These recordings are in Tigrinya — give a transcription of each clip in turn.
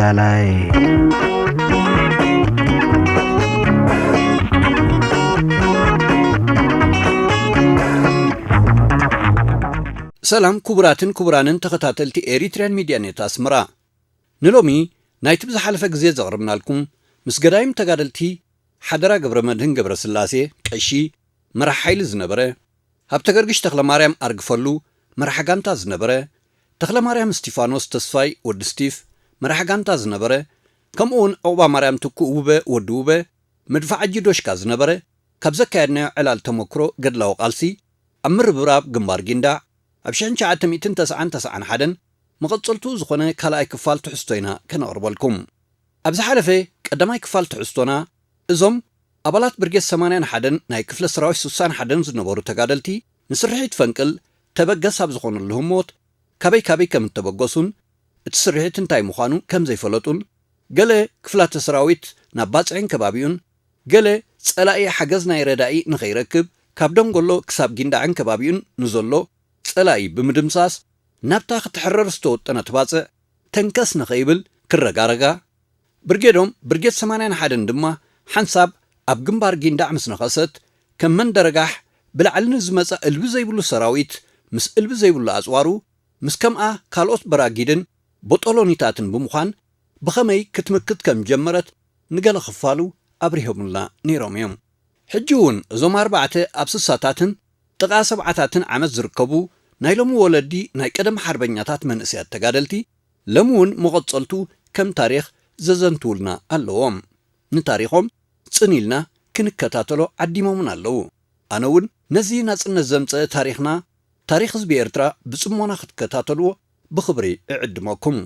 ላላይ። ሰላም ክቡራትን ክቡራንን ተኸታተልቲ ኤሪትሪያን ሚድያ ኔት ኣስመራ። ንሎሚ ናይቲ ብዝሓለፈ ግዜ ዘቕረብናልኩም ምስ ገዳይም ተጋደልቲ ሓደራ ገብረመድህን ገብረስላሴ ቀሺ መራሕ ሓይሊ ዝነበረ፣ ሃብተገርግሽ ተኽለማርያም ኣርግፈሉ መራሕ ጋንታ ዝነበረ፣ ተኽለማርያም እስቲፋኖስ ተስፋይ ወዲ ስቲፍ መራሕ ጋንታ ዝነበረ፣ ከምኡውን ዑቕባማርያም ትኩእ ውበ ወዲ ውበ መድፍዓጂ ዶሽካ ዝነበረ፣ ካብ ዘካየድናዮ ዕላል ተመክሮ ገድላዊ ቃልሲ ኣብ ምርብራብ ግንባር ጊንዳዕ ኣብ ሽሕን ትሽዓተ ሚእትን ተስዓን ተስዓን ሓደን መቐጸልትኡ ዝኾነ ካልኣይ ክፋል ትሕዝቶ ኢና ከነቕርበልኩም። ኣብ ዝሓለፈ ቀዳማይ ክፋል ትሕዝቶና፣ እዞም ኣባላት ብርጌድ ሰማንያን ሓደን ናይ ክፍለ ሰራዊት ስሳን ሓደን ዝነበሩ ተጋደልቲ ንስርሒት ፈንቅል ተበገስ ኣብ ዝኾነሉ ህሞት ካበይ ካበይ ከም እተበገሱን እቲ ስርሒት እንታይ ምዃኑ ከም ዘይፈለጡን፣ ገለ ክፍላተ ሰራዊት ናብ ባጽዕን ከባቢኡን፣ ገለ ጸላኢ ሓገዝ ናይ ረዳኢ ንኸይረክብ ካብ ደንጎሎ ክሳብ ጊንዳዕን ከባቢኡን ንዘሎ ጸላኢ ብምድምሳስ፣ ናብታ ክትሕረር ዝተወጠነት ባጽዕ ተንከስ ንኸይብል ክረጋረጋ፣ ብርጌዶም ብርጌድ ሰማንያን ሓደን ድማ ሓንሳብ ኣብ ግንባር ጊንዳዕ ምስ ነኸሰት፣ ከም መንደረጋሕ ብላዕሊ ንዝመጻ እልቢ ዘይብሉ ሰራዊት ምስ እልቢ ዘይብሉ ኣጽዋሩ፣ ምስ ከምኣ ካልኦት በራጊድን ቦጦሎኒታትን ብምዃን ብኸመይ ክትምክት ከም ጀመረት ንገለ ክፋሉ ኣብሪሆምልና ነይሮም እዮም። ሕጂ እውን እዞም ኣርባዕተ ኣብ ስሳታትን ጥቓ ሰብዓታትን ዓመት ዝርከቡ ናይ ሎሚ ወለዲ ናይ ቀደም ሓርበኛታት መንእሰያት ተጋደልቲ ሎሚ እውን መቐጸልቱ ከም ታሪኽ ዘዘንትውልና ኣለዎም። ንታሪኾም ጽን ኢልና ክንከታተሎ ዓዲሞምና ኣለዉ። ኣነ እውን ነዚ ናጽነት ዘምጸአ ታሪኽና፣ ታሪኽ ህዝቢ ኤርትራ ብጽሞና ክትከታተልዎ ብኽብሪ እዕድመኩም።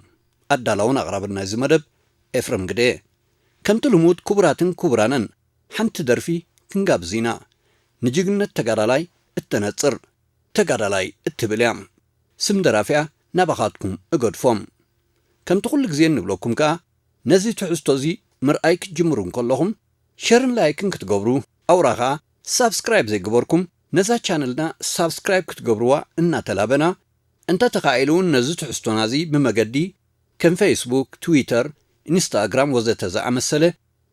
ኣዳላውን ኣቕራብን ናይዚ መደብ ኤፍረም ግደ። ከምቲ ልሙድ ክቡራትን ክቡራንን ሓንቲ ደርፊ ክንጋብዝ ኢና። ንጅግነት ተጋዳላይ እተነጽር፣ ተጋዳላይ እትብል እያ። ስም ደራፊኣ ናባኻትኩም እገድፎም። ከምቲ ኩሉ ግዜ እንብለኩም ከኣ፣ ነዚ ትሕዝቶ እዚ ምርኣይ ክትጅምሩ እንከለኹም፣ ሸርን ላይክን ክትገብሩ፣ ኣውራ ኸኣ ሳብስክራይብ ዘይገበርኩም፣ ነዛ ቻነልና ሳብስክራይብ ክትገብርዋ እናተላበና፣ እንተ ተኻኢሉ እውን ነዚ ትሕዝቶና እዚ ብመገዲ ከም ፌስቡክ፣ ትዊተር፣ ኢንስታግራም ወዘተ ዝኣመሰለ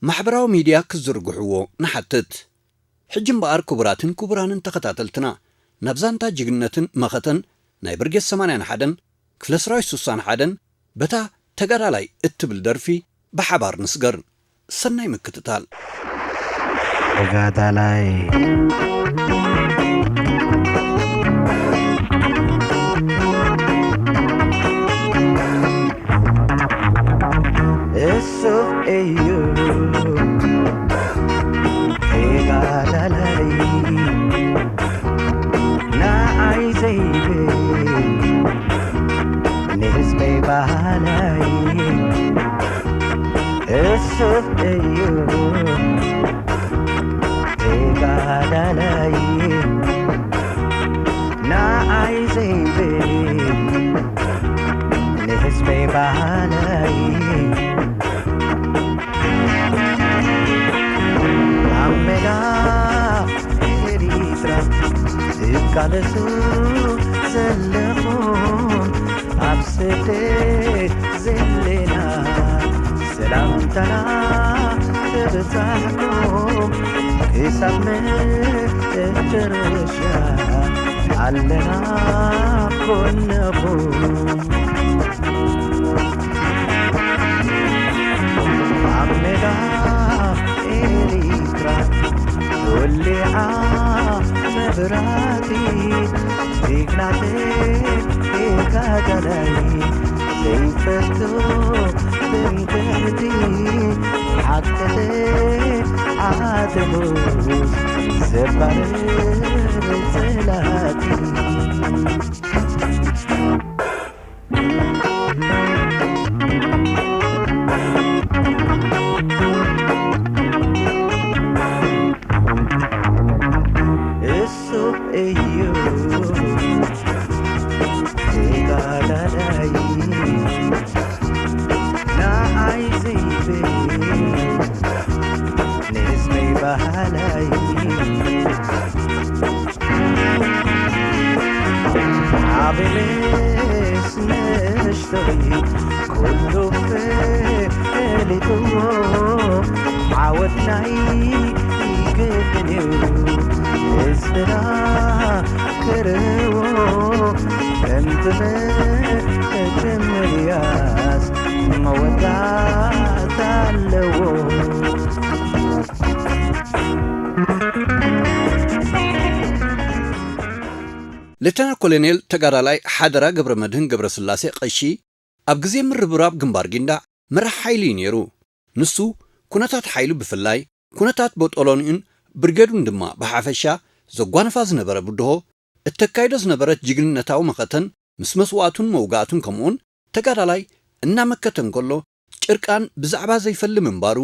ማሕበራዊ ሚድያ ክትዝርግሕዎ ንሓትት። ሕጂ እምበኣር ክቡራትን ክቡራንን ተኸታተልትና፣ ናብ ዛንታ ጅግንነትን መኸተን ናይ ብርጌድ ሰማንያን ሓደን ክፍለ ሰራዊት ስሳን ሓደን በታ ተጋዳላይ እትብል ደርፊ ብሓባር ንስገር። ሰናይ ምክትታል። ተጋዳላይ። እሱ እዩ ተጋዳላይ፣ ንዓይ ዘይብል ንህዝበይ በሃላይ። እሱ እዩ ተጋዳላይ፣ ንዓይ ዘይብል ንህዝበይ በሃላይ። ኣብ ሜዳ ኤሪትራ ትቃለሱ ዘለኹም፣ ኣብ ስደት ዘለና ሰላምታና ተበጻሕኩም፣ ክሳብ መጨረሻ ኣለና ጎንኹም። ኣብ ሜዳ ኤሪትራ ተወሊዓ መብራህቲ፣ ጅግና ተጋዳላይ ዘይፈቱ ትምክሕቲ፣ ሓቂ ተዓጢቑስ ዘባርር ጸላእቲ። እሱ እዩ ተጋዳላይ፣ ንዓይ ዘይብል ንህዝበይ በሃላይ። ዓብንስ ንእሽቶይ ኩሉ ፈሊጥዎ ዓወት ናይ ግድን እዩ። ህዝብና ክርእዎ ከምቲ መጀመርያስ መወዳእታ ኣለዎ። ሌተና ኮሎኔል ተጋዳላይ ሓደራ ገብረመድህን ገብረስላሴ ቀሺ ኣብ ግዜ ምርብራብ ግንባር ጊንዳዕ መራሕ ሓይሊ እዩ ነይሩ። ንሱ ኩነታት ሓይሉ ብፍላይ፣ ኩነታት ቦጦሎኒኡን ብርጌዱን ድማ ብሓፈሻ ዘጓንፋ ዝነበረ ብድሆ፣ እተካይዶ ዝነበረት ጅግንነታዊ መኸተን ምስ መስዋእቱን መውጋእቱን ከምኡውን ተጋዳላይ እናመከተ እንከሎ ጭርቃን ብዛዕባ ዘይፈሊ ምንባሩ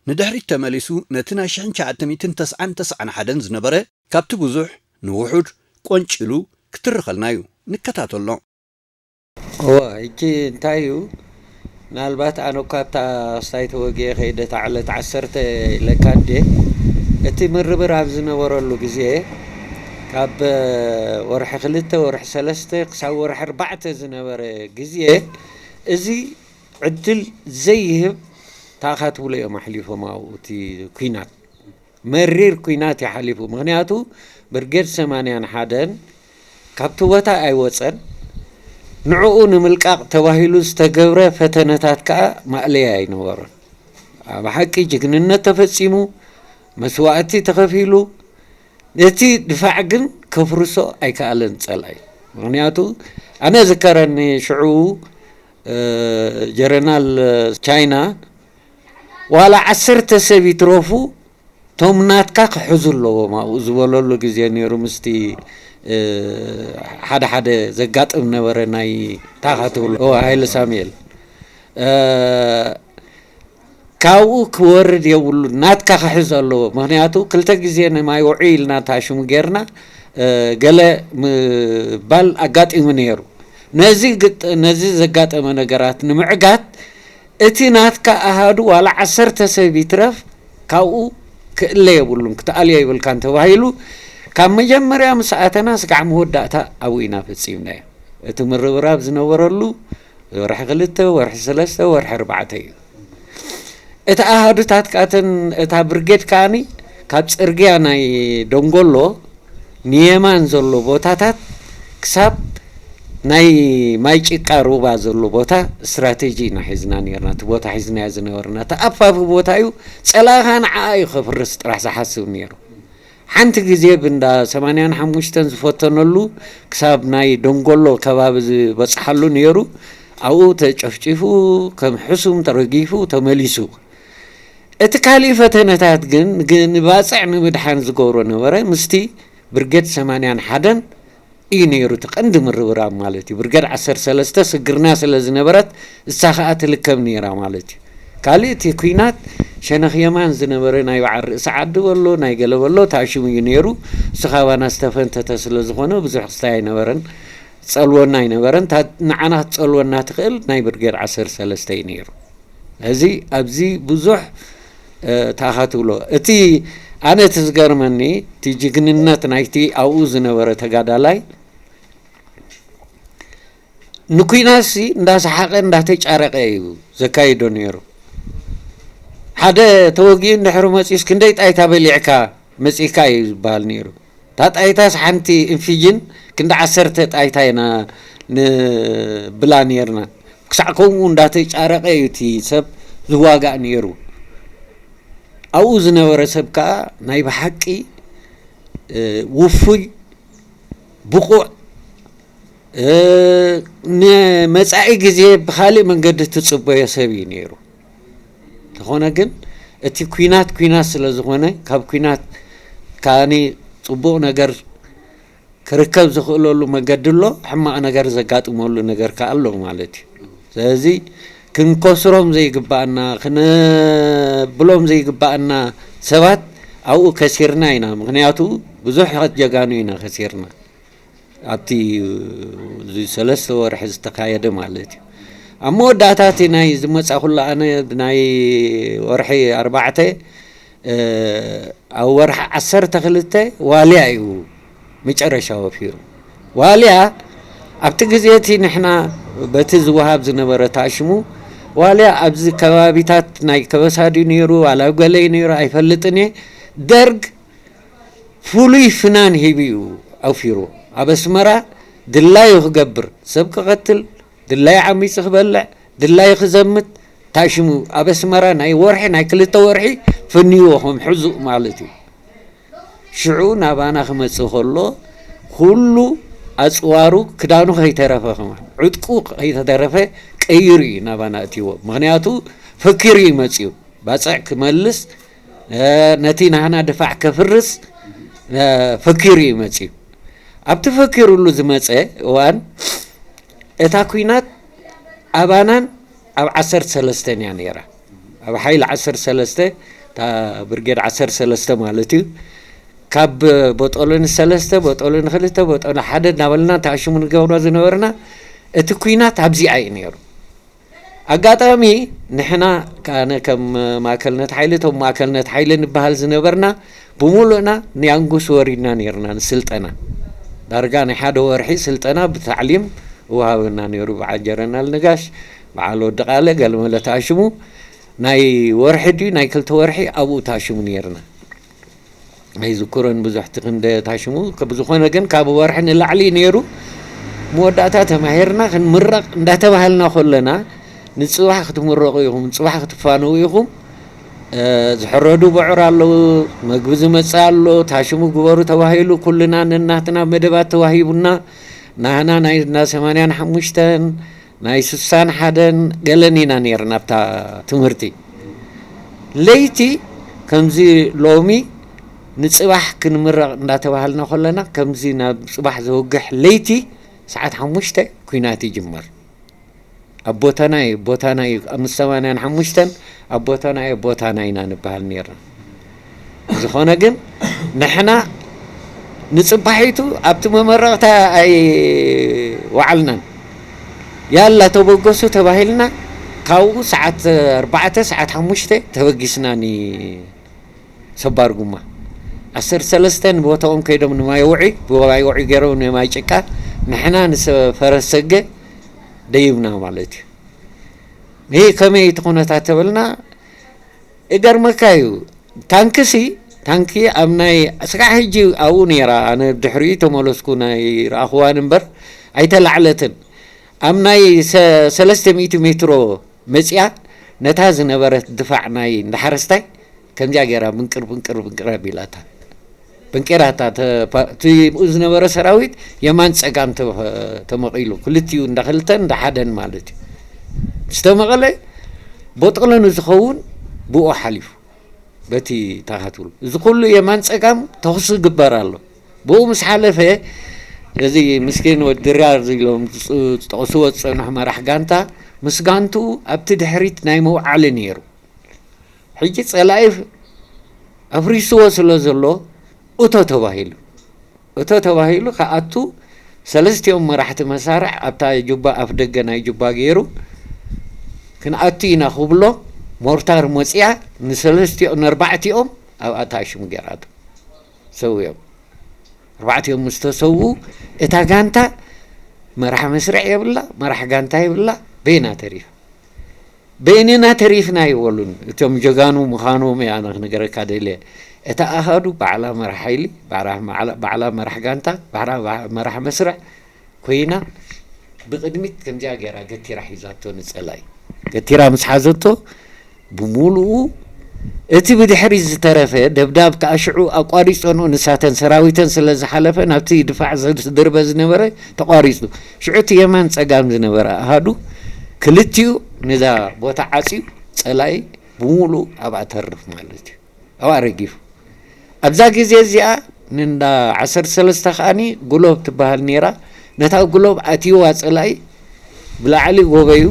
ንድሕሪት ተመሊሱ ነቲ ናይ ሽሕን ትሽዓተ ሚእትን ተስዓን ተስዓን ሓደን ዝነበረ ካብቲ ብዙሕ ንውሑድ ቆንጭሉ ክትርኸልና እዩ። ንከታተሎ። እወ፣ ሕጂ እንታይ እዩ፣ ምናልባት ኣነ እኳ ኣብታ ስታይ ተወጊኤ ከይደ እታ ዕለት ዓሰርተ ኢለካ እንዴ፣ እቲ ምርብር ኣብ ዝነበረሉ ግዜ ካብ ወርሒ ክልተ ወርሒ ሰለስተ ክሳብ ወርሒ ኣርባዕተ ዝነበረ ግዜ እዚ ዕድል ዘይህብ ታኻ ትብሎ እዮም ኣሕሊፎም ኣብኡ እቲ ኲናት። መሪር ኲናት እዩ ሓሊፉ። ምኽንያቱ ብርጌድ ሰማንያን ሓደን ካብቲ ቦታ ኣይወፀን። ንዕኡ ንምልቃቕ ተባሂሉ ዝተገብረ ፈተነታት ከዓ ማእለያ ኣይነበሮን። ኣብ ሓቂ ጅግንነት ተፈፂሙ፣ መስዋእቲ ተኸፊሉ፣ ነቲ ድፋዕ ግን ከፍርሶ ኣይከኣለን ፀላኢ። ምኽንያቱ ኣነ ዝከረኒ ሽዑ ጀረናል ቻይና ዋላ ዓሰርተ ሰብ ይትረፉ ቶም ናትካ ክሕዙ ኣለዎም ኣብኡ ዝበለሉ ግዜ ነይሩ። ምስቲ ሓደ ሓደ ዘጋጥም ነበረ ናይ ታኻ ትብሎ ሃይለ ሳሙኤል ካብኡ ክወርድ የብሉ ናትካ ክሕዝ ኣለዎ። ምክንያቱ ክልተ ግዜ ንማይ ውዑይ ኢልና ታሽሙ ጌርና ገለ ምባል ኣጋጢሙ ነይሩ። ነዚ ዘጋጠመ ነገራት ንምዕጋት እቲ ናትካ ኣሃዱ ዋላ ዓሰርተ ሰብ ይትረፍ ካብኡ ክእለ የብሉን ክትኣልዮ ይብልካን ተባሂሉ ካብ መጀመርያ ምስ ኣተና ስጋዕ መወዳእታ ኣብኡ ኢና ፈፂምናዮ። እቲ ምርብራብ ዝነበረሉ ወርሒ ክልተ ወርሒ ሰለስተ ወርሒ ኣርባዕተ እዩ። እቲ ኣሃዱታት ካተን እታ ብርጌድ ከዓኒ ካብ ፅርግያ ናይ ደንጎሎ ንየማን ዘሎ ቦታታት ክሳብ ናይ ማይ ጭቃ ሩባ ዘሎ ቦታ ስትራቴጂ ኢና ሒዝና ነርና። እቲ ቦታ ሒዝናዮ ዝነበርና ተኣፋፊ ቦታ እዩ። ፀላእኻ ንዓኣ እዩ ከፍርስ ጥራሕ ዝሓስብ ነይሩ። ሓንቲ ግዜ ብንዳ ሰማንያን ሓሙሽተን ዝፈተነሉ ክሳብ ናይ ደንጎሎ ከባቢ ዝበፅሓሉ ነይሩ። ኣብኡ ተጨፍጪፉ ከም ሕሱም ተረጊፉ ተመሊሱ። እቲ ካሊእ ፈተነታት ግን ንባፅዕ ንምድሓን ዝገብሮ ነበረ ምስቲ ብርጌድ ሰማንያን ሓደን እዩ ነይሩ እቲ ቀንዲ ምርብራብ ማለት እዩ። ብርጌድ ዓሰርተ ሰለስተ ስግርና ስለ ዝነበረት እሳ ከዓ ትልከም ነይራ ማለት እዩ። ካልእ እቲ ኲናት ሸነኽ የማን ዝነበረ ናይ በዓል ርእሲ ዓዲ በሎ ናይ ገለ በሎ ታሽሙ እዩ ነይሩ። እሱ ካባና ዝተፈንተተ ስለ ዝኾነ ብዙሕ ክስታይ ኣይነበረን፣ ትጸልወና ኣይነበረን። ንዓና ክትጸልወና ትኽእል ናይ ብርጌድ ዓሰርተ ሰለስተ እዩ ነይሩ። እዚ ኣብዚ ብዙሕ ታኻ ትብሎ እቲ ኣነ እቲ ዝገርመኒ እቲ ጅግንነት ናይቲ ኣብኡ ዝነበረ ተጋዳላይ ንኩናትሲ እንዳሰሓቐ እንዳተጫረቀ እዩ ዘካይዶ ነይሩ። ሓደ ተወጊኡ እንድሕሪ መፂኡስ ክንደይ ጣይታ በሊዕካ መፂእካ እዩ ዝበሃል ነይሩ። እታ ጣይታስ ሓንቲ እንፊጅን ክንዲ ዓሰርተ ጣይታ ኢና ንብላ ነይርና። ክሳዕ ከምኡ እንዳተጫረቀ እዩ እቲ ሰብ ዝዋጋእ ነይሩ። ኣብኡ ዝነበረ ሰብ ከዓ ናይ ብሓቂ ውፉይ፣ ብቑዕ፣ ንመፃኢ ግዜ ብካሊእ መንገዲ ትፅበዮ ሰብ እዩ ነይሩ። እንተኾነ ግን እቲ ኲናት ኲናት ስለ ዝኾነ ካብ ኲናት ከዓኒ ፅቡቕ ነገር ክርከብ ዝኽእለሉ መገዲ ኣሎ፣ ሕማቕ ነገር ዘጋጥመሉ ነገር ከዓ ኣሎ ማለት እዩ። ስለዚ ክንከስሮም ዘይግባኣና ክነብሎም ዘይግባኣና ሰባት ኣብኡ ከሲርና ኢና። ምክንያቱ ብዙሕ ጀጋኑ ኢና ከሲርና ኣብቲ ሰለስተ ወርሒ ዝተካየደ ማለት እዩ። ኣብ መወዳእታ እቲ ናይ ዝመፃኹላ ኣነ ናይ ወርሒ ኣርባዕተ ኣብ ወርሒ ዓሰርተ ክልተ ዋልያ እዩ መጨረሻ ወፊሩ። ዋልያ ኣብቲ ግዜ እቲ ንሕና በቲ ዝወሃብ ዝነበረ ታሽሙ ዋልያ ኣብዚ ከባቢታት ናይ ከበሳ ድዩ ነይሩ ዋላ ገለ እዩ ነይሩ ኣይፈልጥን እየ። ደርግ ፍሉይ ፍናን ሂቡ እዩ ኣውፊሩ። ኣብ ኣስመራ ድላዩ ክገብር፣ ሰብ ክቐትል፣ ድላዩ ዓሚፁ ክበልዕ፣ ድላዩ ክዘምት ታሽሙ። ኣብ ኣስመራ ናይ ወርሒ ናይ ክልተ ወርሒ ፍንይዎ ከም ሕዙእ ማለት እዩ። ሽዑ ናባና ክመጽእ ከሎ ኩሉ ኣጽዋሩ ክዳኑ ከይተረፈ ከማን ዕጥቁ ከይተረፈ ቀይሩ እዩ ናባና እትዎ። ምክንያቱ ፈኪሩ እዩ መጽኡ። ባጽዕ ክመልስ፣ እ፣ ነቲ ናህና ድፋዕ ከፍርስ፣ እ፣ ፈኪሩ እዩ መጽኡ። ኣብቲ ፈኪሩሉ ዝመጸ እዋን እታ ኲናት ኣባናን ኣብ ዓሰርተ ሰለስተን እያ ነይራ። ኣብ ሓይሊ ዓሰርተ ሰለስተ፣ እታ ብርጌድ ዓሰርተ ሰለስተ ማለት እዩ። ካብ ቦጦሎኒ ሰለስተ፣ ቦጦሎኒ ክልተ፣ ቦጦሎኒ ሓደ እናበልና ተኣሽሙ ንገብሮ ዝነበርና፣ እቲ ኲናት ኣብዚኣ እዩ ነይሩ። ኣጋጣሚ ንሕና፣ ኣነ ከም ማእከልነት ሓይሊ፣ እቶም ማእከልነት ሓይሊ ንበሃል ዝነበርና፣ ብምሉእና ንያንጉስ ወሪድና ነይርና ንስልጠና። ዳርጋ ናይ ሓደ ወርሒ ስልጠና ብታዕሊም እወሃበና ነይሩ። በዓል ጀረናል ነጋሽ፣ በዓል ወዲ ቃለ፣ ገለመለ ተኣሽሙ። ናይ ወርሒ ድዩ ናይ ክልተ ወርሒ ኣብኡ ተኣሽሙ ነይርና። ኣይዝክሮን ብዙሕ እቲ ክንደ ታሽሙ። ከ-፣ ብዝኾነ ግን ካብ ወርሒ ንላዕሊ እዩ ነይሩ። መወዳእታ ተማሂርና ክንምረቕ እንዳተባሃልና ከለና፣ "ንጽባሕ ክትምረቑ ኢኹም፣ ንጽባሕ ክትፋነዉ ኢኹም፣ እ፣ ዝሕረዱ ብዑር ኣለዉ፣ መግቢ ዝመጽእ ኣሎ፣ ታሽሙ ግበሩ" ተባሂሉ፣ ኩልና ነናትና መደባት ተዋሂቡና። ናህና ናይ እንዳ ሰማንያን ሓሙሽተን፣ ናይ ስሳን ሓደን ገለን ኢና ነይርና ኣብታ ትምህርቲ። ለይቲ ከምዚ ሎሚ ንጽባሕ ክንምረቕ እንዳተባሃልና ከለና፣ ከምዚ ናብ ጽባሕ ዘውግሕ ለይቲ ሰዓት ሓሙሽተ ኲናት ይጅመር። ኣብ ቦታና እዩ፣ ቦታና እዩ፣ ኣብ ሰማንያን ሓሙሽተን ኣብ ቦታና እዩ፣ ቦታና ኢና ንበሃል ነይርና። ዝኾነ ግን ንሕና ንጽባሒቱ ኣብቲ መመረቕታ ኣይወዓልናን። ያላ ተበገሱ ተባሂልና፣ ካብኡ ሰዓት ኣርባዕተ፣ ሰዓት ሓሙሽተ ተበጊስና ኒ-፣ ሰባር ጉማ። ዓሰርተ ሰለስተ ንቦታኦም ከይዶም ንማይ ውዒ፣ ብማይ ውዒ ገይሮም ንማይ ጭቃ፣ ንሕና ንሰ-፣ ፈረስ ሰገ ደይብና ማለት እዩ። ይህ ከመይ እቲ ኩነታት ተበልና፣ እገርመካ እዩ። ታንክሲ፣ ታንኪ ኣብ ናይ፣ ስጋዕ ሕጂ ኣብኡ ነይራ፣ ኣነ ድሕሪኡ ተመለስኩ ናይ ረኣኽዋን እምበር ኣይተላዕለትን። ኣብ ናይ ሰ-፣ ሰለስተ ሚእቲ ሜትሮ መጽያ ነታ ዝነበረት ድፋዕ ናይ እንዳሓረስታይ ከምዚኣ ገይራ ብንቅር፣ ብንቅር፣ ብንቅር ኣቢላታ። ብንቄራታ ተ-፣ ፓ-፣ እቲ ብኡ ዝነበረ ሰራዊት የማን ጸጋም ተ-፣ ተመቒሉ፣ ክልቲኡ እንዳ ክልተን እንዳ ሓደን ማለት እዩ። ምስ ተመቐለ ቦጠሎኒ ዝኸውን ብኡ ሓሊፉ፣ በቲ ታኻትሉ። እዚ ኩሉ የማን ጸጋም ተኹሲ ይግበር ኣሎ። ብኡ ምስ ሓለፈ፣ እዚ ምስኪን ወዲ ድርያር ኢሎም ዝጽ-፣ ዝጠቕስዎ ዝጸንሑ መራሕ ጋንታ፣ ምስ ጋንትኡ ኣብቲ ድሕሪት ናይ መውዓሊ ነይሩ። ሕጂ ጸላኢ ኣፍሪስዎ ስለ ዘሎ፣ እቶ ተባሂሉ። እቶ ተባሂሉ ክኣቱ፣ ሰለስቲኦም መራሕቲ መሳርዕ ኣብታ ጁባ፣ ኣፍ ደገ ናይ ጁባ ገይሩ ክንኣቱ ኢና ክብሎ፣ ሞርታር መጽያ ንሰለስቲኦም፣ ንኣርባዕቲኦም ኣብኣ ተኣሽሙ ገይራቶ። ሰውዮም። ኣርባዕቲኦም ምስ ተሰዉ፣ እታ ጋንታ መራሕ መስርዕ የብላ፣ መራሕ ጋንታ የብላ፣ በይና ተሪፋ። በይንና ተሪፍና ይበሉን። እቶም ጀጋኑ ምዃኖም እየ ኣነ ክነገረካ ደልየ። እታ ኣሃዱ ባዕላ መራሕ ሓይሊ፣ ባዕላ፣ ባዕላ፣ ባዕላ መራሕ ጋንታ፣ ባዕላ፣ ባዕ-፣ መራሕ መስርዕ ኮይና፣ ብቕድሚት ከምዚኣ ገይራ ገቲራ ሒዛቶ ንጸላኢ። ገቲራ ምስ ሓዘቶ፣ ብምሉኡ እቲ ብድሕሪት ዝተረፈ ደብዳብ ከኣ ሽዑ ኣቋሪጸንኦ፣ ንሳተን ሰራዊተን ስለ ዝሓለፈ፣ ናብቲ ድፋዕ ዘ-፣ ዝድርበ ዝነበረ ተቋሪጹ። ሽዑ እቲ የማን ጸጋም ዝነበረ ኣሃዱ ክልቲኡ ነዛ ቦታ ዓጽዩ፣ ጸላኢ ብምሉኡ ኣብኣ ተርፍ ማለት እዩ። ኣብኣ ረጊፉ። ኣብዛ ግዜ እዚኣ ንእንዳ ዓሰርተ ሰለስተ ከኣኒ ጉሎብ ትበሃል ነይራ። ነታ ጉሎብ ኣትይዋ ጸላኢ ብላዕሊ ጎበዩ፣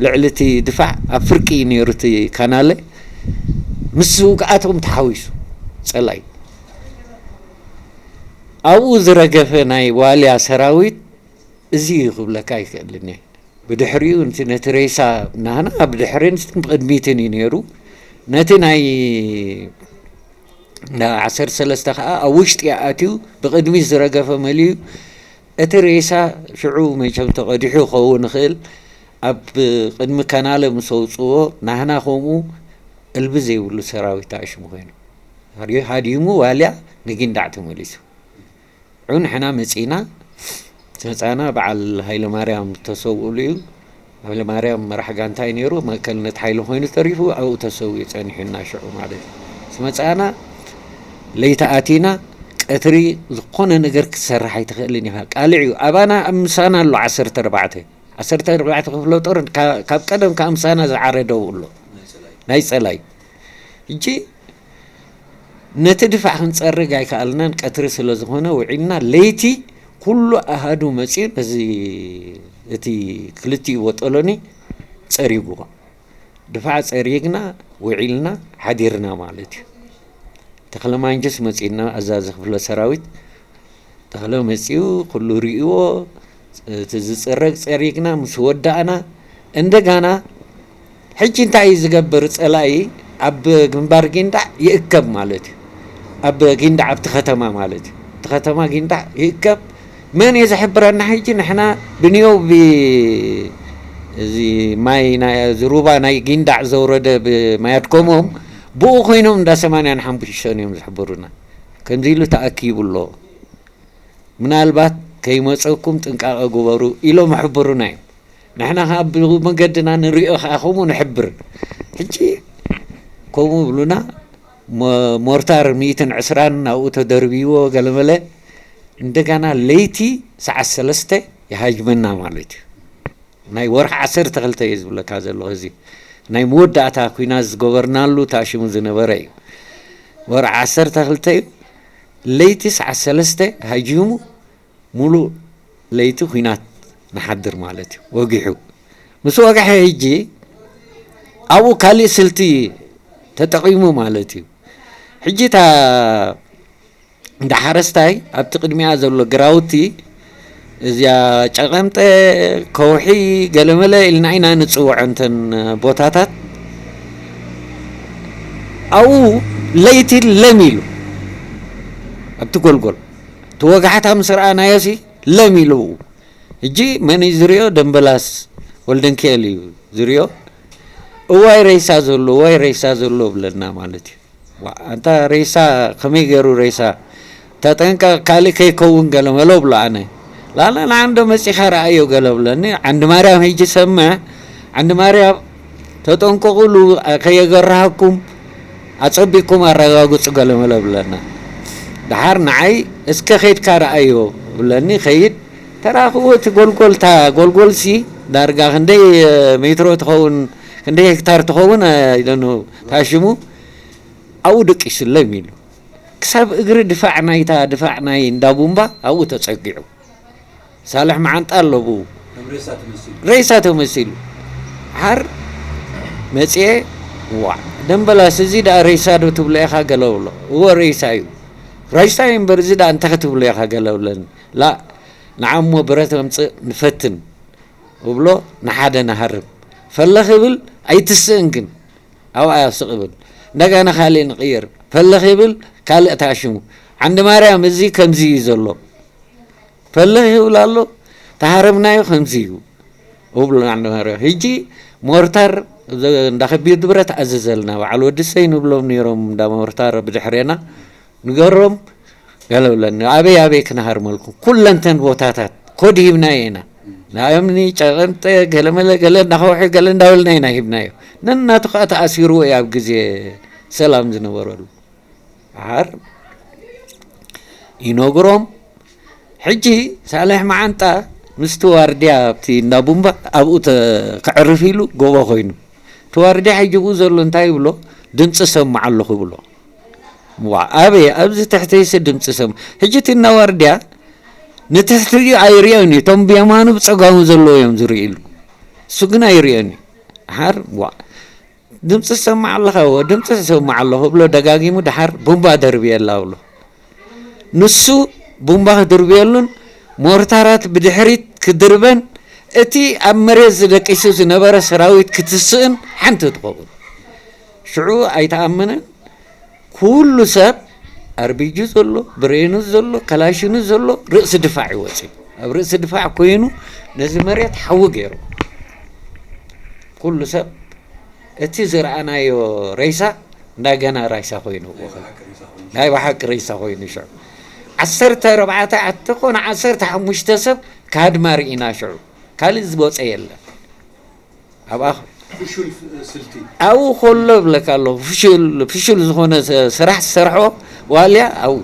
ልዕሊ እቲ ድፋዕ ኣብ ፍርቂ እዩ ነይሩ እቲ ካናለ። ምስ ውግኣቶም ተሓዊሱ ጸላኢ። ኣብኡ ዝረገፈ ናይ ዋልያ ሰራዊት እዚ እዩ ክብለካ ኣይክእልን እየ። ብድሕሪኡ ነቲ፣ ነቲ ሬሳ ናህና ብድሕሪን ብቕድሚትን እዩ ነይሩ። ነቲ ናይ እንዳ ዓሰርተ ሰለስተ ከኣ ኣብ ውሽጢ ኣትዩ ብቕድሚት ዝረገፈ መሊኡ። እቲ ሬሳ ሽዑ መቸም ተቐዲሑ ክኸውን ይኽእል። ኣብ ቅድሚ ከናለ ምስ ኣውፅዎ ናህና ከምኡ እልቢ ዘይብሉ ሰራዊት ተኣሽሙ ኮይኑ ሃዲሙ ዋልያ ንጊንዳዕ ተመሊሱ። ዑ ንሕና መፂና መፃና በዓል ሃይለ ማርያም ተሰውእሉ እዩ። ሃይለ ማርያም መራሕ ጋንታ እዩ ነይሩ። መእከልነት ሓይሊ ኮይኑ ተሪፉ ኣብኡ ተሰዊኡ ፀኒሑ እናሽዑ ማለት እዩ። ምስ መፃና ለይቲ ኣቲና ቀትሪ ዝኾነ ነገር ክትሰርሕ ኣይትኽእልን ኢኻ። ቃልዕ እዩ። ኣባና ኣብ ምሳና ኣሎ ዓሰርተ ኣርባዕተ ዓሰርተ ኣርባዕተ ክፍለ ጦር ካብ ቀደም ካብ ምሳና ዝዓረደው ኣሎ ናይ ፀላይ። ሕጂ ነቲ ድፋዕ ክንፀርግ ኣይከኣልናን። ቀትሪ ስለ ዝኾነ ውዒልና። ለይቲ ኩሉ ኣሃዱ መፂኡ ነዚ እቲ ክልቲኡ ቦጦሎኒ ፀሪጉዎ። ድፋዕ ፀሪግና ውዒልና ሓዲርና ማለት እዩ። ተኽለ ማንጅስ መፂኡና ኣዛዚ ክፍለ ሰራዊት ተኽለ መፂኡ ኩሉ ርእይዎ እቲ ዝፅረግ ፀሪግና ምስ ወዳእና እንደጋና ሕጂ እንታይ እዩ ዝገብር ፀላኢ ኣብ ግንባር ጊንዳዕ ይእከብ ማለት እዩ። ኣብ ጊንዳዕ ኣብቲ ከተማ ማለት እዩ። እቲ ከተማ ጊንዳዕ ይእከብ። መን እዩ ዝሕብረና ሕጂ ንሕና ብንዮው እዚ ማይ እዚ ሩባ ናይ ጊንዳዕ ዘውረደ ብማያት ኮሞም ብኡ ኮይኖም እንዳ ሰማንያን ሓሙሽተን እዮም ዝሕብሩና። ከምዚ ኢሉ ተኣኪቡ ኣሎ ምናልባት ከይመፀኩም ጥንቃቐ ግበሩ ኢሎም ይሕብሩና እዮም። ንሕና ከዓ ብመገድና ንሪኦ ከዓ ከምኡ ንሕብር። ሕጂ ከምኡ ብሉና። ሞርታር ሚእትን ዕስራን ናብኡ ተደርብይዎ ገለመለ እንደገና ለይቲ ሰዓት ሰለስተ ይሃጅመና ማለት እዩ። ናይ ወርሒ ዓሰርተ ክልተ እየ ዝብለካ ዘለኹ። እዚ ናይ መወዳእታ ኩናት ዝገበርናሉ ታሽሙ ዝነበረ እዩ። ወርሒ ዓሰርተ ክልተ እዩ። ለይቲ ሰዓት ሰለስተ ሃጂሙ ሙሉእ ለይቲ ኩናት ንሓድር ማለት እዩ። ወጊሑ ምስ ወግሐ ሕጂ ኣብኡ ካሊእ ስልቲ ተጠቒሙ ማለት እዩ። ሕጂ እታ እንዳ ሓረስታይ ኣብቲ ቅድሚኣ ዘሎ ግራውቲ እዚኣ ጨቐምጠ ከውሒ ገለመለ ኢልና ኢና ንፅውዖ እንተን ቦታታት ኣብኡ ለይቲ ለም ኢሉ ኣብቲ ጎልጎል እቲ ወጋሕታ ምስ ረኣናዮ ሲ ለም ኢሉ ኣብኡ ሕጂ መን እዩ ዝሪኦ ደምበላስ ወልደንኪኤል እዩ ዝሪኦ እዋይ ሬሳ ዘሎ እዋይ ሬሳ ዘሎ ብለና ማለት እዩ። ኣንታ ሬሳ ከመይ ገይሩ ሬሳ ተጠንቀቕ ካልእ ከይከውን ገለ መለ ብሎ ኣነ ላላ ንዓንዶ መፂኻ ረኣዮ ገለ ብለኒ። ዓንዲ ማርያም ሄጂ ሰምዕ ዓንዲ ማርያም ተጠንቀቑሉ ከየገርሃኩም ኣፀቢቅኩም ኣረጋግፁ ገለ መለ ብለና። ደሓር ንዓይ እስከ ከይድካ ረኣዮ ብለኒ። ከይድ ተራኽቦ እቲ ጎልጎልታ ጎልጎልሲ ዳርጋ ክንደይ ሜትሮ ትኸውን ክንደይ ሄክታር ትኸውን ኢለኑ ታሽሙ ኣብኡ ደቂሱለይ ኢሉ ክሳብ እግሪ ድፋዕ ናይታ ድፋዕ ናይ እንዳ ቡምባ ኣብኡ ተፀጊዑ ሳልሕ መዓንጣ ኣሎ ብኡ ሬሳ ተመሲሉ ሓር መፅኤ ዋዕ ደምበላስ እዚ ደኣ ሬሳ ዶ ትብሎ ኢኻ ገለ ብሎ እዎ ሬሳ እዩ ሬሳ እዩ እምበር እዚ ደኣ እንታይ ክትብሎ ኢኻ ገለ ብለኒ ላ ንዓሞ ብረት ኣምፅእ ንፈትን እብሎ ንሓደ ንሃርም ፈለ ክብል ኣይትስእን ግን ኣብኣ ስቕ ብል እንደገና ካልእ ንቕይር ፈለ ክብል ካልእ ታሽሙ ዓንዲ ማርያም እዚ ከምዚ እዩ ዘሎ ፈለ ክብል ኣሎ ተሃረምናዮ ከምዚ እዩ እብሎ ዓንዲ ማርያም ሕጂ ሞርታር እንዳ ከቢድ ብረት ኣዘዘልና በዓል ወዲ ሰይ ንብሎም ነይሮም እንዳ ሞርታር ብድሕሬና ንገሮም ገለ ብለኒ ኣበይ ኣበይ ክንሃርመልኩም ኩለንተን ቦታታት ኮድ ሂብናዮ ኢና ንእምኒ ጨቐምጠ ገለመለ ገለ እንዳኸውሒ ገለ እንዳበልና ኢና ሂብናዮ ነናቱ ከዓ ተኣሲርዎ እዩ ኣብ ግዜ ሰላም ዝነበረሉ ሓር ይነግሮም ሕጂ ሳልሕ መዓንጣ ምስቲ ዋርድያ ኣብቲ እንዳ ቡምባ ኣብኡ ከዕርፍ ኢሉ ጎቦ ኮይኑ እቲ ዋርድያ ሕጂ ብኡ ዘሎ እንታይ ይብሎ ድምፂ ሰማዕ ኣለኹ ይብሎ ዋ ኣበይ ኣብዚ ትሕተይሲ ድምፂ ሰም ሕጂ እቲ እናዋርድያ ንትሕቲኡ ኣይርእዮን እዩ እቶም ብየማኑ ብፀጋሙ ዘለዉ እዮም ዝርእሉ እሱ ግን ኣይርእዮን እዩ ሓር ዋ ድምፂ ሰማዕ ኣለኻ ዎ ድምፂ ሰማዕ ኣለኹ ብሎ ደጋጊሙ ድሓር ቡምባ ደርብየላ ብሎ ንሱ ቡምባ ክድርብየሉን ሞርታራት ብድሕሪት ክድርበን እቲ ኣብ መሬት ዝደቂሱ ዝነበረ ሰራዊት ክትስእን ሓንቲ ትኸውን ሽዑ ኣይተኣመነን ኩሉ ሰብ ኣርቢጁ ዘሎ ብሬኑ ዘሎ ከላሽኑ ዘሎ ርእሲ ድፋዕ ይወፅእ ኣብ ርእሲ ድፋዕ ኮይኑ ነዚ መሬት ሓዊ ገይሩ ኩሉ ሰብ እቲ ዝረኣናዮ ሬሳ እንዳገና ሬሳ ኮይኑ፣ ናይ ብሓቂ ሬሳ ኮይኑ ሽዑ ዓሰርተ ኣርባዕተ ዓቲ ኮነ ዓሰርተ ሓሙሽተ ሰብ ካድማ ርኢና ሽዑ ካልእ ዝወፀ የለን። ኣብኣ ፍሹል ስልቲ ኣብኡ ከሎ እብለካ ኣለኹ ፍሹል ፍሹል ዝኾነ ስ- ስራሕ ዝሰርሖ ዋልያ ኣብኡ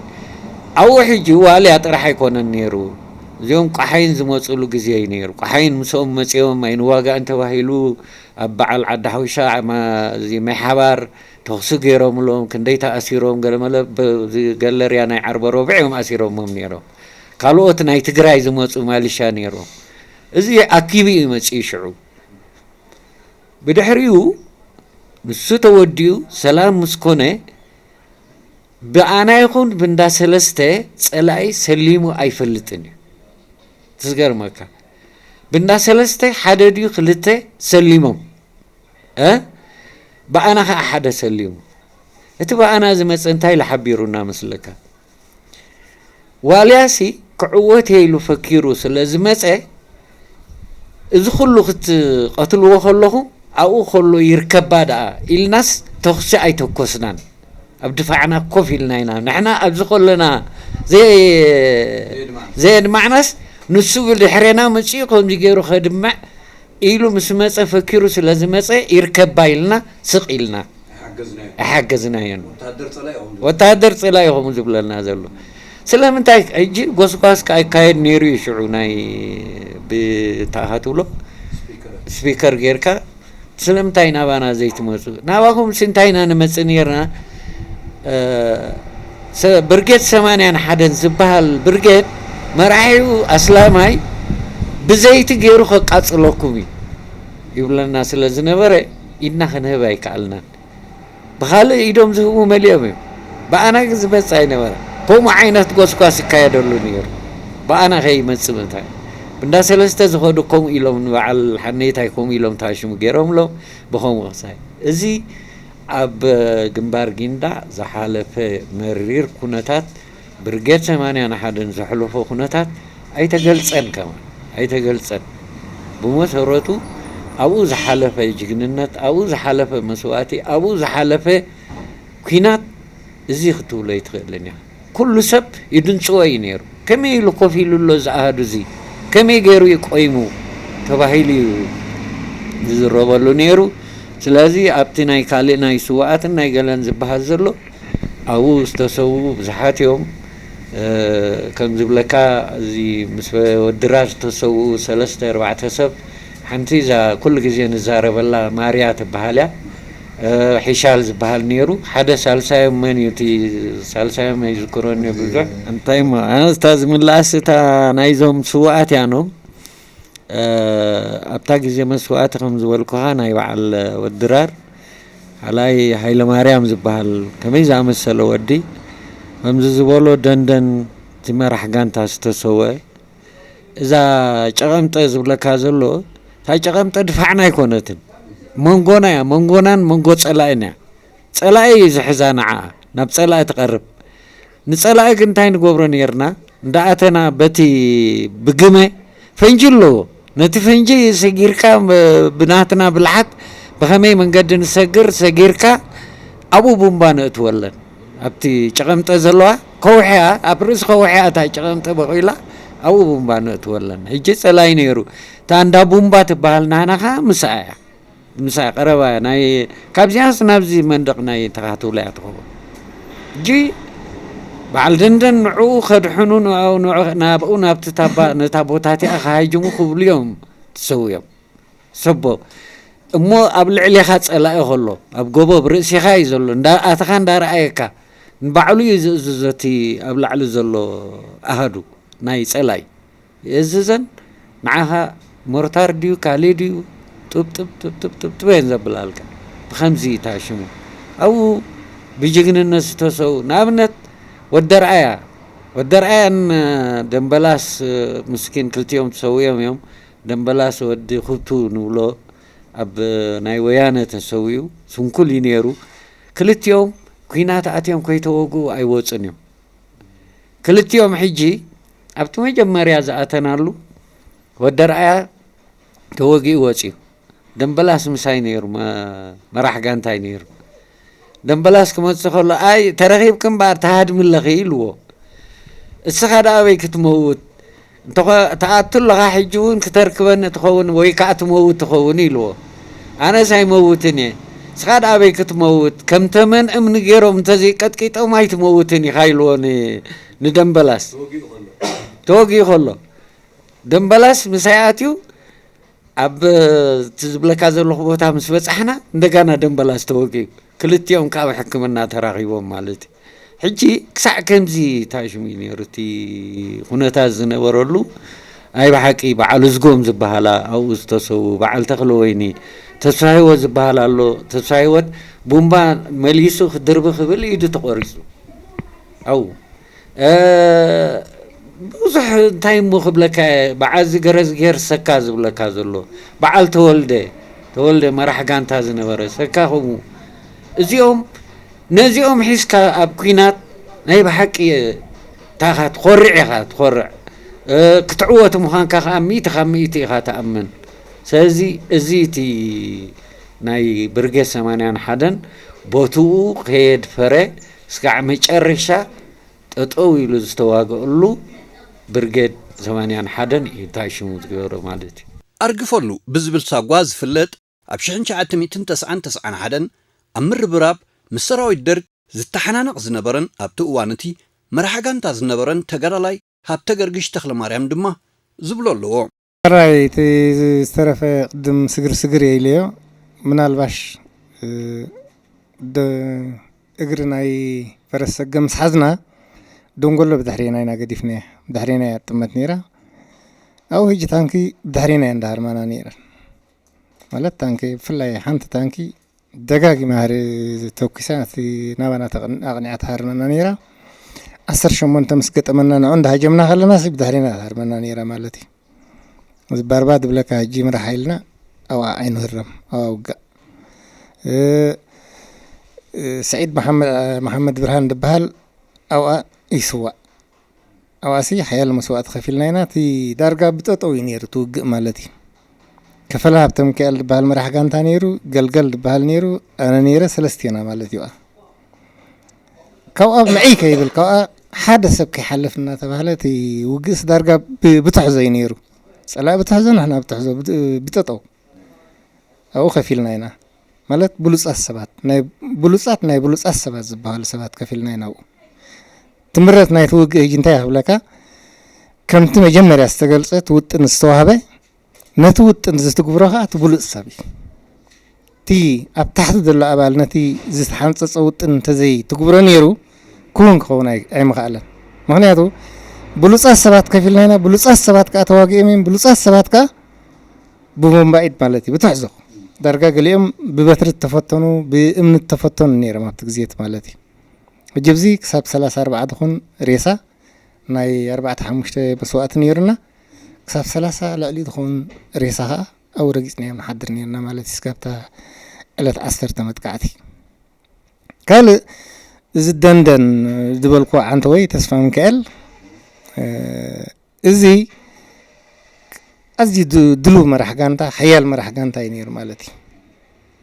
ኣብኡ ሕጂ ዋልያ ጥራሕ ኣይኮነን ነይሩ። እዚኦም ቋሓይን ዝመፅሉ ግዜ እዩ ነይሩ። ቋሓይን ምስኦም መፂኦም ኣይንዋጋእን ተባሂሉ ኣብ በዓል ዓዲ ሓውሻ ማ- እዚ ማይ ሓባር ተኽሲ ገይሮምሎም ክንደይ ተኣሲሮም ገለመለ በዚ ገለርያ ናይ ዓርበ ረቡዕ እዮም ኣሲሮሞም ነይሮም። ካልኦት ናይ ትግራይ ዝመፁ ማሊሻ ነይሮም። እዚ ኣኪቡ እዩ መፅኡ ሽዑ። ብድሕሪኡ ንሱ ተወዲኡ ሰላም ምስ ኮነ ብኣና ይኹን ብእንዳ ሰለስተ ፀላኢ ሰሊሙ ኣይፈልጥን እዩ። ትዝገርመካ ብእንዳ ሰለስተ ሓደ ድዩ ክልተ ሰሊሞም እ ብኣና ከዓ ሓደ ሰሊሙ። እቲ ብኣና ዝመፀ እንታይ ኢሉ ሓቢሩና መስለካ? ዋልያሲ ክዕወት እየ ኢሉ ፈኪሩ ስለ ዝመፀ እዚ ኩሉ ክትቀትልዎ ከለኹ ኣብኡ ከሎ ይርከባ ደኣ ኢልናስ ተኹሲ ኣይተኮስናን። ኣብ ድፋዕና ኮፍ ኢልና ኢና ንሕና ኣብዚ ከለና ዘየ- ዘየድማዕናስ ንሱ ብድሕሬና መፂኡ ከምዚ ገይሩ ከድምዕ ኢሉ ምስ መፀ ፈኪሩ ስለ ዝመፀ ይርከባ ኢልና ስቕ ኢልና ኣይሓገዝናዮን። ወታደር ፀላ ይኹም ዝብለና ዘሎ ስለምንታይ ሕጂ ጎስጓስ ኣይካየድ ነይሩ እዩ ሽዑ ናይ ብታሃ ትብሎ ስፒከር ጌርካ ስለምንታይ ናባና ዘይትመፁ ናባኹም ሲ እንታይ ኢና ንመፅእ ነርና ብርጌድ ሰማንያን ሓደን ዝበሃል ብርጌድ መራሒኡ ኣስላማይ ብዘይቲ ገይሩ ከቃፅለኩም እዩ ይብለና ስለ ዝነበረ ኢድና ክንህብ ኣይከኣልናን። ብኻልእ ኢዶም ዝህቡ መሊኦም እዮም። ብኣና ግን ዝመፅእ ኣይነበረ። ከምኡ ዓይነት ጎስጓስ ይካየደሉ ነይሩ። ብኣና ከይመፅእ ምንታይ ብእንዳ ሰለስተ ዝኸዱ ከምኡ ኢሎም ንበዓል ሓነይታይ ከምኡ ኢሎም ታሽሙ ገይሮምሎም ብኸምኡ ክሳይ እዚ ኣብ ግንባር ጊንዳዕ ዝሓለፈ መሪር ኩነታት ብርጌድ ሰማንያን ሓደን ዘሕለፎ ኩነታት ኣይተገልፀን ከማን ኣይተገልፀን። ብመሰረቱ ኣብኡ ዝሓለፈ ጅግንነት፣ ኣብኡ ዝሓለፈ መስዋእቲ፣ ኣብኡ ዝሓለፈ ኲናት እዚ ክትብሎ ኣይትኽእልን ኢኻ። ኩሉ ሰብ ይድንፅዎ እዩ ነይሩ። ከመይ ኢሉ ኮፍ ኢሉ ኣሎ እዚ ኣሃዱ እዚ? ከመይ ገይሩ እዩ ቆይሙ? ተባሂሉ እዩ ዝዝረበሉ ነይሩ። ስለዚ ኣብቲ ናይ ካልእ ናይ ስውኣትን ናይ ገለን ዝበሃል ዘሎ ኣብኡ ዝተሰውኡ ብዙሓት እዮም። ከም ዝብለካ እዚ ምስ ወድራ ዝተሰውኡ ሰለስተ ኣርባዕተ ሰብ ሓንቲ እዛ ኩሉ ግዜ ንዛረበላ ማርያ ትበሃል እያ። ሒሻል ዝበሃል ነይሩ ሓደ ሳልሳዮም መን እዩ እቲ ሳልሳዮም ኣይዝክሮን እየ ብዙሕ እንታይ እሞ ኣነስ እታ ዝምልኣስ እታ ናይዞም ስውኣት እያ ኖም ኣብታ ግዜ መስዋእቲ ከም ዝበልኩኻ ናይ በዓል ወድራር ሓላይ ሃይለማርያም ዝበሃል ከመይ ዝኣመሰለ ወዲ ከምዚ ዝበሎ ደንደን እቲ መራሕ ጋንታ ዝተሰወ እዛ ጨቐምጠ ዝብለካ ዘሎ እታ ጨቐምጠ ድፋዕና ኣይኮነትን መንጎና እያ መንጎናን መንጎ ፀላእን እያ ፀላኢ እዩ ዝሕዛ ንዓ ናብ ፀላኢ ትቐርብ ንፀላኢ ግን እንታይ ንገብሮ ነርና እንዳኣተና በቲ ብግመ ፈንጂ ኣለዎ ነቲ ፈንጂ ሰጊርካ ብናትና ብልሓት ብኸመይ መንገዲ ንሰግር ሰጊርካ ኣብኡ ቡምባ ነእትወለን ኣብቲ ጨቐምጠ ዘለዋ ከውሕያ ኣብ ርእሲ ከውሕያ እታ ጨቐምጠ በቂላ ኣብኡ ቡምባ ነእትወለን ሕጂ ፀላይ ነይሩ እታ እንዳ ቡምባ ትበሃል ናህና ከዓ ምሳኣ እያ ምሳይ ቀረባ ናይ ካብዚኣስ ናብዚ መንደቕ ናይ ተኻትውላ እያ ትኸውን። ሕጂ በዓል ደንደን ንዕኡ ከድሕኑ ንዕኡ ንዕኡ ናብኡ ናብቲ ታባ ነታ ቦታ እቲኣ ክሃጅሙ ክብሉ እዮም ትሰውዮም። ሰቦ እሞ ኣብ ልዕሌኻ ጸላኢ ከሎ ኣብ ጎቦ ብርእሲኻ እዩ ዘሎ እንዳ ኣተኻ እንዳ ረኣየካ ንባዕሉ እዩ ዝእዝዞ እቲ ኣብ ላዕሊ ዘሎ ኣሃዱ ናይ ጸላይ የእዝዘን ንዓኻ ሞርታር ድዩ ካሌ ድዩ ጥብ ጥብ ጥብ ጥብ ጥብ ጥብ እየን ዘብላልካ ብኸምዚ እዩ ታሽሙ ኣብኡ ብጅግንነት ዝተሰው ንኣብነት ወደርኣያ ወደርኣያን ደንበላስ ምስኪን ክልቲኦም ተሰዊኦም እዮም ደንበላስ ወዲ ኩብቱ ንብሎ ኣብ ናይ ወያነ ተሰዊኡ ስንኩል እዩ ነይሩ ክልቲኦም ኩናት ኣትዮም ከይተወግኡ ኣይወፁን እዮም ክልቲኦም ሕጂ ኣብቲ መጀመርያ ዝኣተናሉ ወደርኣያ ተወጊኡ ወፂኡ ደምበላስ ምሳይ ነይሩ፣ መ-፣ መራሕ ጋንታይ ነይሩ። ደምበላስ ክመጽእ ከሎ፣ "ኣይ፣ ተረኺብኪ እምበኣር ትሃድሚ ኣለኺ" ኢልዎ። "እስኻ ደኣ ኣበይ ክትመውት? እንተኾ-፣ ትኣቱ ኣለኻ፣ ሕጂ እውን ክተርክበኒ ትኸውን ወይ ከኣ ትመውት ትኸውን" ኢልዎ። "ኣነስ ኣይመውትን እየ። እስኻ ደኣ ኣበይ ክትመውት? ከም ተመን እምኒ ገይሮም እንተዘይቀጥቂጦም ኣይትመውትን ኢኻ" ኢልዎ ን-፣ ንደምበላስ። ተወጊኡ ከሎ። ደምበላስ ምሳይ ኣትዩ ኣብ እቲ ዝብለካ ዘለኹ ቦታ ምስ በጻሕና፣ እንደጋና ደምበላስ ተወጊኡ። ክልቲኦም ካብ ሕክምና ተራኺቦም ማለት እዩ። ሕጂ ክሳዕ ከምዚ ታሽሙ እዩ ነይሩ እቲ ኩነታት ዝነበረሉ። ናይ ብሓቂ በዓል እዝጎም ዝበሃላ ኣብኡ ዝተሰዉ፣ በዓል ተኽለ ወይኒ፣ ተስፋ ህይወት ዝበሃል ኣሎ። ተስፋ ህይወት ቡምባ መሊሱ ክድርቢ ክብል ኢዱ ተቖሪጹ። ኣው፣ እ፣ ብዙሕ እንታይ እሞ ክብለካ እየ፣ በዓል እዚ ገረዝግሄር ሰካ ዝብለካ ዘሎ፣ በዓል ተወልደ፣ ተወልደ መራሕ ጋንታ ዝነበረ ሰካ ከምኡ። እዚኦም፣ ነዚኦም ሒዝካ ኣብ ኲናት ናይ ብሓቂ ታኻ ትኾርዕ ኢኻ፣ ትኾርዕ። እ፣ ክትዕወት ምዃንካ ከኣ ሚእቲ ካብ ሚእቲ ኢኻ ትኣምን። ስለዚ እዚ እቲ ናይ ብርጌድ ሰማንያን ሓደን ቦትኡ ከየድፈረ እስካዕ መጨረሻ ጠጠው ኢሉ ዝተዋገእሉ ብርጌድ ሰማንያን ሓደን እዩ እንታይ ሽሙ ዝገበሮ ማለት እዩ። ኣርግፈሉ ብዝብል ሳጓ ዝፍለጥ ኣብ ሽሕን ትሽዓተ ሚእትን ተስዓን ተስዓን ሓደን ኣብ ምርብራብ ምስ ሰራዊት ደርግ ዝተሓናነቕ ዝነበረን ኣብቲ እዋን እቲ መራሕ ጋንታ ዝነበረን ተጋዳላይ ሃብተ ገርግሽ ተኽለ ማርያም ድማ ዝብሎ ኣለዎ። ሕራይ እቲ ዝተረፈ ቅድም ስግር ስግር እየ ኢለዮ። ምናልባሽ፣ እ፣ ደ-፣ እግሪ ናይ ፈረስ ሰገ ምስ ሓዝና፣ ደንጎሎ ብድሕሬና ኢና ገዲፍናያ። ብድሕሬና እያ ትጥመት ነይራ። ኣብኡ ሕጂ ታንኪ ብድሕሬና እያ እንዳሃርማና ነይረን። ማለት ታንኪ፣ ብፍላይ ሓንቲ ታንኪ ደጋጊማ ሃሪ ተኩሳ፣ እቲ ናባና ተቕን-፣ ኣቕኒዓ ትሃርመና ነይራ። ዓሰርተ ሸሞንተ ምስ ገጠመና ንዑ እንዳሃጀምና ከለና፣ ሲ ብድሕሬና ትሃርመና ነይራ ማለት እዩ። እዚ ባርባ ዝብለካ ጂምራ ሓይልና ኣብኣ ኣይንህረም፣ ኣብኣ ውጋእ። እ፣ እ፣ ሰዒድ መሓመ-፣ መሓመድ ብርሃን ዝበሃል ኣብኣ ይስዋእ። ኣብኣሲ ሓያል መስዋእቲ ከፊልና ኢና። እቲ ዳርጋ ብጠጠው እዩ ነይሩ እቲ ውግእ ማለት እዩ። ከፈላ ሃብተ ሚካኤል ዝበሃል መራሕ ጋንታ ነይሩ፣ ገልገል ዝበሃል ነይሩ፣ ኣነ ነይረ፣ ሰለስቴና ማለት እዩ። ካብኣ ምዕይ ከይብል፣ ካብኣ ሓደ ሰብ ከይሓልፍ እናተባህለ እቲ ውግእስ ዳርጋ ብ-፣ ብትሕዞ እዩ ነይሩ። ጸላኢ ብትሕዞ፣ ንሕና ብትሕዞ፣ ብ-፣ ብጠጠው። ኣብኡ ከፊልና ኢና። ማለት ብሉጻት ሰባት፣ ናይ ብሉጻት፣ ናይ ብሉጻት ሰባት ዝበሃሉ ሰባት ከፊልና ኢና ኣብኡ። ትምረት ናይቲ ውግእ ሕጂ እንታይ እያ ክብለካ? ከምቲ መጀመርያ ዝተገልጸ እቲ ውጥን ዝተዋህበ፣ ነቲ ውጥን ዝትግብሮ ከኣ እቲ ብሉጽ ሰብ እዩ። እቲ ኣብ ታሕቲ ዘሎ ኣባል ነቲ ዝተሓንጸጸ ውጥን እንተዘይትግብሮ ነይሩ፣ ክውን ክኸውን ኣይ-፣ ኣይምኸኣለን። ምኽንያቱ ብሉጻት ሰባት ከፊልና ኢና፣ ብሉጻት ሰባት ከኣ ተዋጊኦም እዮም፣ ብሉጻት ሰባት ከኣ ብቦምባ ኢድ ማለት እዩ፣ ብትሕዞ። ዳርጋ ገሊኦም ብበትሪ እተፈተኑ፣ ብእምኒ እተፈተኑ ነይሮም ኣብቲ ግዜ እቲ ማለት እዩ። ሕጂ ኣብዚ ክሳብ ሰላሳ ኣርባዓ ዝኹን ሬሳ ናይ ኣርባዕተ ሓሙሽተ መስዋእቲ ነይሩና፣ ክሳብ ሰላሳ ልዕሊ ዝኸውን ሬሳ ኸኣ ኣብኡ ረጊጽናዮም ንሓድር ነይርና ማለት እዩ፣ እስካብታ ዕለት ዓሰርተ መጥቃዕቲ። ካልእ እዚ ደንደን ዝበልኩዎ ዓንተወይ ተስፋ ሚካኤል፣ እ፣ እዚ ኣዝዩ ድ-፣ ድሉው መራሕ ጋንታ፣ ሓያል መራሕ ጋንታ እዩ ነይሩ ማለት እዩ።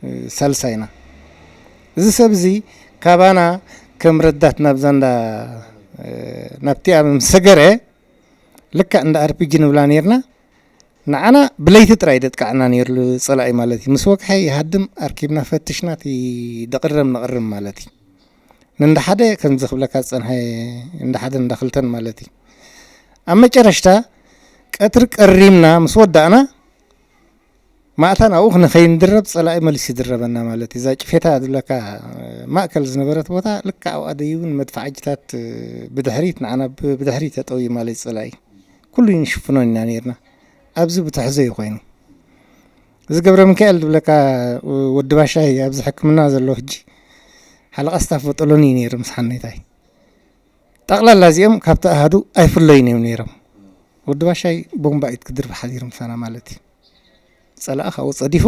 እ፣ ሳልሳይና። እዚ ሰብ እዚ ካባና ከም ረዳት ናብ ዛንዳ፣ እ፣ ናብቲኣ ምስ ሰገረ፣ ልክዕ እንዳ ኣር ፒ ጂ ንብላ ነይርና። ንዓና ብለይቲ ጥራይ ደጥቃዕና ነይሩ ጸላኢ ማለት እዩ። ምስ ወግሐ ይሃድም፣ ኣርኪብና ፈትሽና፣ እቲ ደቕርም ነቕርም ማለት እዩ። ንእንዳ ሓደ ከምዚ ክብለካ ዝጸንሐ፣ እንዳ ሓደ እንዳ ክልተን ማለት እዩ። ኣብ መጨረሽታ ቀትሪ ቀሪምና ምስ ወዳእና፣ ማእታን ኣብኡ ንኸይንድረብ ጸላኢ መሊሱ ይድረበና ማለት እዩ። እዛ ጭፌታ ዝብለካ ማእከል ዝነበረት ቦታ፣ ልክዕ ኣብኣ ደይቡን መድፍዓጅታት ብድሕሪት፣ ንዓና ብ-፣ ብድሕሪት ተጠውዩ ማለት እዩ ጸላኢ። ኩሉ ንሽፍኖን ኢና ነይርና። ኣብዚ ብትሕዞ እዩ ኮይኑ። እዚ ገብረ ሚካኤል ዝብለካ ወዲ ባሻይ ኣብዚ ሕክምና ዘሎ ሕጂ ሓለቓ ስታፍ በጠሎኒ እዩ ነይሩ ምስ ሓኔታይ። ጠቕላላ እዚኦም ካብቲ ኣሃዱ ኣይፍለዩን እዮም ነይሮም። ወዲ ባሻይ ቦምባ እዩ ክድርቢ ሓዲሩ ምሳና ማለት እዩ። ጸላኢ ካብኡ ጸዲፉ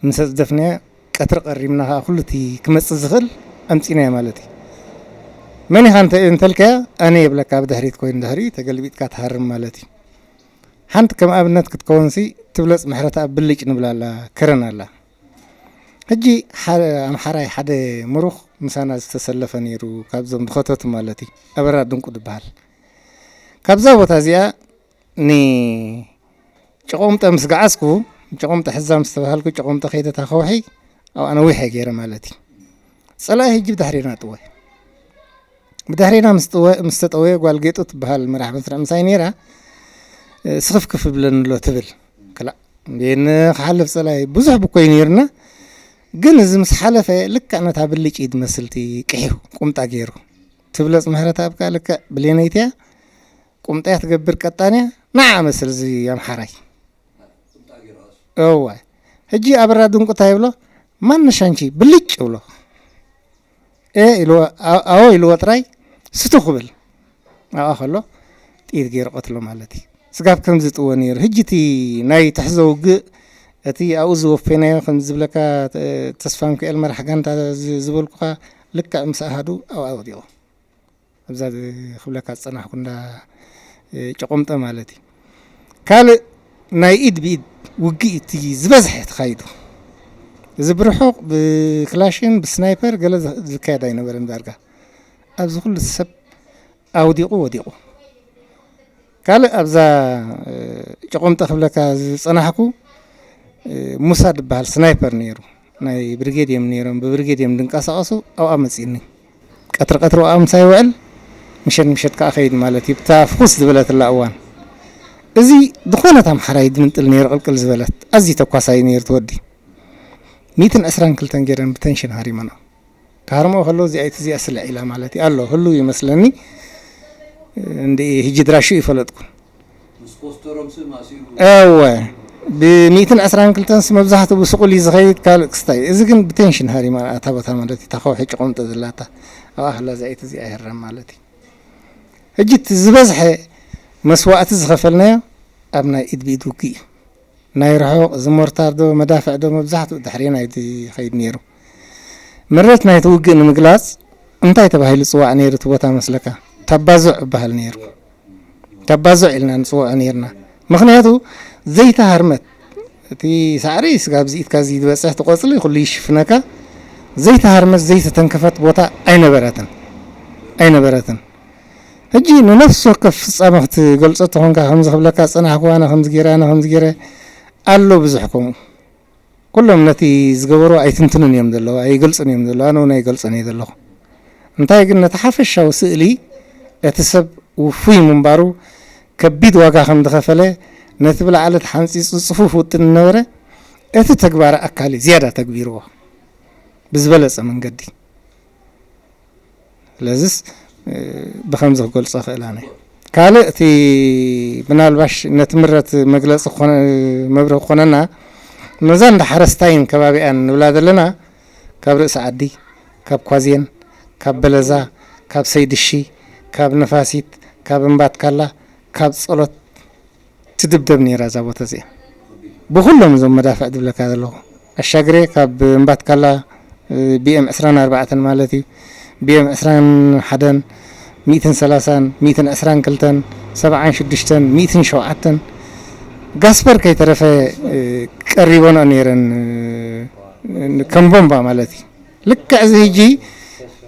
ምስ ኣጽደፍናዮ ቀትሪ ቀሪምና ከኣ ኩሉ እቲ ክመጽእ ዝኽእል ኣምጺናዮ ማለት እዩ። መን ኢኻ እንተ-፣ እንተልካዮ ኣነ የብለካ ብድሕሪት ኮይኑ ድሕሪ ተገልቢጥካ ትሃርም ማለት እዩ። ሓንቲ ከም ኣብነት ክትከውንሲ እቲ ትብለጽ ምሕረተኣብ ብልጭ ንብላ ኣላ፣ ከረን ኣላ። ሕጂ ሓደ ኣምሓራይ፣ ሓደ ምሩኽ ምሳና ዝተሰለፈ ነይሩ፣ ካብዞም ብኸተቱ ማለት እዩ፣ ኣበራ ድንቁ ዝበሃል። ካብዛ ቦታ እዚኣ ንጨቆምጠ ምስ ገዓዝኩ፣ ጨቆምጠ ሕዛ ምስ ተባሃልኩ፣ ጨቆምጠ ከይደ እታ ከውሒ ኣብኣ ነዊሐ ገይረ ማለት እዩ። ጸላኢ ሕጂ ብድሕሬና ጥወ። ብድሕሬና ምስ ጥወ-፣ ምስ ተጠወየ፣ ጓል ጌጡ ትበሃል መራሕ መስርዕ ምሳይ ነይራ፣ እ፣ ስኽፍክፍ ብለኒ ኣሎ ትብል። ክላእ፣ ቤን ክሓልፍ ጸላኢ ብዙሕ ብኮይ ነይርና፣ ግን እዚ ምስ ሓለፈ ልክዕ ነታ ብልጭ ኢድ መስልቲ ቅሒው ቁምጣ ገይሩ። ትብለጽ ምሕረተኣብ ከኣ ልክዕ ብሌነይትያ ቁምጣያ ትገብር ቀጣንያ፣ ንዓ መስል እዚ ኣምሓራይ። እወ። ሕጂ ኣበራ ድንቁ እንታይ ይብሎ? ማነሽ ኣንቺ ብልጭ ይብሎ። ኤ ኢልዎ፣ ኣ-፣ ኣዎ ኢልዎ ጥራይ ስቱ ክብል። ኣብኣ ከሎ ጥይት ገይሩ ቀትሎ ማለት እዩ። ስጋብ ከምዚ ጥዎ ነይሩ። ሕጂ እቲ ናይ ትሕዞ ውግእ፣ እቲ ኣብኡ ዝወፈናዮ ከም ዝብለካ፣ ተ-፣ ተስፋ ሚካኤል መራሕ ጋንታ ዝ-፣ ዝበልኩኻ ልክዕ ምስ ኣሃዱ ኣብኣ ወዲቑ። ኣብዛ ዝ-፣ ክብለካ ዝጸናሕኩ እንዳ፣ እ፣ ጨቆምጠ ማለት እዩ። ካልእ ናይ ኢድ ብኢድ ውግእ እቲ ዝበዝሐ ተኻይዱ። እዚ ብርሑቕ ብክላሽን ብስናይፐር ገለ ዝ-፣ ዝካየድ ኣይነበረን ዳርጋ። ኣብዚ ኩሉ ሰብ ኣውዲቑ ወዲቑ። ካልእ ኣብዛ፣ እ፣ ጨቆምጠ ክብለካ ዝጸናሕኩ፣ እ፣ ሙሳ ዝበሃል ስናይፐር ነይሩ። ናይ ብርጌድ እዮም ነይሮም። ብብርጌድ እዮም ዝንቀሳቐሱ። ኣብኣ መጺእኒ። ቀትሪ ቀትሪ ኣብኣ ምሳይ ይውዕል፣ ምሸት ምሸት ከኣ ኸይድ ማለት እዩ። ብታ ፍኹስ ዝበለትላ እዋን። እዚ ዝኾነት ኣምሓራይ ድምንጥል ነይሩ ቅልቅል ዝበለት። ኣዝዩ ተኳሳይ ነይሩ እቲ ወዲ። ሚእትን ዕስራን ክልተን ገይረን ብተንሽን ሃሪመንኦ። ክሃርምኦ ከለዉ እዚኣ፣ እዚኣ ስልዕ ኢላ ማለት እዩ። ኣሎ፣ ህሉው ይመስለኒ። እንድኢ፣ ሕጂ ድራሹ ይፈለጥኩ። ምስ ኮስተሮም ስም ኣሲሩ። እወ፣ ብሚእትን ዕስራን ክልተን ስ መብዛሕትኡ ብስቑል እዩ ዝኸይድ፣ ካልእ ክስታይ። እዚ ግን ብቴንሽን ሃሪማ እታ ቦታ ማለት እዩ፣ እታ ከውሒ ጭቑምጢ ዘላታ። ኣብኣ ከላ እዚኣ፣ እዚኣ ይህረም ማለት እዩ። ሕጂ እቲ ዝበዝሐ መስዋእቲ ዝኸፈልናዮ ኣብ ናይ ኢድ ብኢድ ውግእ እዩ። ናይ ርሑቕ፣ እዚ ሞርታር ዶ መዳፍዕ ዶ መብዛሕትኡ ድሕሬና እዩ ዝኸይድ ነይሩ። ምረት ናይቲ ውግእ ንምግላጽ እንታይ ተባሂሉ ዝጽዋዕ ነይሩ እቲ ቦታ መስለካ? ታባዙዕ ይበሃል ነይሩ። ታባዙዕ ኢልና ንጽውዖ ነይርና። ምኽንያቱ ዘይተሃርመት፣ እቲ ሳዕሪ ስጋብ እዚ ኢድካ እዚ ዝበጽሕ፣ እቲ ቆጽሊ ኩሉ ይሽፍነካ። ዘይተሃርመት፣ ዘይተተንከፈት ቦታ ኣይነበረትን። ኣይነበረትን። ሕጂ ንነፍሲ ወከፍ ፍጻመ ክትገልጾ ተኾንካ፣ ከምዚ ክብለካ ዝጸናሕኩ ኣነ ከምዚ ገይረ፣ ኣነ ከምዚ ገይረ፣ ኣሎ ብዙሕ ከምኡ። ኩሎም ነቲ ዝገበሩ ኣይትንትኑን እዮም ዘለዉ፣ ኣይገልጹን እዮም ዘለዉ፣ ኣነ እውን ኣይገልጾን እየ ዘለኹ። እንታይ ግን ነቲ ሓፈሻዊ ስእሊ እቲ ሰብ ውፉይ ምንባሩ፣ ከቢድ ዋጋ ከም ዝኸፈለ፣ ነቲ ብላዕሊ ተሓንጺጹ ጽፉፍ ውጥን ዝነበረ፣ እቲ ተግባር ኣካል እዩ ዝያዳ ተግቢርዎ ብዝበለጸ መንገዲ። ስለዚስ፣ እ፣ ብኸምዚ ክገልጾ እኽእል ኣነ። ካልእ እቲ ምናልባሽ ነቲ ምረት መግለጺ ክኾነ-፣ መብርሂ ክኾነና፣ ነዛ እንዳ ሓረስታይን ከባቢኣን ንብላ ዘለና፣ ካብ ርእሲ ዓዲ፣ ካብ ኳዝየን፣ ካብ በለዛ፣ ካብ ሰይድሺ፣ ካብ ነፋሲት፣ ካብ እምባትካላ፣ ካብ ጸሎት ትድብደብ ነይራ እዛ ቦታ እዚኣ። ብኹሎም እዞም መዳፍዕ ዝብለካ ዘለኹ። ኣሻግሬ ካብ እምባትካላ፣ እ፣ ቢ ኤም ዕስራን ኣርባዕተን ማለት እዩ። ቢ ኤም ዕስራን ሓደን፣ ሚእትን ሰላሳን፣ ሚእትን ዕስራን ክልተን፣ ሰብዓን ሽዱሽተን፣ ሚእትን ሸውዓተን፣ ጋስፐር ከይተረፈ፣ እ፣ ቀሪበንኦ ነይረን፣ እ፣ ከም ቦምባ ማለት እዩ። ልክዕ እዚ ሕጂ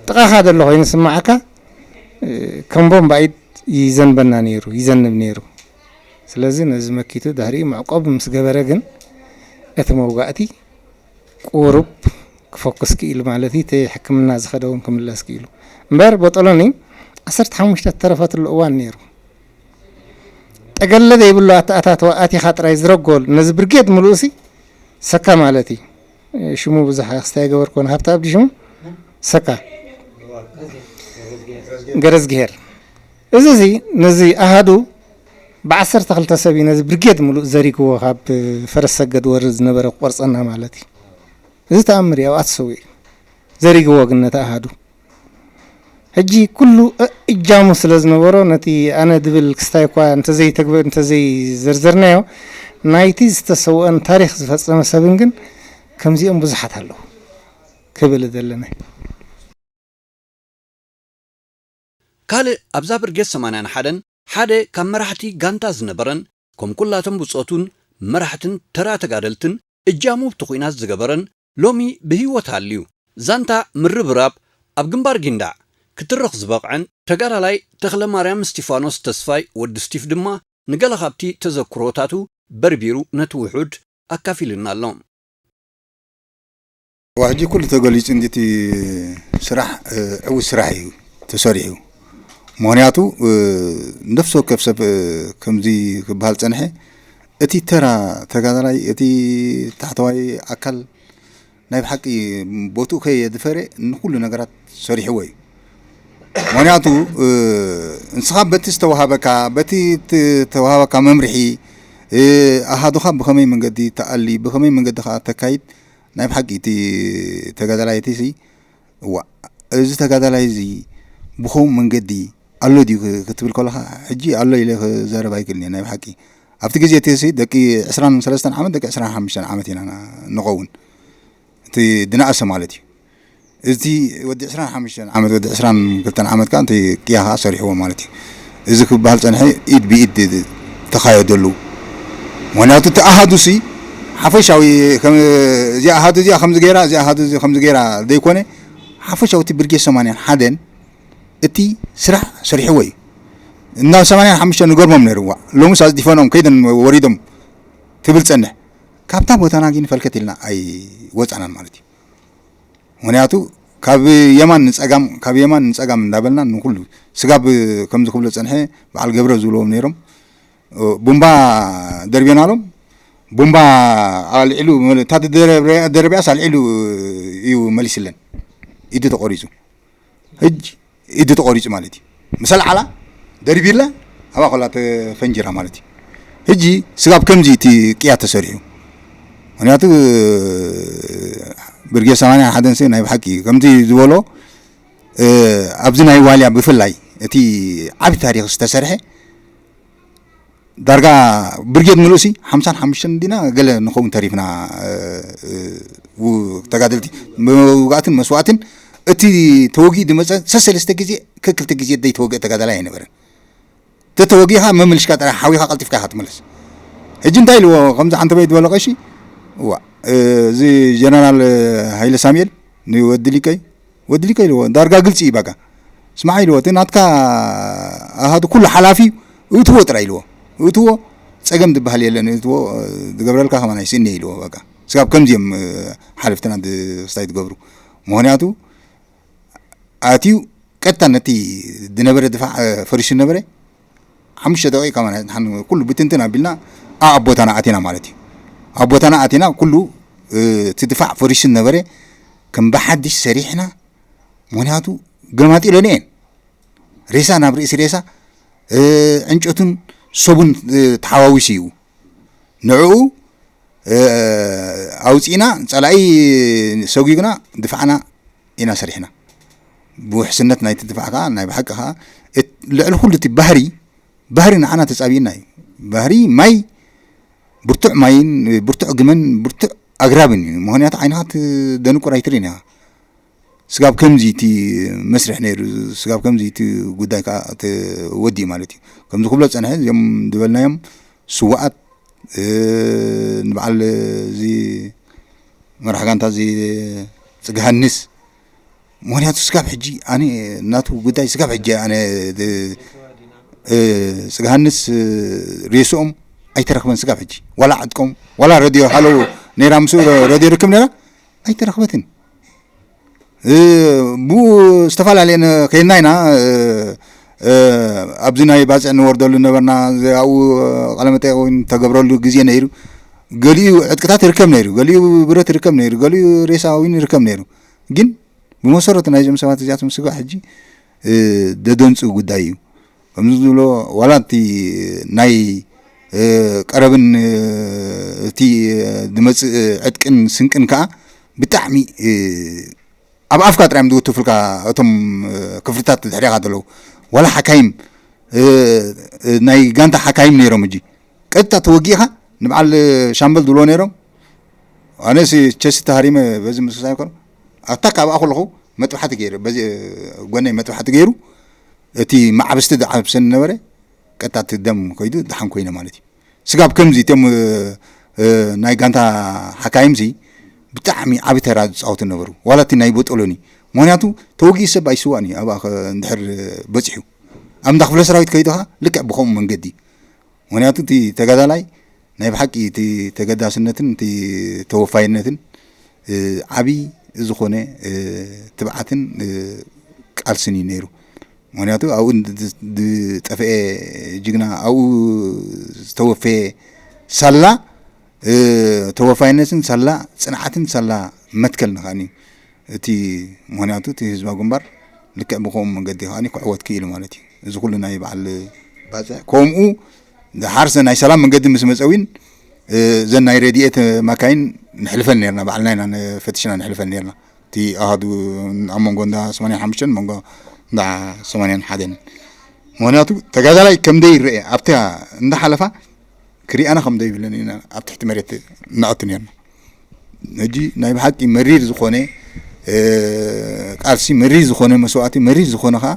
ጥቓኻ ዘሎ ኮይኑ ዝስምዓካ፣ እ፣ ከም ቦምባ ኢድ ይዘንበና ነይሩ፣ ይዘንብ ነይሩ። ስለዚ ነዚ መኪቱ ድሕሪኡ መዕቆብ ምስ ገበረ ግን እቲ መውጋእቲ ቁሩብ ክፈኩስ ክኢሉ ማለት እዩ። እቲ ሕክምና ዝኸደ እውን ክምለስ ክኢሉ። እምበር ቦጦሎኒ ዓሰርተ ሓሙሽተ እተረፈትሉ እዋን ነይሩ። ጠገለ ዘይብሉ ኣተኣታትዋ ኣቲኻ ጥራይ ዝረጎል ነዚ ብርጌድ ምሉእሲ ሰካ ማለት እዩ። ሽሙ ብዙሕ ክስታይ ገበርኮን ሃብተ ኣብዲ ሽሙ ሰካ ገረዝግሄር። እዚ እዚ ነዚ ኣሃዱ ብዓሰርተ ክልተ ሰብ እዩ ነዚ ብርጌድ ምሉእ ዘሪግዎ፣ ካብ ፈረስ ሰገድ ወርድ ዝነበረ ቆርጸና ማለት እዩ። እዚ ተኣምር እዩ፣ ኣብኣ ተሰዊኡ ዘሪግዎ ግን ነቲ ኣሃዱ። ሕጂ ኩሉ እ-፣ እጃሙ ስለ ዝነበሮ ነቲ ኣነ ድብል ክስታይ እኳ እንተዘይተግበ-፣ እንተዘይዘርዘርናዮ፣ ናይቲ ዝተሰውአን ታሪኽ ዝፈጸመ ሰብን ግን ከምዚኦም ብዙሓት ኣለዉ ክብል እደሊ። ካልእ ኣብዛ ብርጌድ ሰማንያን ሓደን ሓደ ካብ መራሕቲ ጋንታ ዝነበረን፣ ከም ኩላቶም ብጾቱን መራሕትን ተራ ተጋደልትን እጃሙ ኣብቲ ኲናት ዝገበረን ሎሚ ብህይወት ሃልዩ ዛንታ ምርብራብ ኣብ ግንባር ጊንዳዕ ክትርኽ ዝበቕዐን ተጋዳላይ ተኽለ ማርያም እስቲፋኖስ ተስፋይ ወዲ ስቲፍ ድማ ንገለ ካብቲ ተዘክሮታቱ በርቢሩ ነቲ ውሑድ ኣካፊሉና ኣሎ። ሕጂ ኩሉ ተገሊጹ እንዲቲ ስራሕ ዕውት ስራሕ እዩ ተሰሪሑ። ምክንያቱ ነፍሲ ወከፍ ሰብ ከምዚ ክበሃል ጸንሐ፣ እቲ ተራ ተጋዳላይ፣ እቲ ታሕተዋይ ኣካል ናይ ብሓቂ ቦትኡ ከየድፈረ ንኩሉ ነገራት ሰሪሕዎ እዩ። ምክንያቱ ንስኻ በቲ ዝተዋሃበካ በቲ ተዋሃበካ መምርሒ ኣሃዱኻ ብኸመይ መንገዲ ተኣሊ ብኸመይ መንገዲ ከዓ ተካይድ ናይ ብሓቂ እቲ ተጋዳላይ እቲ ሲ እዋ እዚ ተጋዳላይ እዚ ብኸው መንገዲ ኣሎ ድዩ ክትብል ከለኻ ሕጂ ኣሎ ኢለ ክዛረብ ኣይክእልን ናይ ብሓቂ ኣብቲ ግዜ እቲ ሲ ደቂ ዕስራን ሰለስተን ዓመት ደቂ ዕስራን ሓሙሽተን ዓመት ኢና ንኸውን እቲ ድነኣሰ ማለት እዩ። እቲ ወዲ ዕስራን ሓሙሽተን ዓመት ወዲ ዕስራን ክልተን ዓመት ከዓ እንታይ ቅያ ከዓ ሰሪሕዎ ማለት እዩ። እዚ ክበሃል ፀንሐ ኢድ ብኢድ ተኻየደሉ። ምክንያቱ እቲ ኣሃዱ ሲ ሓፈሻዊ እዚኣ ኣሃዱ እዚኣ ከምዚ ገይራ እዚኣ ኣሃዱ እዚ ከምዚ ገይራ ዘይኮነ ሓፈሻዊ እቲ ብርጌድ ሰማንያን ሓደን እቲ ስራሕ ሰሪሕዎ እዩ። እና ሰማንያን ሓሙሽተን ንገርሞም ነይሩ ዋ ሎምስ ኣፅዲፈኖም ከይደን ወሪዶም ትብል ፀንሕ ካብታ ቦታና ግን ፈልከት ኢልና ኣይወፃናን ማለት እዩ። ምክንያቱ ካብ የማን ንፀጋም ካብ የማን ንፀጋም እንዳበልና ንኩሉ ስጋብ ከምዚ ክብሎ ፀንሐ በዓል ገብረ ዝብልዎም ነይሮም ቡምባ ደርቤናሎም ቡምባ ኣልዒሉ እታ ደረቢያስ ኣልዒሉ እዩ መሊስለን ኢዱ ተቆሪፁ ሕጂ ኢዱ ተቆሪፁ ማለት እዩ ምስ ኣልዓላ ደርቢላ ኣብኣ ኮላ ተፈንጅራ ማለት እዩ ሕጂ ስጋብ ከምዚ እቲ ቅያ ተሰሪሑ ምክንያቱ ብርጌድ ሰማንያ ሓደን ሲ ናይ ብሓቂ ከምዚ ዝበሎ ኣብዚ ናይ ዋልያ ብፍላይ እቲ ዓብ ታሪክ ዝተሰርሐ ዳርጋ ብርጌድ ምሉእ ሲ ሓምሳን ሓሙሽተን ዲና ገለ ንኸውን ተሪፍና ተጋደልቲ መውጋእትን መስዋእትን እቲ ተወጊኡ ዝመፀ ሰሰለስተ ግዜ ከክልተ ግዜ ዘይተወግአ ተጋዳላይ ኣይነበረን ተተወጊኻ መምልሽካ ጥራሕ ሓዊኻ ቀልጢፍካ ኢኻ ትመለስ ሕጂ እንታይ ኢልዎ ከምዚ ዓንተበይ ዝበሎ ቀሺ እዋ እዚ ጀነራል ሃይለ ሳሙኤል ንወዲ ሊቀይ ወዲ ሊቀይ ኢልዎ ዳርጋ ግልፂ እዩ በቃ ስማዕ ኢልዎ እቲ ናትካ ኣሃዱ ኩሉ ሓላፊ እዩ እትዎ ጥራይ ኢልዎ እትዎ ፀገም ዝበሃል የለን እትዎ ዝገብረልካ ከማን ኣይስእኒ ኢልዎ በቃ ስጋብ ከምዚኦም ሓለፍትና ክስታይ ትገብሩ ምክንያቱ ኣትዩ ቀጥታ ነቲ ዝነበረ ድፋዕ ፈሪሱ ነበረ ሓሙሽተ ደቂቕ ከማን ኣይፅንሓን ኩሉ ብትንትን ኣቢልና ኣብ ቦታና ኣቲና ማለት እዩ ኣብ ቦታና ኣቲና ኩሉ እቲ ድፋዕ ፈሪሱ ነበረ ከም ብሓድሽ ሰሪሕና ምክንያቱ ገማጢሎን እየን ሬሳ ናብ ርእሲ ሬሳ ዕንጨቱን ሰቡን ተሓዋዊሱ እዩ ንዕኡ ኣውፂእና ፀላኢ ሰጒግና ድፋዕና ኢና ሰሪሕና ብውሕስነት ናይቲ ድፋዕ ከዓ ናይ ብሓቂ ከዓ ልዕሊ ኩሉ እቲ ባህሪ ባህሪ ንዓና ተፃቢእና እዩ ባህሪ ማይ ብርቱዕ ማይን ብርቱዕ ግመን ብርቱዕ ኣግራብን እዩ ምክንያቱ ዓይንኻ ትደንቁር ኣይትርእን ኢኻ ስጋብ ከምዚ እቲ መስርሕ ነይሩ ስጋብ ከምዚ እቲ ጉዳይ ከዓ ተወዲኡ ማለት እዩ ከምዚ ክብሎ ፀንሐ እዚኦም ዝበልናዮም ስዋኣት ንበዓል እዚ መራሕ ጋንታ እዚ ፅግሃንስ ምክንያቱ ስጋብ ሕጂ ኣነ ናቱ ጉዳይ ስጋብ ሕጂ ኣነ ፅግሃንስ ሬስኦም ኣይተረክበን ስጋብ ሕጂ ዋላ ዕጥቆም ዋላ ረድዮ ሃለው ነይራ ምስ ረድዮ ርክብ ነይራ ኣይተረክበትን ብኡ ዝተፈላለየን ከይድና ኢና ኣብዚ ናይ ባፅዕ ንወርደሉ ነበርና ኣብኡ ቃለመጠየቅ ተገብረሉ ግዜ ነይሩ ገሊኡ ዕጥቅታት ይርከብ ነይሩ ገሊኡ ብረት ይርከብ ነይሩ ገሊኡ ሬሳ እውን ይርከብ ነይሩ ግን ብመሰረቱ ናይዞም ሰባት እዚኣቶም ስጋ ሕጂ ደደንፁ ጉዳይ እዩ ከምዚ ዝብሎ ዋላ እቲ ናይ ቀረብን እቲ ዝመፅእ ዕጥቅን ስንቅን ከዓ ብጣዕሚ ኣብ ኣፍካ ጥራይ ዝውትፉልካ እቶም ክፍልታት ድሕሪኻ ዘለዉ ዋላ ሓካይም ናይ ጋንታ ሓካይም ነይሮም እጂ ቀጥታ ተወጊእኻ ንበዓል ሻምበል ዝብሎ ነይሮም ኣነስ ቸስ ተሃሪመ በዚ ምስክሳይ ኮ ኣታ ካብኣ ከለኹ መጥባሕቲ ገይሩ በዚ ጎነይ መጥባሕቲ ገይሩ እቲ ማዕብስቲ ዝዓብሰኒ ነበረ ቀጥታ እቲ ደም ከይዱ ደሓን ኮይነ ማለት እዩ ስጋብ ከምዚ እቶም ናይ ጋንታ ሓካይምሲ ብጣዕሚ ዓቢ ተራ ዝፃወቱ ነበሩ። ዋላ እቲ ናይ ቦጦሎኒ፣ ምክንያቱ ተወጊኡ ሰብ ኣይስዋእን እዩ ኣብኣ እንድሕር በፂሑ። ኣብ እንዳ ክፍለ ሰራዊት ከይድኻ ልክዕ ብኸምኡ መንገዲ። ምክንያቱ እቲ ተጋዳላይ ናይ ብሓቂ እቲ ተገዳስነትን እቲ ተወፋይነትን ዓብዪ ዝኾነ ትብዓትን ቃልስን እዩ ነይሩ። ምክንያቱ ኣብኡ ዝጠፍአ ጅግና፣ ኣብኡ ዝተወፈየ ሳላ ተወፋይነትን ሳላ ፅንዓትን ሳላ መትከል ንኸዓኒ እቲ ምክንያቱ እቲ ህዝባዊ ግንባር ልክዕ ብከምኡ መንገዲ ከዓኒ ክዕወት ክኢሉ ማለት እዩ። እዚ ኩሉ ናይ በዓል ባፅዕ ከምኡ ድሓርሰ ናይ ሰላም መንገዲ ምስ መፀ እውን እዘን ናይ ረድኤት ማካይን ንሕልፈን ነርና፣ ባዕልና ኢና ፈትሽና ንሕልፈን ነርና። እቲ ኣሃዱ ኣብ መንጎ እንዳ ሰማንያን ሓሙሽተን መንጎ እንዳ ሰማንያን ሓደን። ምክንያቱ ተጋዳላይ ከም ደይረአ ኣብታ እንዳሓለፋ ክሪኣና ከም ደይብለን ኢና ኣብ ትሕቲ መሬት ንኣቱ ነርና። ሕጂ ናይ ብሓቂ መሪር ዝኾነ ቃልሲ፣ መሪር ዝኾነ መስዋእቲ፣ መሪር ዝኾነ ከዓ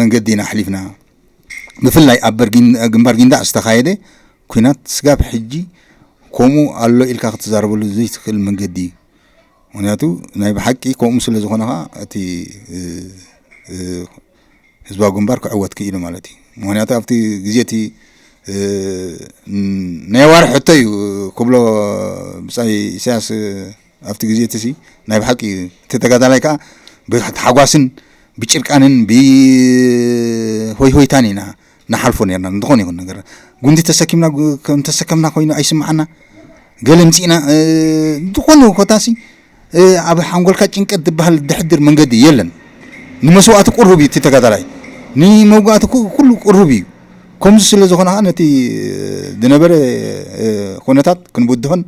መንገዲ ኢና ኣሕሊፍና። ብፍላይ ኣብ ግንባር ጊንዳዕ ዝተኻየደ ኲናት ስጋብ ሕጂ ከምኡ ኣሎ ኢልካ ክትዛረበሉ ዘይትኽእል መንገዲ እዩ። ምክንያቱ ናይ ብሓቂ ከምኡ ስለ ዝኾነ ከዓ እቲ ህዝባዊ ግንባር ክዕወት ክኢሉ ማለት እዩ። ምክንያቱ ኣብቲ ግዜ እቲ ናይ ኣዋርሕ ሕቶ እዩ ክብሎ ብጻይ ኢሳያስ ኣብቲ ግዜ እቲ ሲ ናይ ብሓቂ እቲ ተጋዳላይ ከዓ ብታሕጓስን ብጭርቃንን ብሆይሆይታን ኢና ንሓልፎ ነርና። ዝኾነ ይኹን ነገር ጉንዲ ተሰኪምና፣ ከም ተሰከምና ኮይኑ ኣይስምዓና። ገለ ምጺእና ዝኾነ ኮታሲ ኣብ ሓንጎልካ ጭንቀት ዝበሃል ድሕድር መንገዲ የለን። ንመስዋእቲ ቅሩብ እዩ እቲ ተጋዳላይ፣ ንመውጋእቲ ኩሉ ቅሩብ እዩ። ከምዚ ስለ ዝኾነ ከዓ ነቲ ዝነበረ ኩነታት ክንብድሆን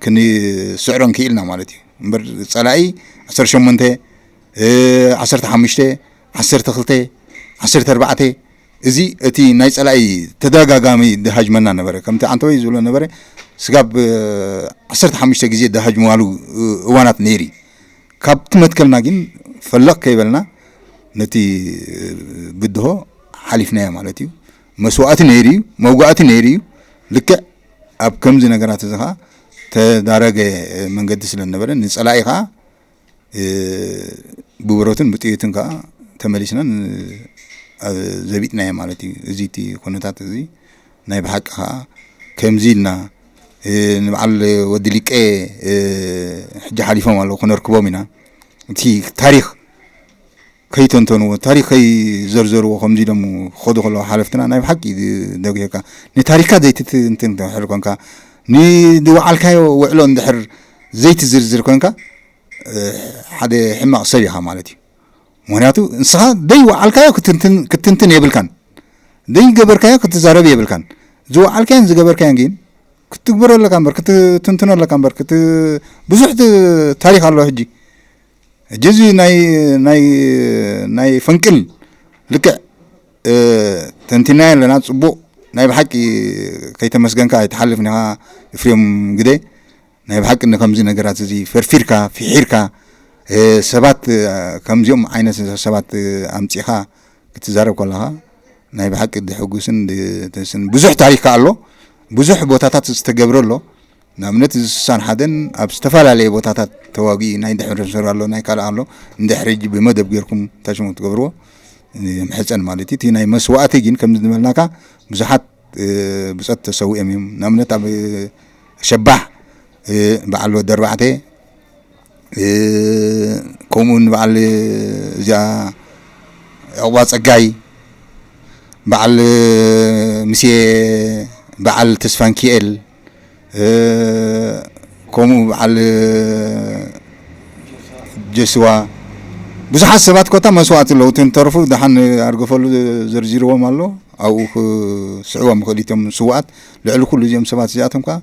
ክንስዕሮን ክኢልና ማለት እዩ። እምበር ጸላኢ ዓሰርተ ሸሞንተ፣ ዓሰርተ ሓሙሽተ፣ ዓሰርተ ክልተ፣ ዓሰርተ ኣርባዕተ፣ እዚ እቲ ናይ ጸላኢ ተደጋጋሚ ድሃጅመና ነበረ። ከምቲ ዓንተወይ ዝብሎ ነበረ፣ ስጋብ ዓሰርተ ሓሙሽተ ግዜ ድሃጅመዋሉ እዋናት ነይሩ እዩ። ካብቲ መትከልና ግን ፈለቕ ከይበልና ነቲ ብድሆ ሓሊፍናዮ ማለት እዩ። መስዋእቲ ነይሩ እዩ፣ መውጋእቲ ነይሩ እዩ። ልክዕ ኣብ ከምዚ ነገራት እዚ ኸዓ ተዳረገ መንገዲ ስለ ዝነበረ ንጸላኢ ኸዓ ብብረቱን ብጥይቱን ከዓ ተመሊስና ዘቢጥናዮ ማለት እዩ። እዚ እቲ ኩነታት እዚ ናይ ብሓቂ ከዓ ከምዚ ኢልና ንበዓል ወዲ ሊቀ ሕጂ ሓሊፎም ኣለዉ ክነርክቦም ኢና። እቲ ታሪኽ ከይተንተንዎ፣ ታሪኽ ከይዘርዘርዎ ከምዚ ኢሎም ክኸዱ ከለዉ ሓለፍትና ናይ ብሓቂ ደጉየካ። ንታሪኽካ ዘይትትንትን እንድሕር ኮንካ፣ ንዝወዓልካዮ ውዕሎ እንድሕር ዘይትዝርዝር ኮንካ ሓደ ሕማቕ ሰብ ኢኻ ማለት እዩ። ምክንያቱ ንስኻ ዘይወዓልካዮ ክትንትን የብልካን፣ ዘይገበርካዮ ክትዛረብ የብልካን። ዝወዓልካዮን ዝገበርካዮን ግን ክትግበሮ ኣለካ እምበር ክትትንትኖ ኣለካ እምበር ብዙሕ ታሪኽ ኣሎ። ሕጂ ሕጂ እዚ ናይ ናይ ናይ ፈንቅል ልክዕ ተንቲናዮ ኣለና። ፅቡቕ ናይ ብሓቂ ከይተመስገንካ ኣይትሓልፍን ኢኻ። እፍርዮም ግደ ናይ ብሓቂ ንከምዚ ነገራት እዚ ፈርፊርካ ፍሒርካ ሰባት ከምዚኦም ዓይነት ሰባት ኣምፂኻ ክትዛረብ ከለኻ ናይ ብሓቂ ድሕጉስን ድስን ብዙሕ ታሪክ ኣሎ። ብዙሕ ቦታታት ዝተገብረ ኣሎ። ንኣብነት እዚ ስሳን ሓደን ኣብ ዝተፈላለየ ቦታታት ተዋጊኡ ናይ ድሕሪ ሰር ኣሎ ናይ ካልእ ኣሎ። እንድሕሪ ሕጂ ብመደብ ጌርኩም ታሽሙ ትገብርዎ ምሕፀን ማለት እዩ። እቲ ናይ መስዋእቲ ግን ከም ዝበልናካ ብዙሓት ብፀት ተሰዊኦም እዮም። ንኣብነት ኣብ ሸባሕ በዓል ወዲ ኣርባዕተ ከምኡ ንበዓል እዚኣ ዕቑባ ጸጋይ፣ በዓል ምሴ፣ በዓል ተስፋንኪኤል፣ ከምኡ በዓል ጀስዋ፣ ብዙሓት ሰባት ኮታ መስዋእቲ ኣለዉ። እቶም ተረፉ ደሓን ኣርገፈሉ ዘርዚርዎም ኣሎ። ኣብኡ ክስዕቦም ይኽእል እዩ። እቶም ስውኣት ልዕሊ ኩሉ እዚኦም ሰባት እዚኣቶም ከኣ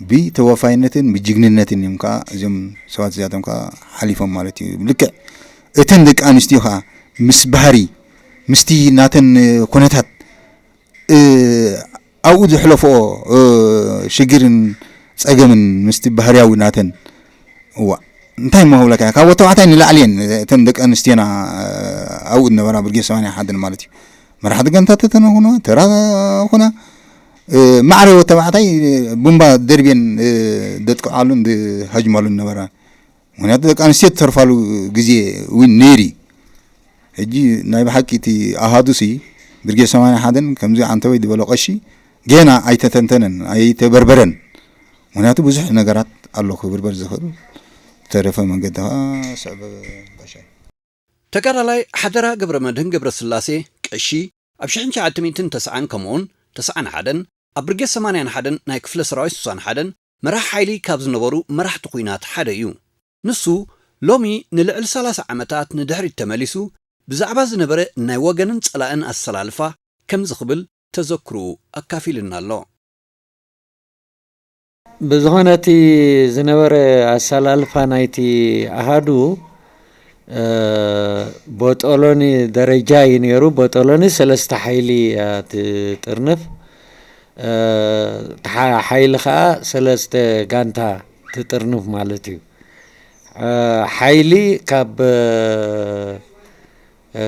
ብተወፋይነትን ብጅግንነትን እዮም ከኣ እዚኦም ሰባት እዚኣቶም ከኣ ሓሊፎም ማለት እዩ። ልክዕ እተን ደቂ ኣንስትዮ ከኣ ምስ ባህሪ ምስቲ ናተን ኩነታት ኣብኡ ዘሕለፈኦ ሽግርን ጸገምን ምስቲ ባህርያዊ ናተን እዋ እንታይ እሞ ክብለካ ካብ ወተባዕታይ ንላዕሊ እየን እተን ደቂ ኣንስትዮና ኣብኡ ዝነበራ ብርጌድ ሰማንያ ሓደን ማለት እዩ። መራሕቲ ጋንታተተን ኹና ተራ ኹና ማዕረ ወተባዕታይ ቡምባ ደርቤን ደጥቅዓሉን ዝሃጅማሉን ነበራ። ምክንያቱ ደቂ ኣንስትዮ ትተርፋሉ ግዜ እውን ነይሩ። ሕጂ ናይ ብሓቂ እቲ ኣሃዱሲ ብርጌድ ሰማንያ ሓደን ከምዚ ዓንተወይ ዝበሎ ቀሺ ገና ኣይተተንተነን ኣይተበርበረን። ምክንያቱ ብዙሕ ነገራት ኣሎ ክብርበር ዝኽእል። ዝተረፈ መንገዲ ከዓ ስዕበ ቀሻይ። ተጋዳላይ ሓደራ ገብረ መድህን ገብረ ስላሴ ቀሺ ኣብ ሽሕን ትሽዓተ ሚእትን ተስዓን ከምኡውን ተስዓን ሓደን ኣብ ብርጌድ ሰማንያን ሓደን ናይ ክፍለ ሰራዊት ስሳን ሓደን መራሕ ሓይሊ ካብ ዝነበሩ መራሕቲ ኲናት ሓደ እዩ። ንሱ ሎሚ ንልዕሊ ሰላሳ ዓመታት ንድሕሪት ተመሊሱ ብዛዕባ ዝነበረ ናይ ወገንን ጸላእን ኣሰላልፋ ከምዚ ክብል ተዘክርኡ ኣካፊልና ኣሎ። ብዝኾነ እቲ ዝነበረ ኣሰላልፋ ናይቲ ኣሃዱ ቦጦሎኒ ደረጃ እዩ ነይሩ። ቦጦሎኒ ሰለስተ ሓይሊ እያ ትጥርንፍ። ሓይሊ ከዓ ሰለስተ ጋንታ ትጥርንፍ ማለት እዩ። ሓይሊ ካብ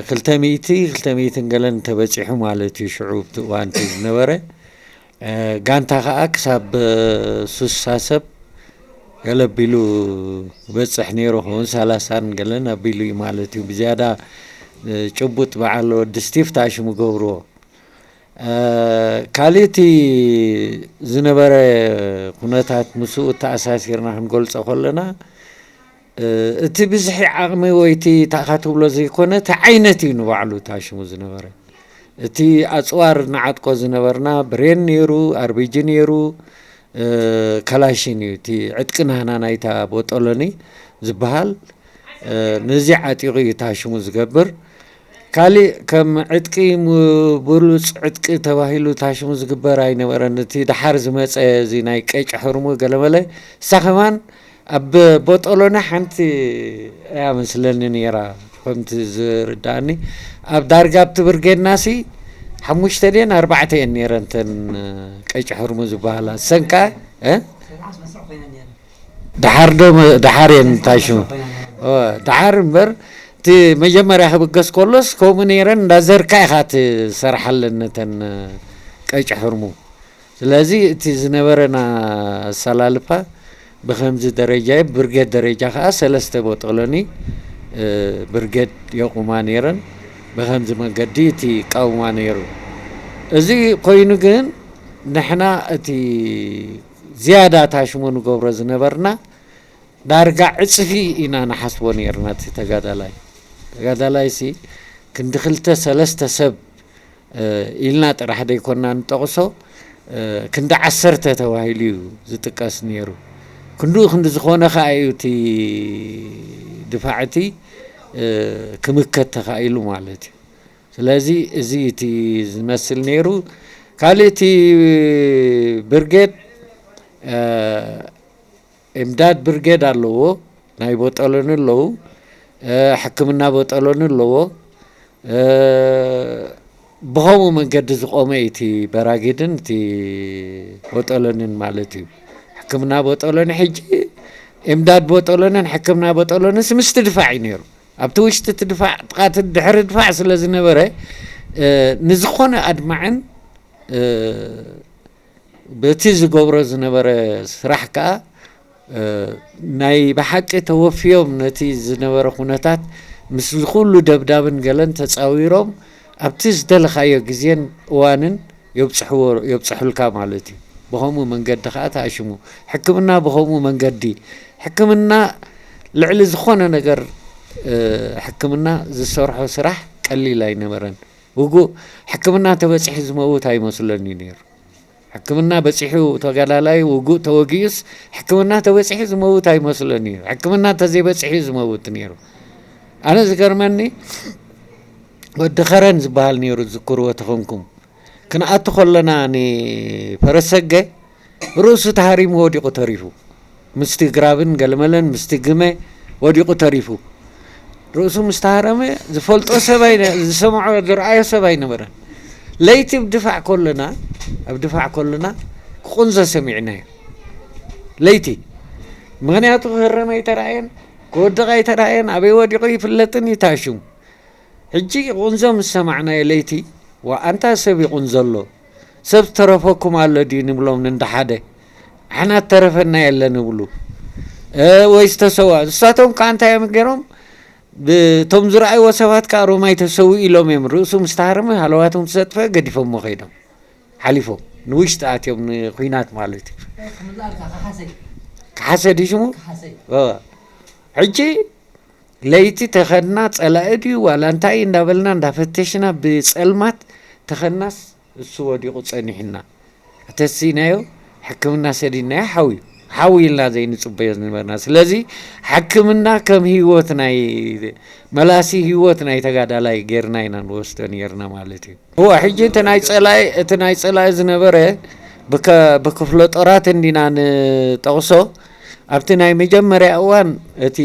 ክልተ ሚእቲ፣ ክልተ ሚእትን ገለን ተበፂሑ ማለት እዩ። ሽዑ ኣብቲ እዋን እቲ ዝነበረ ጋንታ ከዓ ክሳብ ሱሳ ሰብ ገለ ኣቢሉ ይበፅሕ ነይሩ ክኸውን፣ ሰላሳን ገለን ኣቢሉ እዩ ማለት እዩ። ብዝያዳ ጭቡጥ በዓል ወዲ ስቲፍ ታሽሙ ገብርዎ። ካልእ እቲ ዝነበረ ኩነታት ምስኡ ተኣሳሲርና ክንገልፆ ከለና እቲ ብዝሒ ዓቕሚ ወይ እቲ ታእኻ ትብሎ ዘይኮነ እቲ ዓይነት እዩ ንባዕሉ ታሽሙ ዝነበረ። እቲ ኣፅዋር ንዓጥቆ ዝነበርና ብሬን ነይሩ፣ ኣርቢጂ ነይሩ፣ ከላሽን እዩ እቲ ዕጥቂ ናህና ናይታ ቦጦሎኒ ዝበሃል። ነዚ ዓጢቑ እዩ ታሽሙ ዝገብር። ካሊእ ከም ዕጥቂ ብሉፅ ዕጥቂ ተባሂሉ ታሽሙ ዝግበር ኣይነበረን። እቲ ደሓር ዝመፀ እዚ ናይ ቀጭ ሕርሙ ገለመለ እሳ ከማን ኣብ ቦጦሎኒ ሓንቲ እያ መስለኒ ነይራ። ከምቲ ዝርዳእኒ ኣብ ዳርጋ ኣብቲ ብርጌድናሲ ሓሙሽተ ድየን ኣርባዕተ እየን ነይረን እተን ቀጭ ሕርሙ ዝበሃላ ሰንካ ድሓር ዶ ድሓር እየን ታሽሙ ድሓር እምበር እቲ መጀመርያ ክብገስ ከሎስ ከምኡ ነይረን እንዳዘርካ ኢኻ ትሰርሓለን ነተን ቀጭ ሕርሙ። ስለዚ እቲ ዝነበረና ኣሰላልፋ ብከምዚ ደረጃ እዩ። ብርጌድ ደረጃ ከዓ ሰለስተ ቦጦሎኒ ብርጌድ የቑማ ነይረን። ብከምዚ መንገዲ እቲ ይቃውማ ነይሩ። እዚ ኮይኑ ግን ንሕና እቲ ዝያዳ ታሽሙ ንገብሮ ዝነበርና ዳርጋ ዕፅፊ ኢና ንሓስቦ ነይርና። እቲ ተጋዳላይ ተጋዳላይ ሲ ክንዲ ክልተ ሰለስተ ሰብ ኢልና ጥራሕ ዘይኮና ንጠቕሶ ክንዲ ዓሰርተ ተባሂሉ እዩ ዝጥቀስ ነይሩ። ክንድኡ ክንዲ ዝኾነ ከዓ እዩ እቲ ድፋዕ እቲ ክምከት ተኻኢሉ ማለት እዩ። ስለዚ እዚ እቲ ዝመስል ነይሩ። ካልእ እቲ ብርጌድ ኤምዳድ ብርጌድ ኣለዎ፣ ናይ ቦጠሎኒ ኣለዉ፣ ሕክምና ቦጠሎኒ ኣለዎ። ብኸምኡ መንገዲ ዝቆመ እዩ እቲ በራጊድን እቲ ቦጠሎንን ማለት እዩ። ሕክምና ቦጠሎኒ ሕጂ ኤምዳድ ቦጠሎንን ሕክምና ቦጠሎንስ ምስቲ ድፋዕ እዩ ነይሩ። ኣብቲ ውሽጢ እቲ ድፋዕ ጥቓ እቲ ድሕሪ ድፋዕ ስለ ዝነበረ ንዝኾነ ኣድማዕን በቲ ዝገብሮ ዝነበረ ስራሕ ከዓ ናይ ብሓቂ ተወፍዮም ነቲ ዝነበረ ኩነታት ምስ ኩሉ ደብዳብን ገለን ተፃዊሮም ኣብቲ ዝደለኻዮ ግዜን እዋንን የብፅሑልካ ማለት እዩ። ብኸምኡ መንገዲ ከዓ ተኣሽሙ። ሕክምና ብኸምኡ መንገዲ ሕክምና ልዕሊ ዝኾነ ነገር ሕክምና ዝሰርሖ ስራሕ ቀሊል ኣይነበረን። ውጉእ ሕክምና ተበፂሑ ዝመውት ኣይመስለኒ ነይሩ። ሕክምና በፂሑ ተጋዳላይ ውጉእ ተወጊኡስ ሕክምና ተበፂሑ ዝመውት ኣይመስለኒ እዩ። ሕክምና ተዘይበፂሑ ዝመውት ነይሩ። ኣነ ዝገርመኒ ወዲ ኸረን ዝበሃል ነይሩ ዝክርዎ ተኾንኩም ክንኣቱ ከለና ንፈረሰገ ርእሱ ተሃሪሙ ወዲቑ ተሪፉ። ምስቲ ግራብን ገለመለን ምስቲ ግመ ወዲቑ ተሪፉ። ርእሱ ምስ ተሃረመ ዝፈልጦ ሰብ ዝሰምዖ ዝረኣዮ ሰብ ኣይነበረን። ለይቲ ኣብ ድፋዕ ከለና ኣብ ድፋዕ ከለና ክቁንዞ ሰሚዕናዮ። ለይቲ ምክንያቱ ክህረም ኣይተራእየን ክወድቕ ኣይተራእየን ኣበይ ወዲቑ ይፍለጥን ይታሽሙ። ሕጂ ቁንዞ ምስ ሰማዕናዮ ለይቲ ዋእ ኣንታ ሰብ ይቁንዞ ኣሎ ሰብ ዝተረፈኩም ኣሎ ድዩ ንብሎም፣ እንዳ ሓደ ኣሕና ዝተረፈና የለን ይብሉ። እ፣ ወይ ዝተሰዋ። ንሳቶም ከዓ እንታይ እዮም ገይሮም? ብ-፣ እቶም ዝረኣይዎ ሰባት ከዓ ሮማይ ተሰዊኡ ኢሎም እዮም። ርእሱ ምስ ተሃረመ፣ ሃለዋቶም ተሰጥፈ፣ ገዲፎሞ ከይዶም። ሓሊፎም። ንውሽጢ ኣትዮም ንኹናት ማለት እዩ። ክሓሰ ድዩ ሽሙ? እ። ሕጂ ለይቲ ተኸድና ጸላኢ ድዩ ዋላ እንታይ እንዳበልና እንዳፈተሽና ብጸልማት ተኸድናስ እሱ ወዲቑ ጸኒሕና። ተሲናዮ ሕክምና ሰዲድናዮ ሓው እዩ። ሓው ኢልና ዘይንጽበዮ ዝነበርና። ስለዚ ሕክምና ከም ህይወት ናይ መላሲ ህይወት ናይ ተጋዳላይ ጌርና ኢና ንወስዶ ኔርና ማለት እዩ። እወ፣ ሕጂ እቲ ናይ ጸላኢ፣ እቲ ናይ ጸላኢ ዝነበረ ብከ-፣ ብክፍለ ጦራት እንዲና ንጠቕሶ። ኣብቲ ናይ መጀመርያ እዋን እቲ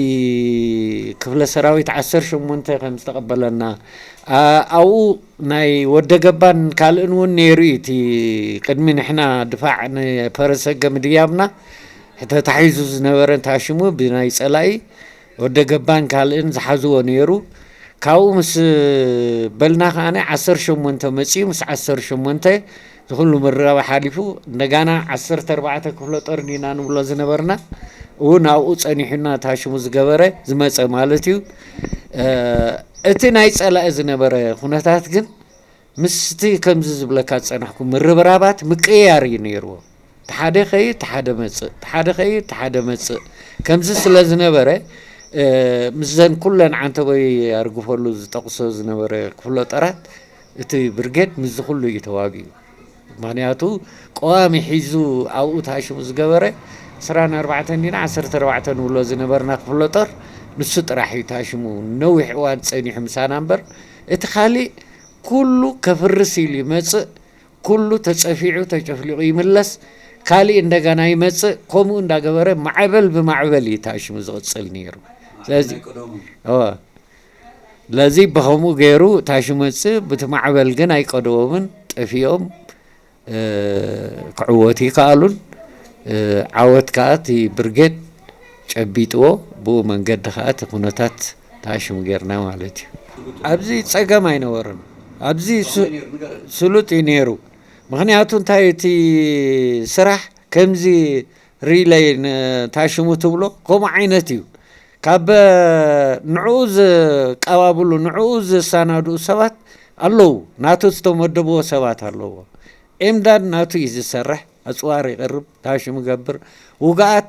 ክፍለ ሰራዊት ዓሰርተ ሸሞንተ ከም ዝተቐበለና፣ ኣ-፣ ኣብኡ ናይ ወደ ገባን ካልእን እውን ነይሩ እዩ። እቲ ቅድሚ ንሕና ድፋዕ ንፈረሰገ ምድያብና ተታሒዙ ዝነበረ እንታሽሙ ብናይ ጸላኢ ወደ ገባን ካልእን ዝሓዝዎ ነይሩ። ካብኡ ምስ በልና ከኣነ ዓሰርተ ሸሞንተ መጺኡ፣ ምስ ዓሰርተ ሸሞንተ ዝኹሉ ምርራብ ሓሊፉ፣ እንደጋና ዓሰርተ ኣርባዕተ ክፍለ ጦር እንዲና ንብሎ ዝነበርና፣ እውን ኣብኡ ጸኒሑና ታሽሙ ዝገበረ ዝመጸ ማለት እዩ። እ፣ እቲ ናይ ጸላኢ ዝነበረ ኩነታት ግን ምስቲ ከምዚ ዝብለካ ዝጸናሕኩ ምርብራባት ምቅይያር እዩ ነይርዎ። እቲ ሓደ ኸይድ፣ እቲ ሓደ መጽእ፣ እቲ ሓደ ኸይድ፣ እቲ ሓደ መጽእ። ከምዚ ስለ ዝነበረ፣ እ፣ ምስዘን ኩለን ዓንተቦይ ኣርግፈሉ ዝጠቕሶ ዝነበረ ክፍለ ጦራት፣ እቲ ብርጌድ ምስዚ ኩሉ እዩ ተዋጊኡ። ምኽንያቱ ቀዋሚ ሒዙ ኣብኡ ታሽሙ ዝገበረ፣ ዕስራን ኣርባዕተን ዲና ዓሰርተ ኣርባዕተ ንብሎ ዝነበርና ክፍለ ጦር፣ ንሱ ጥራሕ እዩ ታሽሙ ነዊሕ እዋን ጸኒሑ ምሳና እምበር፣ እቲ ካሊእ ኩሉ ከፍርስ ኢሉ ይመጽእ፣ ኩሉ ተጸፊዑ ተጨፍሊቑ ይምለስ፣ ካሊእ እንደገና ይመጽእ። ከምኡ እንዳገበረ ማዕበል ብማዕበል እዩ ታሽሙ ዝቕጽል ነይሩ። ስለዚ፣ እወ፣ ስለዚ ብኸምኡ ገይሩ ታሽሙ መጽእ፣ ብቲ ማዕበል ግን ኣይቀደዎምን፣ ጠፊኦም፣ እ፣ ክዕወቱ ይከኣሉን። እ፣ ዓወት ከኣ እቲ ብርጌድ ጨቢጥዎ፣ ብኡ መንገዲ ከኣ እቲ ኩነታት ታሽሙ ጌርና ማለት እዩ። ኣብዚ ጸገም ኣይነበረን። ኣብዚ ሱ-፣ ስሉጥ እዩ ነይሩ። ምኽንያቱ እንታይ፣ እቲ ስራሕ ከምዚ ሪለይ ን-፣ ታሽሙ ትብሎ ከምኡ ዓይነት እዩ። ካብ ንዕኡ ዝቀባብሉ፣ ንዕኡ ዝሰናድኡ ሰባት ኣለዉ። ናቱ ዝተመደብዎ ሰባት ኣለዎ። ኤምዳድ ናቱ እዩ ዝሰርሕ፣ ኣጽዋር ይቕርብ፣ ታሽሙ ይገብር። ውግኣት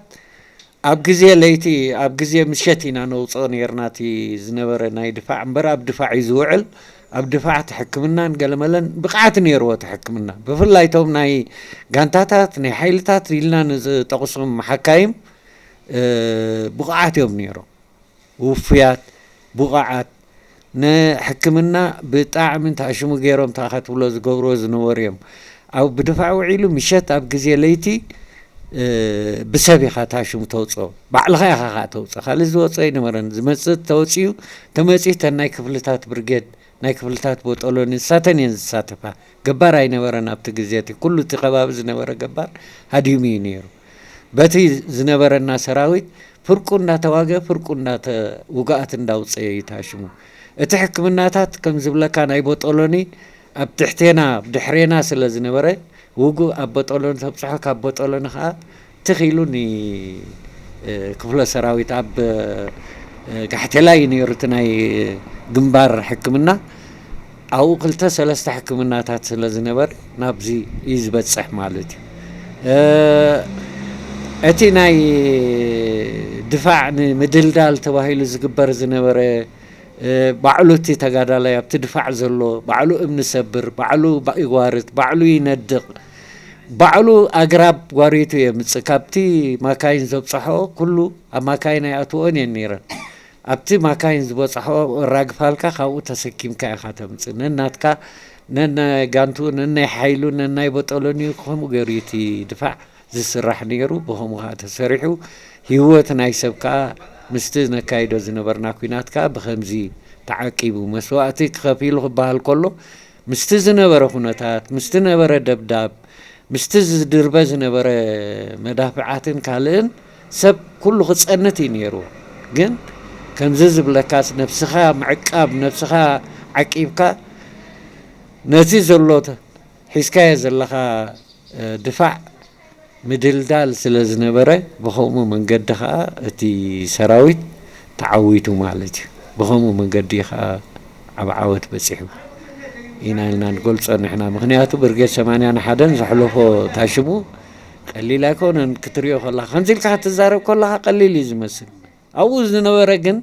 ኣብ ግዜ ለይቲ፣ ኣብ ግዜ ምሸት ኢና ነውጽኦ ነይርና እቲ ዝነበረ ናይ ድፋዕ እምበር፣ ኣብ ድፋዕ እዩ ዝውዕል። ኣብ ድፋዕ እቲ ሕክምናን ገለመለን ብቕዓት ነይርዎ እቲ ሕክምና። ብፍላይ እቶም ናይ ጋንታታት፣ ናይ ሓይልታት ኢልና ንዝጠቕሶም ሓካይም፣ እ፣ ብቑዓት እዮም ነይሮም። ውፉያት፣ ብቑዓት፣ ንሕክምና ብጣዕሚ እንተኣሽሙ ገይሮም ተኣኻ ትብሎ ዝገብርዎ ዝነበሩ እዮም። ኣብ ብድፋዕ ውዒሉ ምሸት ኣብ ግዜ ለይቲ፣ እ፣ ብሰብ ኢኻ ታሽሙ ተውፅኦ። ባዕልኻ ኢኻ ኸዓ ተውፅኦ። ካልእ ዝወፅኦ ኣይነበረን። ዝመፅእ ተወፂኡ፣ ተመፂኡ ተን ናይ ክፍልታት ብርጌድ፣ ናይ ክፍልታት ቦጦሎኒ ንሳተን እየን ዝሳተፋ። ገባር ኣይነበረን ኣብቲ ግዜ እቲ። ኩሉ እቲ ከባቢ ዝነበረ ገባር ሃዲሙ እዩ ነይሩ። በቲ ዝነበረና ሰራዊት ፍርቁ እንዳተዋገ፣ ፍርቁ እንዳተ-፣ ውግኣት እንዳውፀየ እዩ ታሽሙ። እቲ ሕክምናታት ከም ዝብለካ ናይ ቦጦሎኒ ኣብ ትሕቴና፣ ኣብ ድሕሬና ስለ ዝነበረ፣ ውጉእ ኣብ ቦጦሎኒ ተብፅሖ፣ ካብ ቦጦሎኒ ከዓ ትኽ ኢሉ ኒ-፣ እ፣ ክፍለ ሰራዊት ኣብ፣ እ፣ ጋሕቴላ እዩ ነይሩ እቲ ናይ ግንባር ሕክምና። ኣብኡ ክልተ ሰለስተ ሕክምናታት ስለ ዝነበረ ናብዚ እዩ ዝበጽሕ ማለት እዩ። እ፣ እቲ ናይ ድፋዕ ንምድልዳል ተባሂሉ ዝግበር ዝነበረ፣ እ፣ ባዕሉ እቲ ተጋዳላይ ኣብቲ ድፋዕ ዘሎ ባዕሉ እምኒ ሰብር፣ ባዕሉ ባ-፣ ይጓርት፣ ባዕሉ ይነድቕ፣ ባዕሉ ኣግራብ ጓሪቱ የምጽእ። ካብቲ ማካይን ዘብጽሖ ኩሉ ኣብ ማካይን ኣይኣትዎን እየን ነይረን። ኣብቲ ማካይን ዝበጽሖ ኣራግፋልካ ካብኡ ተሰኪምካ ኢኻ ተምጽእ። ነናትካ፣ ነናይ ጋንቱ፣ ነናይ ሓይሉ፣ ነናይ በጠሎኒኡ ከምኡ ገይሩ እዩ እቲ ድፋዕ ዝስራሕ ነይሩ። ብኸምኡ ኸዓ ተሰሪሑ። ህይወት ናይ ሰብ ከኣ ምስቲ ነካይዶ ዝነበርና ኲናት ከኣ ብኸምዚ ተዓቂቡ። መስዋእቲ ክኸፊሉ ክበሃል ከሎ ምስቲ ዝነበረ ኩነታት፣ ምስቲ ነበረ ደብዳብ፣ ምስቲ ዝድርበ ዝነበረ መዳፍዓትን ካልእን ሰብ ኩሉ ክጸንት እዩ ነይርዎ። ግን ከምዚ ዝብለካስ ነብስኻ ምዕቃብ፣ ነብስኻ ዓቂብካ ነቲ ዘሎ ተ-፣ ሒዝካዮ ዘለኻ ድፋዕ ምድልዳል ስለ ዝነበረ፣ ብኸምኡ መንገዲ ኸኣ እቲ ሰራዊት ተዓዊቱ ማለት እዩ። ብኸምኡ መንገዲ ኸኣ ኣብ ዓወት በጺሑ ኢና ኢልና ንገልጾ ንሕና። ምኽንያቱ ብርጌድ ሰማንያን ሓደን ዘሕለፎ ታሽሙ ቀሊል ኣይኮነን ክትሪኦ ከለኻ። ከምዚ ኢልካ ክትዛረብ ከለኻ ቀሊል እዩ ዝመስል። ኣብኡ ዝነበረ ግን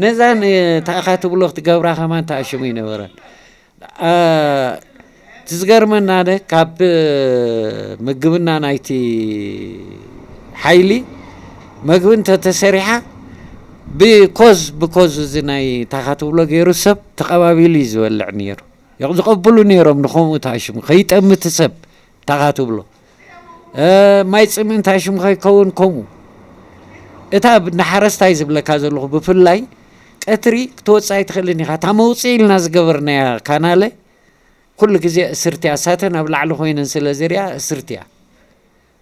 ነዛ ንታእኻ ትብሎ ክትገብራ ከማን ተኣሽሙ ይነበረን። እቲ ዝገርመና ደ ካብ ምግብና ናይቲ ሓይሊ መግቢ እንተተሰሪሓ ብኮዝ ብኮዝ እዚ ናይ ታኻ ትብሎ ገይሩ ሰብ ተቐባቢሉ እዩ ዝበልዕ ነይሩ። ዝቐብሉ ነይሮም ንኸምኡ ታሽሙ ከይጠምቲ ሰብ ታኻ ትብሎ ማይ ፅምእን ታሽሙ ከይከውን ከምኡ። እታ ንሓረስታይ ዝብለካ ዘለኹ ብፍላይ ቀትሪ ክትወፅእ ኣይትኽእልን ኢኻ። እታ መውፅኢ ኢልና ዝገበርናያ ካናለ ኩሉ ግዜ እስርትያ፣ እሳተ ናብ ላዕሊ ኮይነን ስለ ዝሪኣ እስርትያ።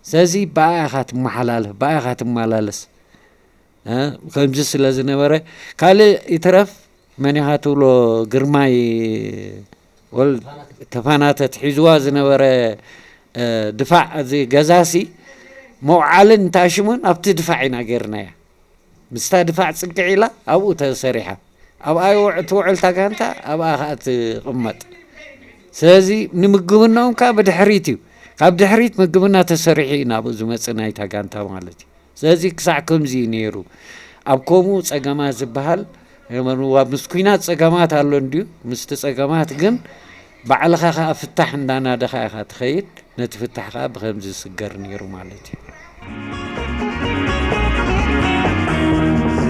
ስለዚ ብኣ ኢኻ ትመሓላለፍ፣ ብኣ ኢኻ ትመላለስ። ከምዚ ስለ ዝነበረ ካልእ ይትረፍ መን ኢኻ ትብሎ ግርማይ ወል ተፋናተት ሒዝዋ ዝነበረ ድፋዕ እዚ ገዛሲ መውዓልን ታሽሙን ኣብቲ ድፋዕ ኢና ገይርናያ። ምስታ ድፋዕ ጽግዕ ኢላ ኣብኡ ተሰሪሓ። ኣብኣ ይውዕ-፣ ትውዕል እታ ጋንታ ኣብኣ ኸኣ ትቕመጥ። ስለዚ ንምግብናኦም ከኣ ብድሕሪት እዩ። ካብ ድሕሪት ምግብና ተሰሪሑ እዩ ናብኡ ዝመጽእ ናይታ ጋንታ ማለት እዩ። ስለዚ ክሳዕ ከምዚ እዩ ነይሩ። ኣብ ከምኡ ጸገማት ዝበሃል ኣብ ምስ ኲናት ጸገማት ኣሎ እንድዩ። ምስቲ ጸገማት ግን ባዕልኻ ኸኣ ፍታሕ እንዳናደኻ ኢኻ ትኸይድ። ነቲ ፍታሕ ኸኣ ብኸምዚ ዝስገር ነይሩ ማለት እዩ።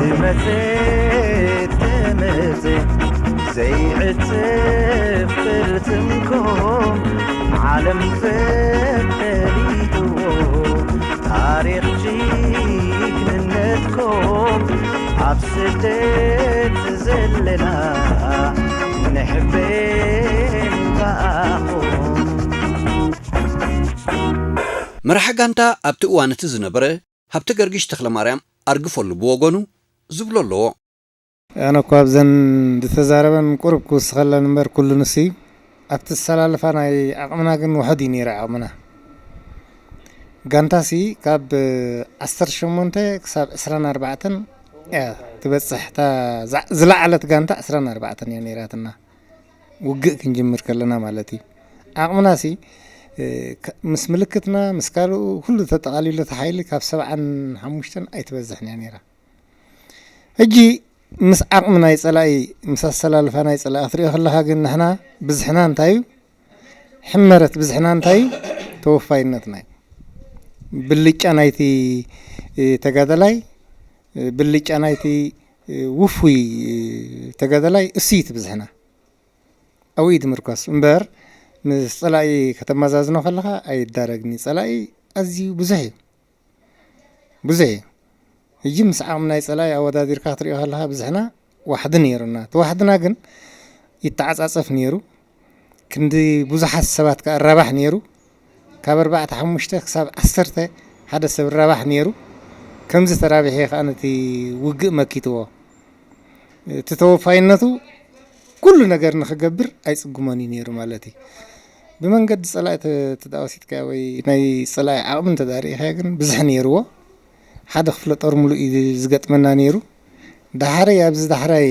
ዝመጽእ ተመጽእ ዘይዕጽፍ ቅርጽምኩም ዓለም ፈሊጥዎ ታሪኽ ጅግንነትኩም ኣብ ስደት ዘለና ንሕበን ብኣኹም። መራሒ ጋንታ ኣብቲ እዋን እቲ ዝነበረ ሃብተገርግሽ ተኽለማርያም ኣርግፈሉ ብወገኑ ዝብሎ ኣለዎ። ኣነ እኳ ኣብዘን ዝተዛረበን ቁሩብ ክውስኸለን እምበር ኩሉ ንሱ እዩ። ኣብቲ ኣሰላልፋ ናይ ዓቕምና ግን ውሑድ እዩ ነይሩ ዓቕምና። ጋንታሲ ካብ ዓሰርተ ሸሞንተ ክሳብ ዕስራን ኣርባዕተን እያ ትበጽሕ። እታ ዝለዓለት ጋንታ ዕስራን ኣርባዕተን እያ ነይራትና። ውግእ ክንጅምር ከለና ማለት እዩ። ዓቕምናሲ ምስ ምልክትና ምስ ካልኡ ኩሉ ተጠቓሊሉ እቲ ሓይሊ ካብ ሰብዓን ሓሙሽተን ኣይትበዝሕን እያ ነይራ። ሕጂ ምስ ዓቕሚ ናይ ጸላኢ ምስ ኣሰላልፋ ናይ ጸላኢ ክትሪኦ ከለኻ ግን ንሕና ብዝሕና እንታይ እዩ? ሕመረት ብዝሕና እንታይ እዩ? ተወፋይነትና እዩ። ብልጫ ናይቲ ተጋዳላይ ብልጫ ናይቲ ውፉይ ተጋዳላይ እሱ እዩ እቲ ብዝሕና። ኣብኡ እዩ ዝምርኮስ እምበር ምስ ጸላኢ ከተመዛዝኖ ከለኻ ኣይዳረግን እዩ። ጸላኢ ኣዝዩ ብዙሕ እዩ። ብዙሕ እዩ። ሕጂ ምስ ዓቕሚ ናይ ጸላኢ ኣወዳዲርካ ክትሪኦ ከለኻ ብዝሕና ዋሕዲ ነይሩና። እቲ ዋሕድና ግን ይተዓጻጸፍ ነይሩ። ክንዲ ብዙሓት ሰባት ከኣ እራባሕ ነይሩ። ካብ ኣርባዕተ ሓሙሽተ ክሳብ ዓሰርተ ሓደ ሰብ እራባሕ ነይሩ። ከምዚ ተራቢሑ እዩ ከኣ ነቲ ውግእ መኪትዎ። እቲ ተወፋይነቱ ኩሉ ነገር ንኽገብር ኣይጽግሞን እዩ ነይሩ ማለት እዩ። ብመንገዲ ጸላኢ ተዳወሲትካዮ ወይ ናይ ጸላኢ ዓቕሚ እንተዳርኢኻዮ ግን ብዝሕ ነይርዎ። ሓደ ክፍለ ጦር ሙሉእ እዩ ዝገጥመና ነይሩ። ዳሕረይ ኣብዚ ዳሕራይ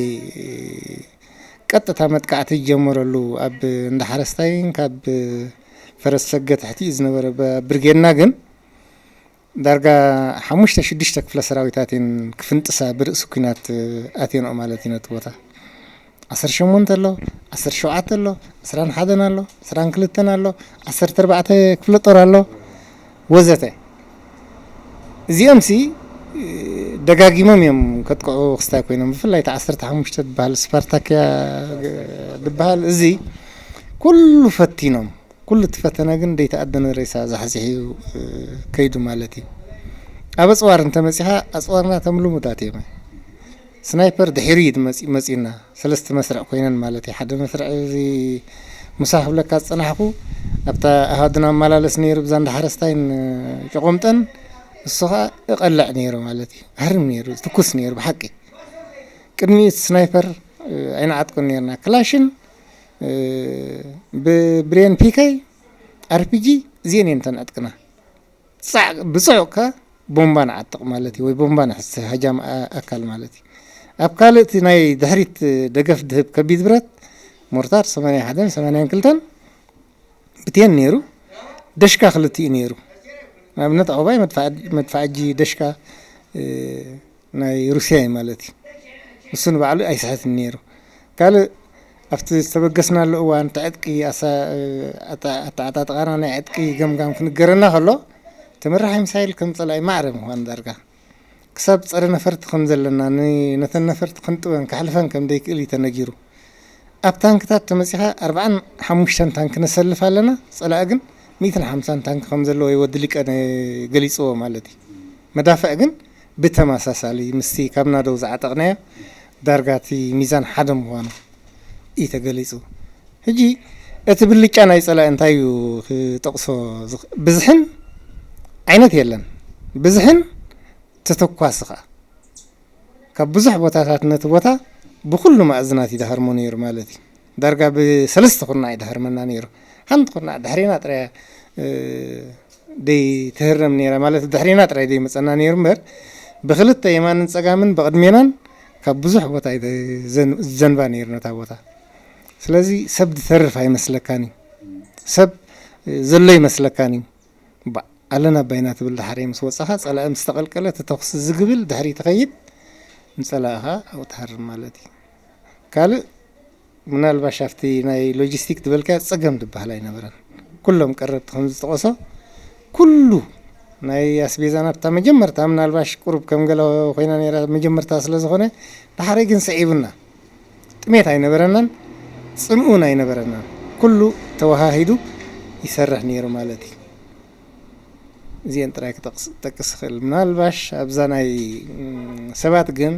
ቀጥታ መጥቃዕቲ ዝጀመረሉ ኣብ እንዳ ሓረስታይን ካብ ፈረስ ሰገ ትሕቲ እዩ ዝነበረ ብርጌድና ግን ዳርጋ ሓሙሽተ ሽዱሽተ ክፍለ ሰራዊታት እየን ክፍንጥሳ ብርእሲ ኲናት ኣትየንኦ ማለት እዩ ነቲ ቦታ። ዓሰርተ ሸሞንተ ኣሎ፣ ዓሰርተ ሸውዓተ ኣሎ፣ ዕስራን ሓደን ኣሎ፣ ዕስራን ክልተን ኣሎ፣ ዓሰርተ ኣርባዕተ ክፍለ ጦር ኣሎ ወዘተ። እዚኦም ሲ ደጋጊሞም እዮም ከጥቅዑ ክስታይ ኮይኖም ብፍላይ እቲ ዓሰርተ ሓሙሽተ ዝበሃል ስፓርታኪያ ዝበሃል እዚ ኩሉ ፈቲኖም ኩሉ እቲ ፈተነ ግን ደይተኣደነ ሬሳ ዛሕዚሑ እዩ ከይዱ ማለት እዩ። ኣብ ኣፅዋር እንተመፂኻ ኣፅዋርና ተምልሙዳት እዮም። ስናይፐር ድሒሩ እዩ መፂ መፂኡና ሰለስተ መስርዕ ኮይነን ማለት እዩ። ሓደ መስርዕ እዚ ምሳ ክብለካ ዝፀናሕኩ ኣብታ ኣሃዱና ኣመላለስ ነይሩ ብዛ እንዳ ሓረስታይን ጨቆምጠን እሱ ከዓ እቐልዕ ነይሩ ማለት እዩ። ኣህርም ነይሩ ትኩስ ነይሩ ብሓቂ ቅድሚኡ ስናይፐር ኣይንዓጥቁን ነይርና ክላሽን ብብሬን ፒከይ ኣርፒጂ እዚአን እየን እተን ዕጥቅና። ጻዕ ብጽዑቕካ ቦምባ ንዓጥቕ ማለት እዩ፣ ወይ ቦምባ ንሕዝ ሃጃም ኣ-፣ ኣካል ማለት እዩ። ኣብ ካልእ እቲ ናይ ድሕሪት ደገፍ ድህብ ከቢድ ብረት ሞርታር ሰማንያ ሓደን ሰማንያን ክልተን ብቴን ነይሩ፣ ደሽካ ክልቲኡ ነይሩ። ንኣብነት ዕቑባይ መድፋዕ-፣ መድፋዕጂ ደሽካ፣ እ፣ ናይ ሩስያ እዩ ማለት እዩ። እሱ ንባዕሉ ኣይስሕትን ነይሩ። ካልእ ኣብቲ ዝተበገስናሉ እዋን እቲ ዕጥቂ ኣሳ-፣ ኣታ-፣ ኣተዓጣጥቓና ናይ ዕጥቂ ገምጋም ክንገረና ከሎ ተመራሒ ሚሳይል ከም ጸላኢ ማዕረ ምዃን ዳርጋ ክሳብ ጸረ ነፈርቲ ከም ዘለና ን-፣ ነተን ነፈርቲ ክንጥወን ከሕልፈን ከም ደይክእል እዩ ተነጊሩ። ኣብ ታንክታት ተመጺኻ ኣርባዓን ሓሙሽተን ታንክ ነሰልፍ ኣለና፣ ጸላኢ ግን ሚእትን ሓምሳን ታንክ ከም ዘለዎ እዩ ወዲ ሊቀ ነ-፣ ገሊጽዎ ማለት እዩ። መዳፍዕ ግን ብተመሳሳሊ ምስቲ ካብ ናደው ዝዓጠቕናዮ ዳርጋ እቲ ሚዛን ሓደ ምዃኑ እዩ ተገሊጹ። ሕጂ እቲ ብልጫ ናይ ጸላኢ እንታይ እዩ ክጠቕሶ ዝኽ-፣ ብዝሕን ዓይነት የለን። ብዝሕን ተተኳሲ ኸኣ ካብ ብዙሕ ቦታታት ነቲ ቦታ ብኹሉ መኣዝናት ይደሃርሞ ነይሩ ማለት እዩ። ዳርጋ ብሰለስተ ኩርናዕ ይደሃርመና ነይሩ። ሓንቲ ኩርናዕ ድሕሬና ጥራይ፣ እ፣ ደይ ትህረም ነይራ ማለት ድሕሬና ጥራይ ደይ መጸና ነይሩ እምበር ብክልተ የማንን ጸጋምን ብቕድሜናን ካብ ብዙሕ ቦታ እዩ ዘን-፣ ዘንባ ነይሩ ነታ ቦታ። ስለዚ ሰብ ዝተርፍ ኣይመስለካን እዩ። ሰብ ዘሎ ይመስለካን እዩ። ባዕ ኣለና ባይና ትብል ድሓረይ ምስ ወጻኻ ጸላኢ ምስ ተቐልቀለ እቲ ተኹሲ ዝግብል ድሕሪ ትኸይድ ንጸላእኻ ኣብኡ ትሃርም ማለት እዩ። ካልእ ምናልባሽ ኣብቲ ናይ ሎጂስቲክ ዝበልካዮ ጸገም ዝበሃል ኣይነበረን። ኩሎም ቀረብቲ ከም ዝጠቐሶ ኩሉ ናይ ኣስቤዛ ናብታ መጀመርታ ምናልባሽ ቁሩብ ከም ገለ ኮይና ነይራ መጀመርታ ስለ ዝኾነ ድሓረይ ግን ስዒቡና። ጥሜት ኣይነበረናን፣ ጽምኡን ኣይነበረናን። ኩሉ ተወሃሂዱ ይሰርሕ ነይሩ ማለት እዩ። እዚአን ጥራይ ክጠቅስ-፣ ጠቅስ እኽእል። ምናልባሽ ኣብዛ ናይ፣ ም፣ ሰባት ግን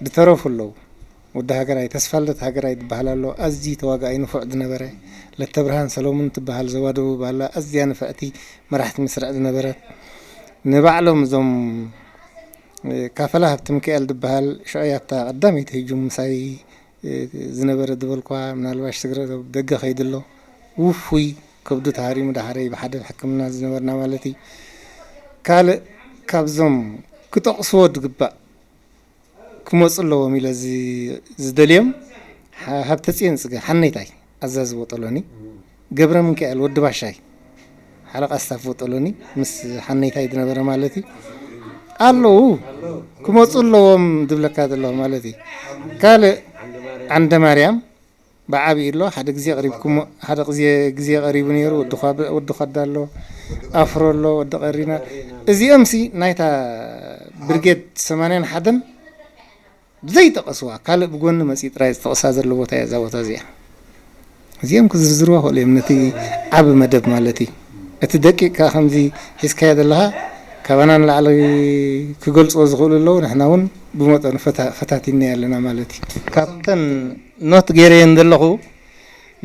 ዝተረፉ ኣለዉ። ወዲ ሃገራይ፣ ተስፋልደት ሃገራይ ዝበሃል ኣሎ። ኣዝዩ ተዋጋኣይ ንፉዕ ዝነበረ፣ ለተብርሃን ሰሎሙን ትበሃል ዞባ ደቡብ ኣላ፣ ኣዝያ ንፍዕቲ መራሕቲ መስርዕ ዝነበረት። ንባዕሎም እዞም፣ እ፣ ካፈላ ሃብተሚካኤል ዝበሃል ሽዑ ኣብታ ቀዳመይቲ ህጁም ምሳይ፣ እ፣ ዝነበረ ዝበልኳ፣ ምናልባሽ ስግረ ደገ ከይዱ ኣሎ። ውፉይ፣ ከብዱ ተሃሪሙ፣ ዳሕረይ ብሓደ ሕክምና ዝነበርና ማለት እዩ። ካልእ ካብዞም ክጠቕስዎ ዝግባእ ክመፁ ኣለዎም ኢለ ዝ-፣ ዝደልዮም ሓ-፣ ሃብተፅዮን ፅገ ሓነይታይ ኣዛዚ ቦጦሎኒ፣ ገብረ ሚካኤል ወዲ ባሻይ ሓለቃ ስታፍ ቦጦሎኒ ምስ ሓነይታይ ዝነበረ ማለት እዩ ኣለዉ ክመፁ ኣለዎም ዝብለካ ዘለኹ ማለት እዩ። ካልእ ዓንደ ማርያም ብዓብዪ ኣሎ። ሓደ ግዜ ቀሪብኩሞ፣ ሓደ ግዜ፣ ግዜ ቀሪቡ ነይሩ። ወዲ ኳ-፣ ወዲ ኳዳ ኣሎ፣ ኣፍሮ ኣሎ፣ ወዲ ቀሪና። እዚኦም ሲ ናይታ ብርጌድ ሰማንያን ሓደን ዘይጠቐስዋ፣ ካልእ ብጎኒ መጺኡ ጥራይ ዝጠቕሳ ዘሎ ቦታ እያ እዛ ቦታ እዚኣ። እዚኦም ክዝርዝርዋ ክእሉ እዮም፣ ነቲ ዓቢ መደብ ማለት እዩ። እቲ ደቂቕ ከኣ ከምዚ ሒዝካዮ ዘለኻ፣ ካባና ንላዕሊ ክገልጽዎ ዝኽእሉ ኣለዉ። ንሕና እውን ብመጠኑ ፈታ-፣ ፈታቲንናዮ ኣለና ማለት እዩ። ካብተን ኖት ገይረየን ዘለኹ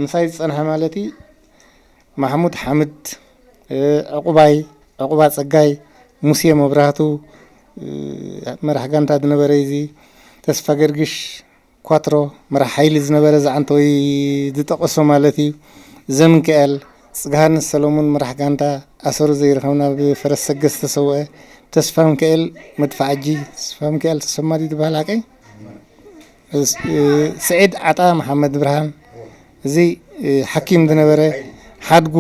ምሳይ ዝጸንሐ ማለት እዩ፣ ማሕሙድ ሓምድ፣ እ፣ ዕቑባይ፣ ዕቑባ ጸጋይ፣ ሙሴ መብራህቱ፣ እ፣ መራሕ ጋንታ ዝነበረ እዚ፣ ተስፋ ገርግሽ፣ ኳትሮ፣ መራሕ ሓይሊ ዝነበረ ዝዓንተወይ ዝጠቐሶ ማለት እዩ። ዘሚካኤል፣ ጽግሃንስ ሰሎሙን፣ መራሕ ጋንታ፣ ኣሰሩ ዘይረኸብና ብፈረስ ሰገስ ዝተሰውአ፣ ተስፋ ሚካኤል መድፍዓጂ፣ ተስፋ ሚካኤል ተሰማ ድዩ ዝበሃል ሓቀይ? ስ-፣ እ፣ ስዒድ ዓጣ፣ መሓመድ ብርሃን፣ እዚ፣ እ፣ ሓኪም ዝነበረ፣ ሓድጉ፣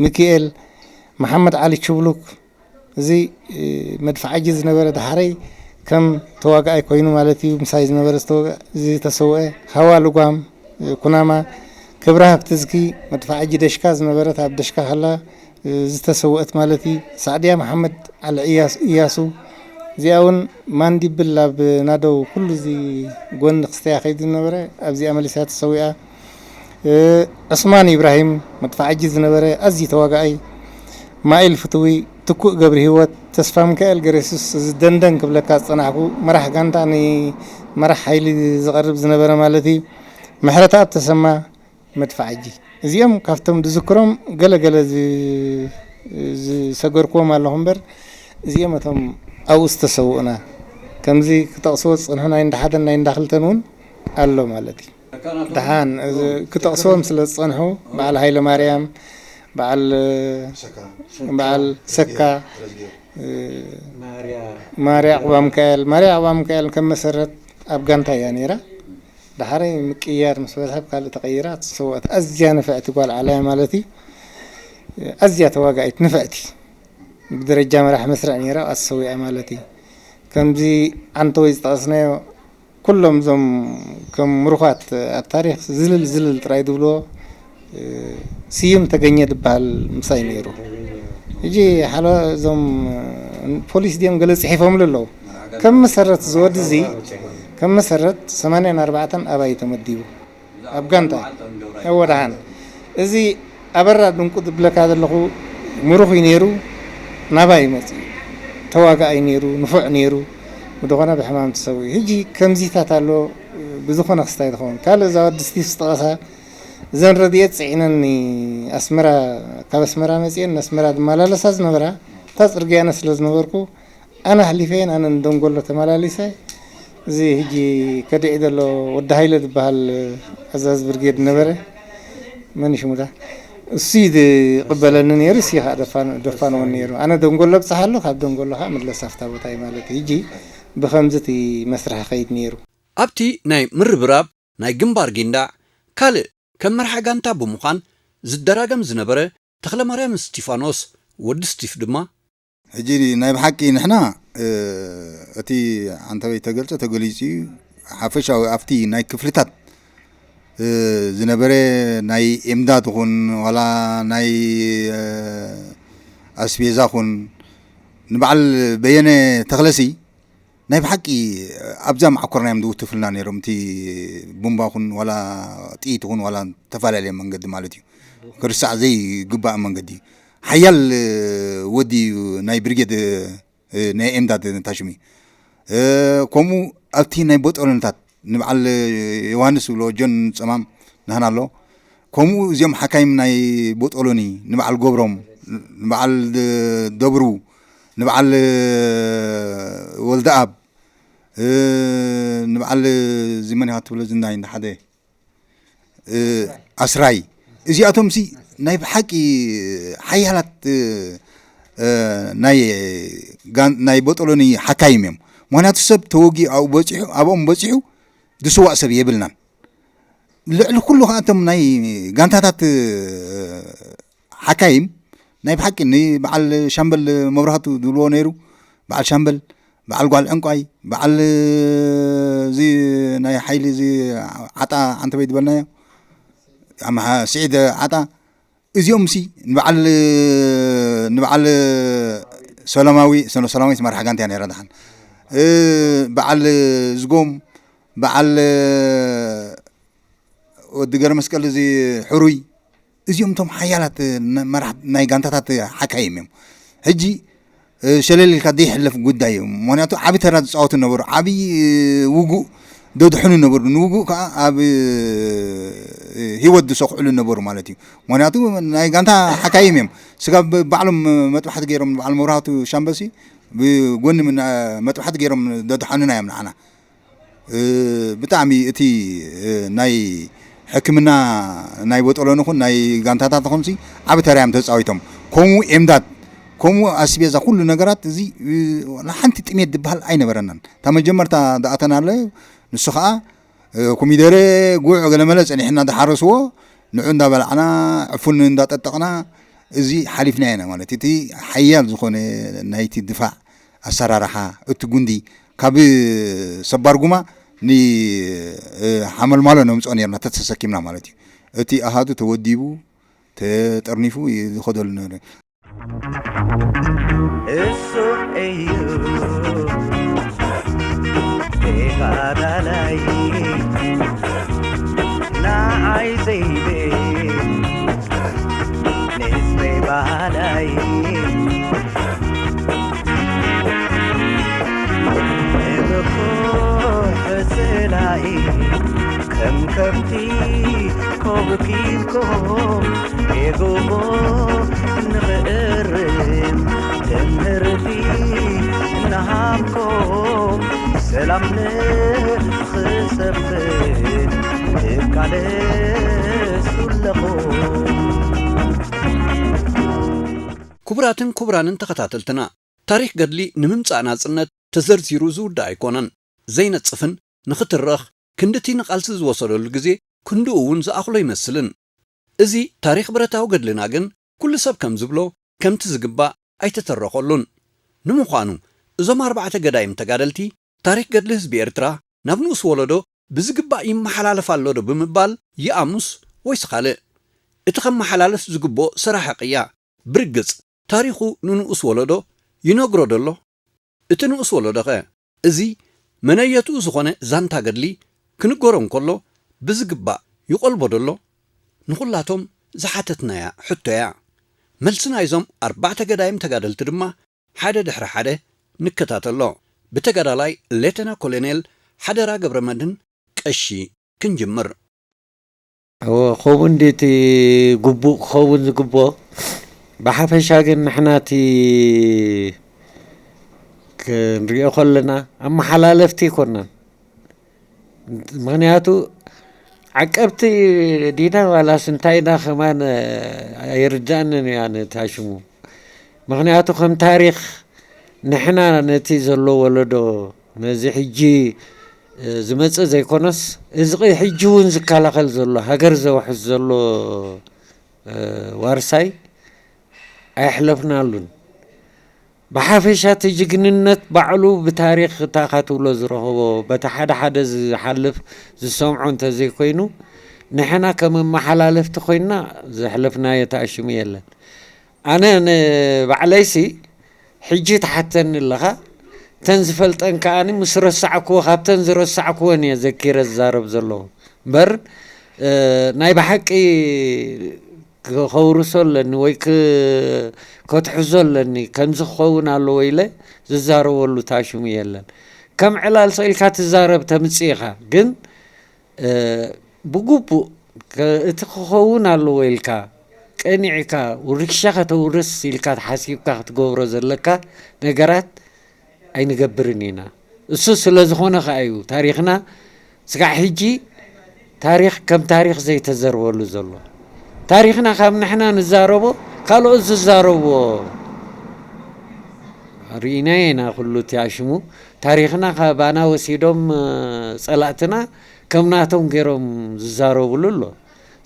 ሚኪኤል፣ መሓመድ ዓሊ ችብሉክ፣ እዚ፣ እ፣ መድፍዓጂ ዝነበረ፣ ዳሕረይ ከም ተዋጋኣይ ኮይኑ ማለት እዩ፣ ምሳይ ዝነበረ ዝተወጋ-፣ ዝተሰውአ፣ ሃዋ ልጓም፣ እ፣ ኩናማ፣ ክብረሃብ ትዝኪ፣ መድፍዓጂ ደሽካ ዝነበረት ኣብ ደሽካ ከላ፣ እ፣ ዝተሰውአት ማለት እዩ። ሳዕድያ መሓመድ ዓሊ እያሱ፣ እያሱ፣ እዚኣ እውን ማንዲብል ኣብ ናደው ኩሉ እዚ ጎኒ ክስተያ ከይዱ ዝነበረ ኣብዚኣ መሊሳ ተሰዊኣ። እ፣ ዑስማን ኢብራሂም መድፍዓጂ ዝነበረ ኣዝዩ ተዋጋኣይ፣ ማኢል ፍትዊ፣ ትኩእ ገብረ ህይወት፣ ተስፋ ሚካኤል ገረሱስ፣ እዚ ደንደን ክብለካ ዝጸናሕኩ መራሕ ጋንታ ንመራሕ ሓይሊ ዝቐርብ ዝነበረ ማለት እዩ። ምሕረተኣብ ተሰማ መድፍዓጂ። እዚኦም ካብቶም ዝዝክሮም ገለ ገለ ዝ-፣ ዝሰገርክዎም ኣለኹ እምበር፣ እዚኦም እቶም ኣብኡ ዝተሰውኡና። ከምዚ ክጠቕስዎ ዝጸንሑ ናይ እንዳ ሓደን ናይ እንዳ ክልተን እውን ኣሎ ማለት እዩ። ደሓን፣ እዚ ክጠቕስዎም ስለ ዝጸንሑ፣ በዓል ሃይለ ማርያም፣ በዓል በዓል ሰካ፣ ማርያ ዕቁባ ሚካኤል። ማርያ ዕቁባ ሚካኤል ከም መሰረት ኣብ ጋንታ እያ ነይራ። ዳሕራይ ምቅያር ምስ በዝሐ ኣብ ካልእ ተቐይራ፣ ተሰወኣት። ኣዝያ ንፍዕቲ ጓል ዓላያ ማለት እዩ። ኣዝያ ተዋጋኢት ንፍዕቲ፣ ብደረጃ መራሕ መስርዕ ነይራ፣ ኣሰዊኣ ማለት እዩ። ከምዚ ዓንተወይ ዝጠቐስናዮ፣ ኩሎም እዞም ከም ምሩኻት ኣብ ታሪኽ ዝልል ዝልል ጥራይ ዝብልዎ፣ ስዩም ተገኘ ዝበሃል ምሳይ ነይሩ። ሕጂ ሓለ እዞም ፖሊስ ድዮም ገለ ጽሒፎምሉ ኣለዉ። ከም መሰረት እዚ ወዲ እዚ፣ ከም መሰረት ሰማንያን ኣርባዕተን ኣባይ ተመዲቡ። ኣብ ጋንታ። እወ፣ ደሓን። እዚ ኣበራ ድንቁ ዝብለካ ዘለኹ ምሩኽ እዩ ነይሩ፣ ናባይ እዩ መጺኡ። ተዋጋኣይ ነይሩ፣ ንፉዕ ነይሩ፣ ብዝኾነ ብሕማም ተሰዊኡ። ሕጂ ከምዚታት ኣሎ፣ ብዝኾነ ክስታይ ዝኸውን። ካልእ እዛ ወዲ ስቲቭ ዝጠቐሳ፣ እዘን ረድኤት ጽዒነኒ ኣስመራ፣ ካብ ኣስመራ መጺኤን ንኣስመራ ዝመላለሳ ዝነበራ፣ እታ ጽርግያ ኣነ ስለ ዝነበርኩ፣ ኣነ ኣሕሊፈየን፣ ኣነ ንደንጎሎ ተመላሊሰ። እዚ ሕጂ ከድዒ ዘሎ ወዲ ሃይለ ዝበሃል ኣዛዚ ብርጌድ ነበረ። መን እዩ ሽሙ ዳ? እሱ እዩ ዝቕበለኒ ነይሩ፣ እሱ እዩ ከዓ ደፋን-፣ ደፋንወኒ ነይሩ። ኣነ ደንጎሎ ኣብጽሓ ኣሎ፣ ካብ ደንጎሎ ከዓ ምለስ ኣብታ ቦታ እዩ ማለት እዩ። ሕጂ ብኸምዚ እቲ መስርሕ ኸይድ ነይሩ። ኣብቲ ናይ ምርብራብ ናይ ግንባር ጊንዳዕ ካልእ ከም መርሓ ጋንታ ብምዃን ዝደራገም ዝነበረ ተኽለማርያም እስቲፋኖስ፣ ወዲ ስቲፍ ድማ፣ ሕጂ ናይ ብሓቂ ንሕና፣ እ፣ እቲ ዓንተበይ ተገልጸ ተገሊጹ እዩ። ሓፈሻዊ ኣብቲ ናይ ክፍልታት፣ እ፣ ዝነበረ ናይ ኤምዳድ ኹን ዋላ ናይ፣ እ፣ ኣስቤዛ ኹን ንበዓል በየነ ተኽለሲ ናይ ብሓቂ ኣብዛ መዓኮርና እዮም ዝውትፍልና ነይሮም። እቲ ቡምባ ኹን ዋላ ጥይት ኹን ዋላ ዝተፈላለየ መንገዲ ማለት እዩ። ክርሳዕ ዘይግባእ መንገዲ እዩ። ሓያል ወዲ እዩ ናይ ብርጌድ፣ እ፣ ናይ ኤምዳድ ታሽሚ። እ፣ ከምኡ ኣብቲ ናይ ቦጦሎንታት ንበዓል ዮሃንስ ዝብሎ ጆን ጸማም ናህና ኣሎ። ከምኡ እዚኦም ሓካይም ናይ ቦጦሎኒ ንበዓል ገብሮም፣ ንበዓል ደ-፣ ደብሩ፣ ንበዓል ወልደኣብ፣ እ፣ ንበዓል እዚ መን ኢኻ ትብሎ ዝናይ እንዳ ሓደ፣ እ፣ ኣስራይ። እዚኣቶም ሲ ናይ ብሓቂ ሓያላት፣ እ፣ እ፣ ናይ ጋን-፣ ናይ ቦጦሎኒ ሓካይም እዮም። ምኽንያቱ ሰብ ተወጊኡ ኣብኡ በጺሑ፣ ኣብኦም በጺሑ ዝስዋእ ሰብ የብልናን። ልዕሊ ኩሉ ከዓ እቶም ናይ ጋንታታት፣ እ፣ ሓካይም ናይ ብሓቂ ንበዓል ሻምበል መብራህቱ ዝብልዎ ነይሩ። በዓል ሻምበል፣ በዓል ጓል ዕንቋይ፣ በዓል እዚ ናይ ሓይሊ እዚ ዓጣ ዓንተበይ ዝበልናዮ፣ ኣምሓ-፣ ስዒድ ዓጣ፣ እዚኦም ሲ ንበዓል፣ ንበዓል ሰላማዊ፣ ሰሎ-፣ ሰላማዊት መራሕ ጋንታ እያ ነይራ ደሓን። እ፣ በዓል ዝጎም፣ በዓል ወዲ ገረመስቀል እዚ ሕሩይ፣ እዚኦም እቶም ሓያላት ነ-፣ መራሕ ናይ ጋንታታት ሓካይም እዮም። ሕጂ፣ እ፣ ሸለል ኢልካ ዘይሕለፍ ጉዳይ እዩ። ምኽንያቱ ዓቢ ተራ ዝጻወቱ ነበሩ፣ ዓቢ፣ እ፣ ውጉእ ዘድሕኑ ነበሩ፣ ንውጉእ ከኣ ኣብ፣ እ፣ ህይወት ዝሰኽዕሉ ነበሩ ማለት እዩ። ምኽንያቱ ናይ ጋንታ ሓካይም እዮም። ስጋብ ባዕሎም መጥባሕቲ ገይሮም፣ በዓል መብራህቱ ሻምበሲ ብጎኒ ምና-፣ መጥባሕቲ ገይሮም ዘድሓኑና እዮም ንዓና። እ፣ ብጣዕሚ እቲ፣ እ፣ ናይ ሕክምና ናይ ቦጦሎኒ ኹን ናይ ጋንታታት ኹንሲ ዓቢ ተራ እዮም ተጻዊቶም። ከምኡ ኤምዳድ፣ ከምኡ ኣስቤዛ፣ ኩሉ ነገራት እዚ፣ እ፣ ዋላ ሓንቲ ጥሜት ዝበሃል ኣይነበረናን። እታ መጀመርታ ዝኣተናለ ንሱ ኸኣ፣ እ፣ ኮሚደረ፣ ጉዕ፣ ገለመለ ጸኒሕና ዝሓረስዎ ንዑ እንዳበላዕና፣ ዕፉን እንዳጠጠቕና እዚ ሓሊፍናዮ ኢና ማለት እዩ። እቲ ሓያል ዝኾነ ናይቲ ድፋዕ ኣሰራርሓ፣ እቲ ጉንዲ ካብ ሰባር ጉማ ን-፣ እ፣ ሓመልማሎ ነምጽኦ ነርና፣ ተተሰኪምና ማለት እዩ። እቲ ኣሃዱ ተወዲቡ፣ ተጠርኒፉ እዩ ዝኸደሉ ነይሩ። እሱ እዩ ተጋዳላይ፣ ንዓይ ዘይብል ንህዝበይ ባሃላይ። ንምኩሕ ስላኢ ከም ከብቲ ኮብኪብኩም ጌግኡ ንኽእርም ትምህርቲ እናሃብኩም ሰላም ንኽሰፍን ትቃለሱ ኣለኹም። ክቡራትን ክቡራንን ተኸታተልትና፣ ታሪኽ ገድሊ ንምምጻእ ናጽነት ተዘርዚሩ ዝውዳእ ኣይኮነን። ዘይነጽፍን ንኽትረኽ ክንድቲ ንቓልሲ ዝወሰደሉ ግዜ ክንድኡ እውን ዝኣኽሎ ኣይመስልን። እዚ ታሪኽ ብረታዊ ገድልና ግን ኩሉ ሰብ ከም ዝብሎ ከምቲ ዝግባእ ኣይተተረኸሉን። ንምዃኑ እዞም ኣርባዕተ ገዳይም ተጋደልቲ ታሪኽ ገድሊ ህዝቢ ኤርትራ ናብ ንኡስ ወለዶ ብዝግባእ ይመሓላለፍ ኣሎ ዶ ብምባል ይኣሙስ ወይስ ካልእ? እቲ ከመሓላልፍ ዝግብኦ ሰራሒ ቅያ ብርግጽ ታሪኹ ንንኡስ ወለዶ ይነግሮ ዶ ኣሎ? እቲ ንኡስ ወለዶኸ እዚ መነየትኡ ዝኾነ ዛንታ ገድሊ ክንገሮ እንከሎ ብዝግባእ ይቖልቦ ዶ ኣሎ? ንኹላቶም ዝሓተትናያ ሕቶ እያ። መልሲ ናይዞም ኣርባዕተ ገዳይም ተጋደልቲ ድማ ሓደ ድሕሪ ሓደ ንከታተሎ። ብተጋዳላይ ሌተና ኮሎኔል ሓደራ ገብረመድህን ቀሺ ክንጅምር። እወ፣ ከምኡ እንዲ እቲ ግቡእ ክኸውን ዝግብኦ። ብሓፈሻ ግን ንሕና እቲ ክንሪኦ ከለና ኣመሓላለፍቲ ኣይኮናን። ምኽንያቱ ዓቀብቲ ዲና ዋላስ እንታይ ኢና ከማን ኣይርዳእንን እዩ ኣነ ታሽሙ። ምኽንያቱ ከም ታሪኽ ንሕና ነቲ ዘሎ ወለዶ ነዚ ሕጂ ዝመጽእ ዘይኮነስ እዚ ሕጂ እውን ዝከላኸል ዘሎ ሃገር ዘውሕስ ዘሎ ዋርሳይ ኣየሕለፍናሉን። ብሓፈሻ እቲ ጅግንነት ባዕሉ ብታሪኽ እታ እኻ ትብሎ ዝረኸቦ በቲ ሓደ ሓደ ዝሓልፍ ዝሰምዖ እንተዘይኮይኑ ንሕና ከም ኣመሓላለፍቲ ኮይንና ዘሕለፍናዮ ተኣሽሙ የለን። ኣነ ንባዕለይሲ ሕጂ ትሓተኒ ኣለኻ፣ እተን ዝፈልጠን ከኣ ምስ ረሳዕክዎ ካብተን ዝረሳዕክወን እየ ዘኪረ ዝዛረብ ዘለኹ እምበር ናይ ብሓቂ ከውርሶ ኣለኒ ወይ ከትሕዞ ኣለኒ ከምዚ ክኸውን ኣለዎ ኢለ ዝዛረበሉ ታሽሙ የለን። ከም ዕላል ስቕ ኢልካ ትዛረብ ተምጽእ ኢኻ ግን ብግቡእ እቲ ክኸውን ኣለዎ ኢልካ ቀኒዕካ ውርሻ ከተውርስ ኢልካ ተሓሲብካ ክትገብሮ ዘለካ ነገራት ኣይንገብርን ኢና። እሱ ስለ ዝኾነ ከኣ እዩ ታሪኽና ስጋዕ ሕጂ ታሪኽ ከም ታሪኽ ዘይተዘርበሉ ዘሎ። ታሪኽና ካብ ንሕና ንዛረቦ ካልኦት ዝዛረብዎ ርኢናዮ ኢና። ኩሉ እቲ ኣሽሙ ታሪኽና ካባና ወሲዶም ጸላእትና ከም ናቶም ገይሮም ዝዛረብሉ ኣሎ።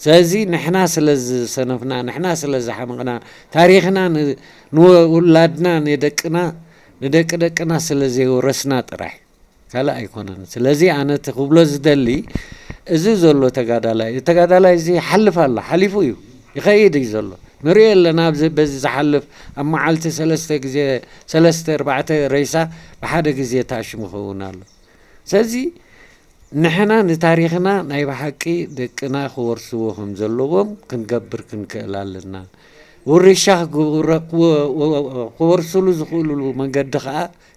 ስለዚ ንሕና ስለ ዝሰነፍና፣ ንሕና ስለ ዝሓመቕና፣ ታሪኽና ንውላድና ንደቅና ንደቂ ደቅና ስለ ዘይወረስና ጥራሕ ካልእ ኣይኮነን። ስለዚ ኣነ እቲ ክብሎ ዝደሊ እዚ ዘሎ ተጋዳላይ ተጋዳላይ እዚ ሓልፍ ኣሎ ሓሊፉ እዩ ይኸይድ እዩ ዘሎ ንሪኦ ኣለና። በዚ ዝሓልፍ ኣብ መዓልቲ ሰለስተ ግዜ ሰለስተ ኣርባዕተ ሬሳ ብሓደ ግዜ ታሽሙ ይኸውን ኣሎ። ስለዚ ንሕና ንታሪኽና ናይ ብሓቂ ደቅና ክወርስዎ ከም ዘለዎም ክንገብር ክንክእል ኣለና። ውርሻ ክወርስሉ ዝኽእሉሉ መንገዲ ከዓ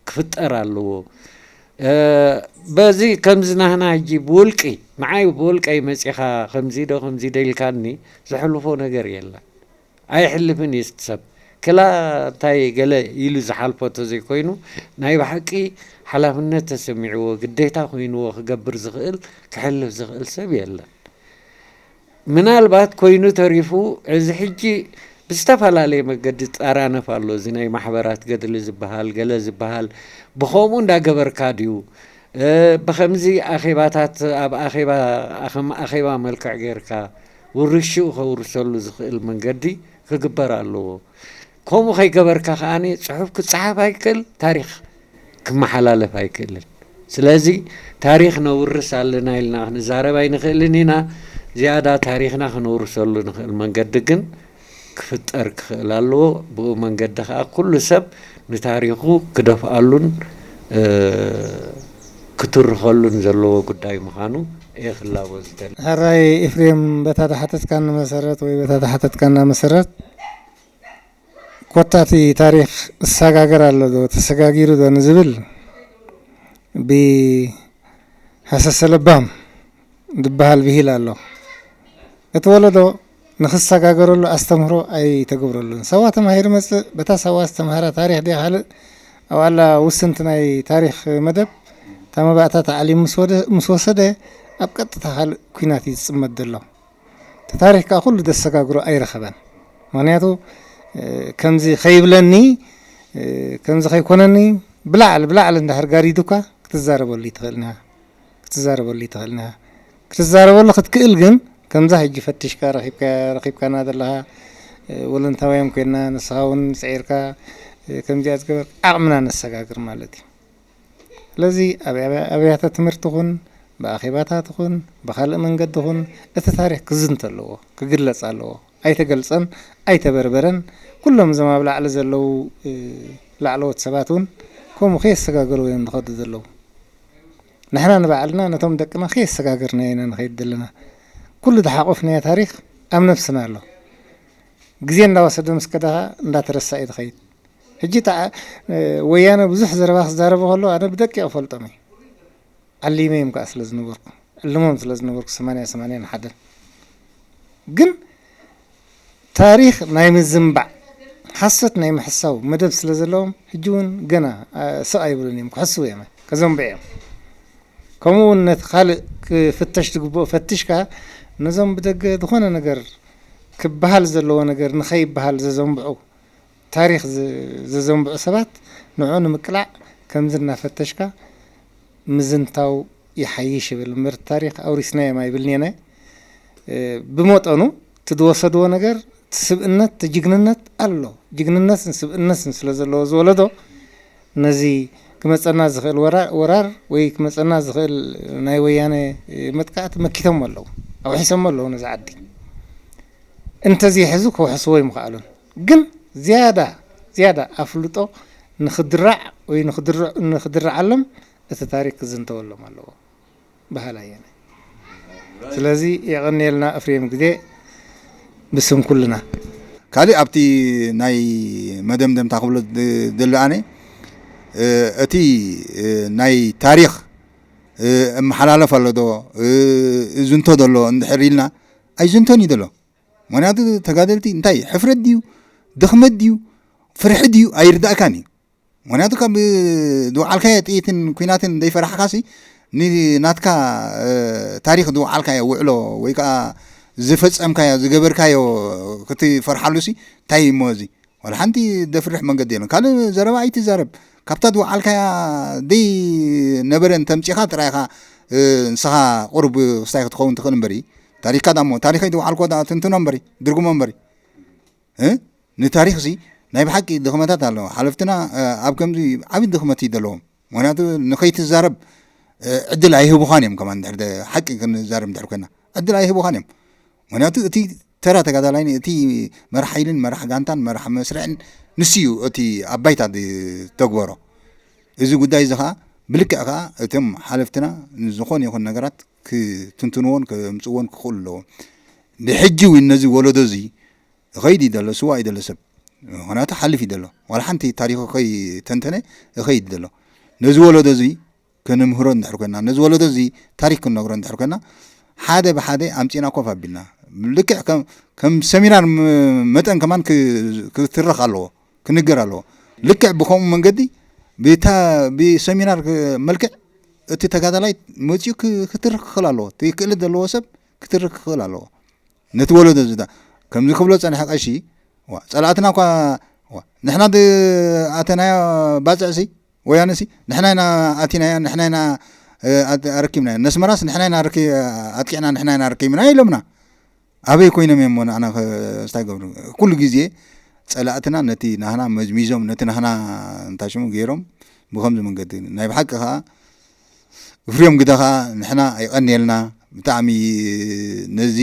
ክፍጠር ኣለዎ። በዚ ከምዚ ናህና ሕጂ ብውልቂ ንዓይ ብውልቀይ መፂኻ ከምዚ ዶ ከምዚ ዶ ኢልካኒ ዘሕልፎ ነገር የለን። ኣይሕልፍን እዩ እቲ ሰብ ክላ እንታይ ገለ ኢሉ ዝሓልፎ ተዘይኮይኑ ናይ ብሓቂ ሓላፍነት ተሰሚዕዎ ግዴታ ኮይንዎ ክገብር ዝኽእል ክሕልፍ ዝኽእል ሰብ የለን። ምናልባት ኮይኑ ተሪፉ እዚ ሕጂ ብዝተፈላለየ መገዲ ጣራነፍ ኣሎ። እዚ ናይ ማሕበራት ገድሊ ዝበሃል ገለ ዝበሃል ብኸምኡ እንዳገበርካ ድዩ ብኸምዚ ኣኼባታት ኣብ ኣኼባ ከም ኣኼባ መልክዕ ጌርካ ውርሽኡ ከውርሰሉ ዝኽእል መንገዲ ክግበር ኣለዎ። ከምኡ ከይገበርካ ከኣ ፅሑፍ ክፀሓፍ ኣይክእል፣ ታሪኽ ክመሓላለፍ ኣይክእልን። ስለዚ ታሪኽ ነውርስ ኣለና ኢልና ክንዛረብ ኣይንኽእልን ኢና። ዝያዳ ታሪኽና ክነውርሰሉ ንኽእል መንገዲ ግን ክፍጠር ክኽእል ኣለዎ። ብኡ መንገዲ ከዓ ኩሉ ሰብ ንታሪኹ ክደፍኣሉን ክትርኸሉን ዘለዎ ጉዳይ ምዃኑ እየ ክላቦ ዝደሊ። ሕራይ ኤፍሬም፣ በታ ዝሓተትካኒ መሰረት ወይ በታ ዝሓተትካና መሰረት ኮታ እቲ ታሪኽ እሰጋገር ኣሎ ዶ ተሰጋጊሩ ዶ ንዝብል ብሃሰሰ ለባም ዝበሃል ብሂል ኣሎ። እቲ ወለዶ ንኽሰጋገረሉ ኣስተምህሮ ኣይተገብረሉን። ሳዋ ተማሂሩ መፅእ፣ በታ ሳዋ ዝተምሃራ ታሪኽ ድያ ካልእ ኣብኣላ ውስንቲ ናይ ታሪኽ መደብ እታ መባእታ ተዓሊሙ ምስ ወሰደ ኣብ ቀጥታ ካልእ ኲናት እዩ ዝፅመድ ዘሎ። እቲ ታሪኽ ከዓ ኩሉ ዘሰጋግሮ ኣይረኸበን። ምኽንያቱ ከምዚ ከይብለኒ፣ ከምዚ ከይኮነኒ፣ ብላዕሊ ብላዕሊ እንድሕር ጋሪዱካ ክትዛረበሉ ይትኽእልና ክትዛረበሉ ይትኽእልና ክትዛረበሉ ክትክእል ግን፣ ከምዛ ሕጂ ፈትሽካ ረኺብካና ዘለኻ፣ ወለንታውያን ኮይና፣ ንስኻ እውን ስዒርካ፣ ከምዚኣ ዝገበር ዓቕምና ነሰጋግር ማለት እዩ። ስለዚ ኣብ ኣብያተ ትምህርቲ ኹን፣ ብኣኼባታት ኹን፣ ብኻልእ መንገዲ ኹን፣ እቲ ታሪኽ ክዝንተ ኣለዎ፣ ክግለጽ ኣለዎ። ኣይተገልጸን፣ ኣይተበርበረን። ኩሎም እዞም ኣብ ላዕሊ ዘለዉ ላዕለዎት ሰባት እውን ከምኡ ከየሰጋገሩ እዮም ዝኸዱ ዘለዉ። ንሕና ንባዕልና ነቶም ደቅና ከየሰጋገርና ኢና ንኸይድ ዘለና። ኩሉ ዝሓቆፍናዮ ታሪኽ ኣብ ነብስና ኣሎ። ግዜ እንዳወሰደ ምስ ከደ ኸኣ እንዳተረሳ እዩ ዝኸይድ። ሕጂ ወያነ ብዙሕ ዘረባ ክዛረቡ ከለዉ ኣነ ብደቂቕ እፈልጦም እየ። ዓሊመ እዮም ከኣ ስለ ዝነበርኩ፣ ዕልሞም ስለ ዝነበርኩ ሰማንያ ሰማንያን ሓደን ግን ታሪኽ ናይ ምዝንባዕ፣ ሓሶት ናይ ምሕሳው መደብ ስለ ዘለዎም፣ ሕጂ እውን ገና ስቕ ኣይብሉን እዮም፣ ክሕስው እዮም፣ ከዘንብዑ እዮም። ከምኡ እውን ነቲ ካልእ ክፍተሽ ዝግብኦ ፈትሽካ፣ ነዞም ብደገ ዝኾነ ነገር ክበሃል ዘለዎ ነገር ንኸይበሃል ዘዘንብዑ፣ ታሪኽ ዘዘንብዑ ሰባት ንዕኡ ንምቅላዕ ከምዚ እናፈተሽካ ምዝንታው ይሓይሽ ይብል እምበር፣ ታሪኽ ኣውሪስናዮም ኣይብልንየነ። ብመጠኑ እቲ ዝወሰድዎ ነገር፣ እቲ ስብእነት፣ እቲ ጅግንነት ኣሎ። ጅግንነትን ስብእነትን ስለ ዘለዎ ዝወለዶ፣ ነዚ ክመጸና ዝኽእል ወራር ወይ ክመጸና ዝኽእል ናይ ወያነ መጥቃዕቲ መኪቶም ኣለዉ፣ ኣውሒሶም ኣለዉ ነዚ ዓዲ። እንተዘይሕዙ ከውሕስዎ ይምኽኣሉን። ግን ዝያዳ ዝያዳ ኣፍልጦ ንኽድራዕ ወይ ንኽድረዓሎም እቲ ታሪክ ክዝንተወሎም ኣለዎ። በሃላይ እየ። ስለዚ የቐንየልና እፍሬም ግዜ ብስም ኩልና። ካልእ ኣብቲ ናይ መደምደምታ ክብሎ ዝደሊ ኣነ፣ እቲ ናይ ታሪኽ እመሓላለፍ ኣሎ ዶ፣ ዝንቶ ዘሎ እንድሕር ኢልና፣ ኣይዝንቶን እዩ ዘሎ። ምክንያቱ ተጋደልቲ እንታይ ሕፍረት ድዩ፣ ድኽመት ድዩ፣ ፍርሒ ድዩ ኣይርዳእካን እዩ። ምክንያቱ ካብ ዝወዓልካዮ ጥይትን ኩናትን ዘይፈራሕካሲ፣ ንናትካ ታሪክ ዝወዓልካዮ ውዕሎ ወይ ከዓ ዝፈፀምካዮ ዝገበርካዮ ክትፈርሓሉሲ እንታይ እሞ እዚ? ዋላ ሓንቲ ደፍርሕ መንገዲ የለን። ካልእ ዘረባ ኣይትዛረብ። ካብታ ዝወዓልካያ ደይ ነበረ እንተምፂኻ ጥራይኻ ንስኻ ቁሩብ ክስታይ ክትኸውን ትኽእል እምበሪ፣ ታሪክካ ዳሞ ታሪኸይ ዝወዓልኮ ትንትኖ እምበሪ፣ ድርጉሞ እምበሪ። ንታሪክ ሲ ናይ ብሓቂ ድኽመታት ኣለዎ። ሓለፍትና ኣብ ከምዚ ዓብዪ ድኽመት እዩ ዘለዎም። ምክንያቱ ንኸይትዛረብ ዕድል ኣይህቡኻን እዮም። ከማን ድሕር ሓቂ ክንዛረብ ድሕር ኮይና ዕድል ኣይህቡኻን እዮም። ምክንያቱ እቲ ተራ ተጋዳላይ እቲ መራሕ ሓይልን መራሕ ጋንታን መራሕ መስርዕን ንሱ እዩ እቲ ኣብ ባይታ ዝተግበሮ። እዚ ጉዳይ እዚ ከዓ ብልክዕ ከዓ እቶም ሓለፍትና ንዝኾነ ይኹን ነገራት ክትንትንዎን ከምፅዎን ክኽእሉ ኣለዎም። ብሕጂ እውን ነዚ ወለዶ እዚ እኸይድ እዩ ዘሎ፣ ስዋ እዩ ዘሎ ሰብ። ምኽንያቱ ሓልፍ እዩ ዘሎ። ዋላ ሓንቲ ታሪኹ ከይተንተነ እኸይድ እዩ ዘሎ። ነዚ ወለዶ እዚ ከነምህሮ እንድሕር ኮይና፣ ነዚ ወለዶ እዚ ታሪክ ክንነግሮ እንድሕር ኮይና፣ ሓደ ብሓደ ኣምፂና ኮፍ ኣቢልና፣ ልክዕ ከም ከም ሰሚናር ም- መጠን ከማን ክ- ክትረኽ ኣለዎ፣ ክንገር ኣለዎ። ልክዕ ብከምኡ መንገዲ ብታ ብሰሚናር ክ- መልክዕ እቲ ተጋዳላይ መፂኡ ክ- ክትረኽ ክኽእል ኣለዎ። እቲ ክእለት ዘለዎ ሰብ ክትረኽ ክኽእል ኣለዎ። ነቲ ወለዶ ዝዳ ከምዚ ክብሎ ጸኒሐ ቀሺ፣ ዋ፣ ጸላእትና እኳ፣ ዋ፣ ንሕና ድ- ኣተናዮ ባጽዕ ሲ፣ ወያነ ሲ፣ ንሕና ኢና ኣቲናዮ፣ ንሕና ኢና ኣረኪብናዮ፣ ነስመራስ ንሕና ኢና ኣረኪ- ኣጥቂዕና፣ ንሕና ኢና ኣረኪብና ኢሎምና። ኣበይ ኮይኖም እዮም ንዓና እንታይ ገብሩ? ኩሉ ግዜ ጸላእትና ነቲ ናህና መዝሚዞም፣ ነቲ ናህና እንታይ ሽሙ ገይሮም፣ ብኸምዚ መንገዲ ናይ ብሓቂ ከኣ እፍርዮም ግደ ከኣ ንሕና ኣይቐንየልና። ብጣዕሚ ነዚ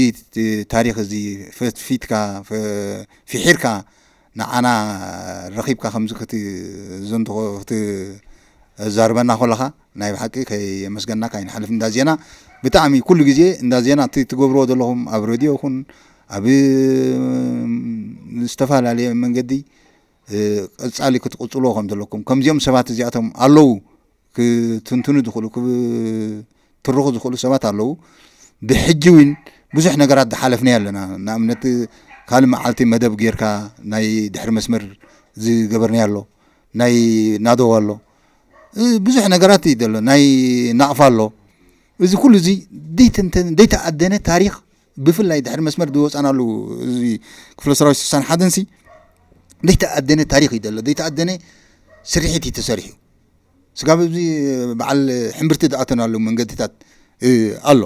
ታሪኽ እዚ ፈትፊትካ፣ ፈ- ፊሒርካ ንዓና ረኺብካ ከምዚ ክት- ዘንትኾ ክትዛርበና ከለኻ ናይ ብሓቂ ከየመስገናካ ኣይንሓልፍ። እንዳ ዜና ብጣዕሚ ኩሉ ግዜ እንዳ ዜና እቲ ትገብርዎ ዘለኹም ኣብ ሬድዮ ይኹን ኣብ ዝተፈላለየ መንገዲ ቀጻሊ ክትቕጽልዎ ከም ዘለኩም፣ ከምዚኦም ሰባት እዚኣቶም ኣለዉ ክትንትኑ ዝኽእሉ ክትርኹ ዝኽእሉ ሰባት ኣለዉ። ብሕጂ እውን ብዙሕ ነገራት ዝሓለፍናዮ ኣለና። ንኣብነት ካልእ መዓልቲ መደብ ጌርካ ናይ ድሕሪ መስመር ዝገበርናዮ ኣሎ፣ ናይ ናደው ኣሎ፣ ብዙሕ ነገራት እዩ ዘሎ፣ ናይ ናቕፋ ኣሎ። እዚ ኩሉ እዚ ዘይተንተነ ዘይተኣደነ ታሪኽ ብፍላይ ድሕሪ መስመር ዝወፃናሉ እዚ ክፍለ ሰራዊት ስሳን ሓደን ሲ ዘይተኣደነ ታሪኽ እዩ ዘሎ፣ ዘይተኣደነ ስርሒት እዩ ተሰሪሑ። ስጋብ እዚ በዓል ሕምብርቲ ዝኣተናሉ መንገድታት ኣሎ።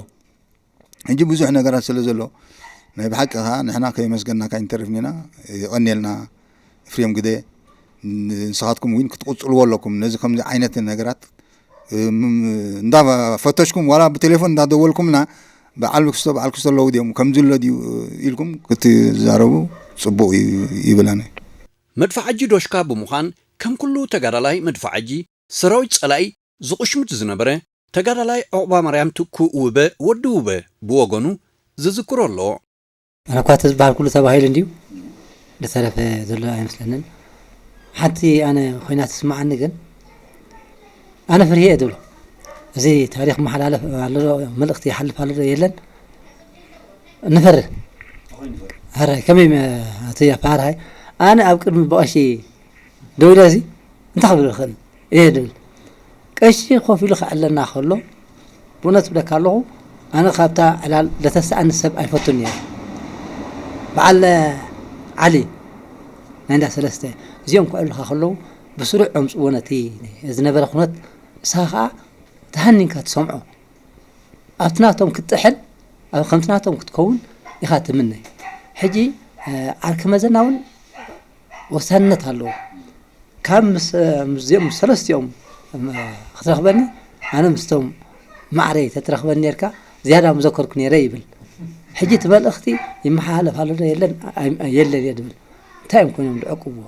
ሕጂ ብዙሕ ነገራት ስለ ዘሎ ናይ ብሓቂ ኸዓ ንሕና ከየመስገናካ ኣይንተርፍን ኢና። የቐንየልና ኤፍሬም ግደ፣ ንስኻትኩም እውን ክትቕጽልዎ ኣለኩም። ነዚ ከምዚ ዓይነት ነገራት እንዳፈተሽኩም ዋላ ብቴሌፎን እንዳደወልኩምና በዓል ክስቶ በዓል ክስቶ ኣለዉ ድዮም ከምዚ ኣሎ ድዩ ኢልኩም ክትዛረቡ ጽቡቕ እዩ ይብል ኣነ። መድፋዓጂ ዶሽካ ብምዃን ከም ኩሉ ተጋዳላይ መድፋዓጂ ሰራዊት ጸላኢ ዝቑሽምት ዝነበረ ተጋዳላይ ዑቕባማርያም ትኩእ ውበ ወዲ ውበ ብወገኑ ዝዝክሮ ኣሎ። ኣነ እኳ እቲ ዝበሃል ኩሉ ተባሂሉ እንድዩ ዝተረፈ ዘሎ ኣይመስለንን። ሓንቲ ኣነ ኮይና ትስምዓኒ ግን ኣነ ፍርሂ እየ ዝብሎ። እዚ ታሪኽ መሓላለፍ ኣሎ ዶ፣ መልእኽቲ ይሓልፍ ኣሎ ዶ የለን? ንፈርህ። ሕራይ ከመይ መ-፣ እቲ ኣፈራርሃይ ኣነ ኣብ ቅድሚ ብቐሺ ደው ኢለ እዚ እንታይ ክብል ይኽእል እየ ድብል። ቀሺ ኮፍ ኢሉ ክዕለና ከሎ ብእውነት እብለካ ኣለኹ ኣነ ካብታ ዕላል ለተስኣኒ ሰብ ኣይፈቱን እየ። በዓል ዓሊ ናይ እንዳ ሰለስተ እዚኦም ክዕሉኻ ከለዉ ብስሩዕ ኣምፅዎ ነቲ ዝነበረ ኩነት ንስኻ ከዓ ተሃኒንካ ትሰምዖ ኣብቲ ናቶም ክትጥሕል ኣብ ከምቲ ናቶም ክትከውን ኢኻ ትምነ። ሕጂ ዓርኪ መዘና እውን ወሳንነት ኣለዎ። ካብ ምስ ምስዚኦም ምስ ሰለስቲኦም ክትረኽበኒ ኣነ ምስቶም ማዕረይ ተትረኽበኒ ነርካ ዝያዳ ምዘከርኩ ነይረ ይብል። ሕጂ እቲ መልእኽቲ ይመሓላለፍ ኣሎ ዶ የለን? ኣይ- የለን እየ ዝብል። እንታይ እዮም ኮይኖም ዝዕቅብዎ?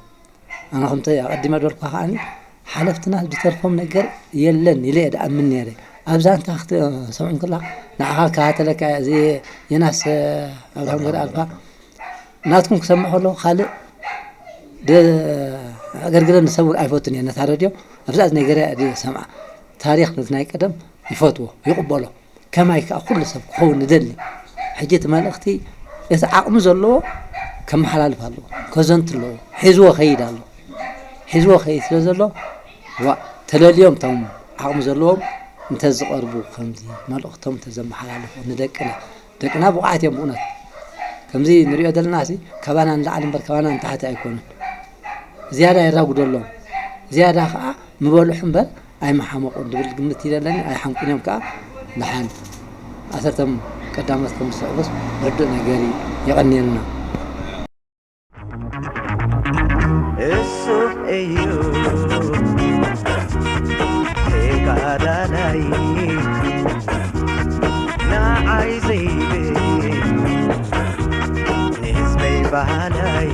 ኣነ ከምቲ ኣቐዲመ ዝበልኩኻ ከዓኒ ሓለፍትና ዝተርፎም ነገር የለን ኢለ እየ ዝኣምን ነይረ። ኣብ ዛንታ ክትሰምዖም ከላ ንዓኻ ክከታተለካ እየ። እዚ የናስ ኣብርሃም ገረኣልፋ ናትኩም ክሰምዕ ከሎ ካልእ ደ- ኣገልግለን ዝሰውር ኣይፈቱን እየ። ነታ ረድዮ ኣብዛ ነገር እየ ሰምዓ። ታሪኽ ነቲ ናይ ቀደም ይፈትዎ ይቕበሎ። ከማይ ከዓ ኩሉ ሰብ ክኸውን ንደሊ። ሕጂ እቲ መልእኽቲ እቲ ዓቕሚ ዘለዎ ከመሓላልፍ ኣለዎ፣ ከዘንቱ ኣለዎ። ሒዝዎ ከይድ ኣሎ። ሒዝዎ ከይድ ስለ ዘሎ ዋ ተለልዮም እቶም ዓቕሚ ዘለዎም እንተዝቐርቡ ከምዚ መልእኽቶም እንተዘመሓላልፉ ንደቅና። ደቅና ብቑዓት እዮም ብእውነት። ከምዚ ንሪኦ ዘለና ሲ ካባና ንላዕሊ እምበር ካባና ንታሕቲ ኣይኮኑን። ዝያዳ የራጉደሎም። ዝያዳ ከዓ ምበልሑ እምበር ኣይመሓመቑን ዝብል ግምት እዩ ዘለኒ። ኣይሓምቁን እዮም ከዓ። ደሓን ኣሰርቶም ቀዳሞት ከም ዝስዕቡስ ርዱእ ነገር እዩ። የቐንየልና። እሱ እዩ ተጋዳላይ ንዓይ ዘይብል ንህዝበይ በሃላይ።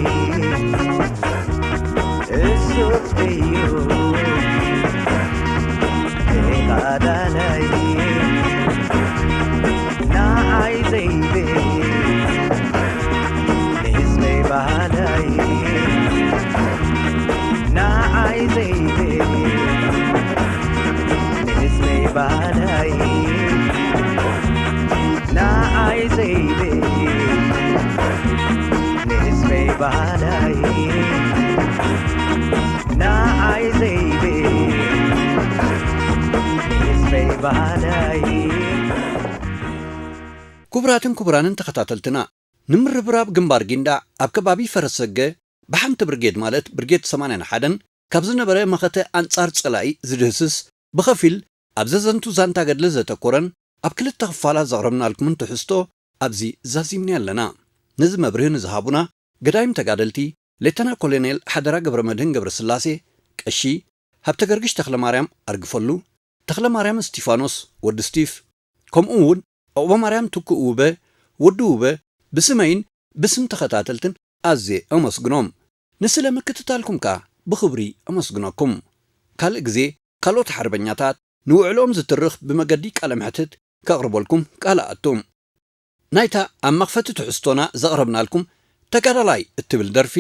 እሱ እዩ ተጋዳላይ ንዓይ ዘይብል ንህዝበይ በሃላይ። ንዓይ ዘይብል ንህዝበይ በሃላይ። ንዓይ ዘይብል ንህዝበይ በሃላይ። ንዓይ ዘይብል ንህዝበይ በሃላይ። ክቡራትን ክቡራንን ተኸታተልትና፣ ንምርብራብ ግንባር ጊንዳዕ ኣብ ከባቢ ፈረሰገ ብሓንቲ ብርጌድ ማለት ብርጌድ ሰማንያን ሓደን ካብ ዝነበረ መኸተ ኣንጻር ጸላኢ ዝድህስስ ብኸፊል ኣብ ዘዘንቱ ዛንታ ገድሊ ዘተኮረን ኣብ ክልተ ክፋላት ዘቕረብናልኩምን ትሕዝቶ ኣብዚ ዛዚምና ኣለና። ነዚ መብርሂ ንዝሃቡና ገዳይም ተጋደልቲ ሌተና ኮሎኔል ሓደራ ገብረመድህን ገብረስላሴ፣ ቀሺ፣ ሃብተገርግሽ ተኽለማርያም ኣርግፈሉ፣ ተኽለማርያም እስቲፋኖስ፣ ወዲ ስቲፍ፣ ከምኡ እውን ዑቕበማርያም ትኩእ ውበ፣ ወዲ ውበ፣ ብስመይን ብስም ተኸታተልትን ኣዝየ እመስግኖም። ንስለ ምክትታልኩም ከኣ ብኽብሪ እመስግነኩም። ካልእ ግዜ ካልኦት ሓርበኛታት ንውዕልኦም ዝትርኽ ብመገዲ ቃለ መሕትት ከቕርበልኩም ቃል እኣቱ። ናይታ ኣብ መኽፈቲ ትሕዝቶና ዘቕረብናልኩም ተጋዳላይ እትብል ደርፊ፣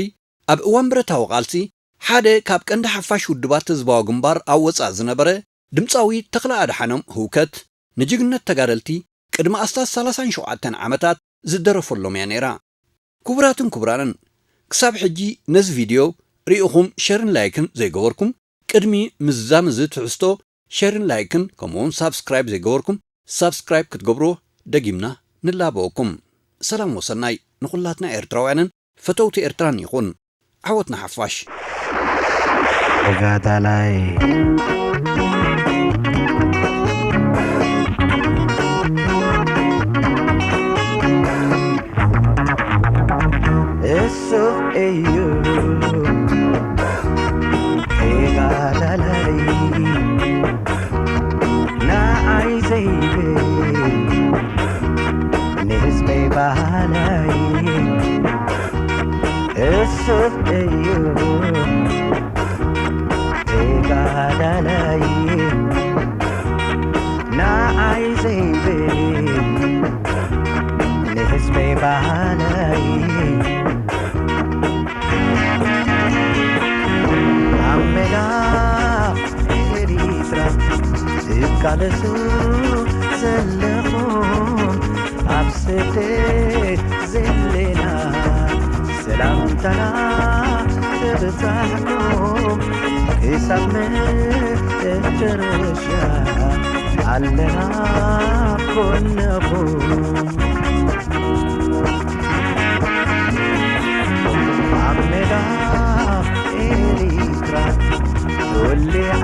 ኣብ እዋን ብረታዊ ቃልሲ ሓደ ካብ ቀንዲ ሓፋሽ ውድባት ህዝባዊ ግንባር ኣብ ወጻኢ ዝነበረ ድምጻዊ ተኽለ ኣድሓኖም ህውከት፣ ንጅግነት ተጋደልቲ ቅድሚ ኣስታት ሰላሳን ሸውዓተን ዓመታት ዝደረፈሎም እያ ነይራ። ክቡራትን ክቡራንን፣ ክሳብ ሕጂ ነዚ ቪድዮ ርኢኹም ሸርን ላይክን ዘይገበርኩም፣ ቅድሚ ምዝዛም እዚ ትሕዝቶ ሸርን ላይክን ከምኡውን ሳብስክራይብ ዘይገበርኩም ሳብስክራይብ ክትገብርዎ ደጊምና ንላበወኩም። ሰላም ወሰናይ ንኹላትና ኤርትራውያንን ፈተውቲ ኤርትራን ይኹን። ዓወት ንሓፋሽ። ተጋዳላይ። እሱ እዩ ተጋዳላይ፣ ንዓይ ዘይብል ንህዝበይ በሃላይ። እሱ እዩ ተጋዳላይ፣ ንዓይ ዘይብል ንህዝበይ በሃላይ። ኣብ ሜዳ ኤሪትራ ትቃለሱ ዘለኹም፣ ኣብ ስደት ዘለና ሰላምታና ተብጻሕኩም፣ ክሳብ መጨረሻ ኣለና ጎንኹም። ኣብ ሜዳ ኤሪትራ ተወሊዓ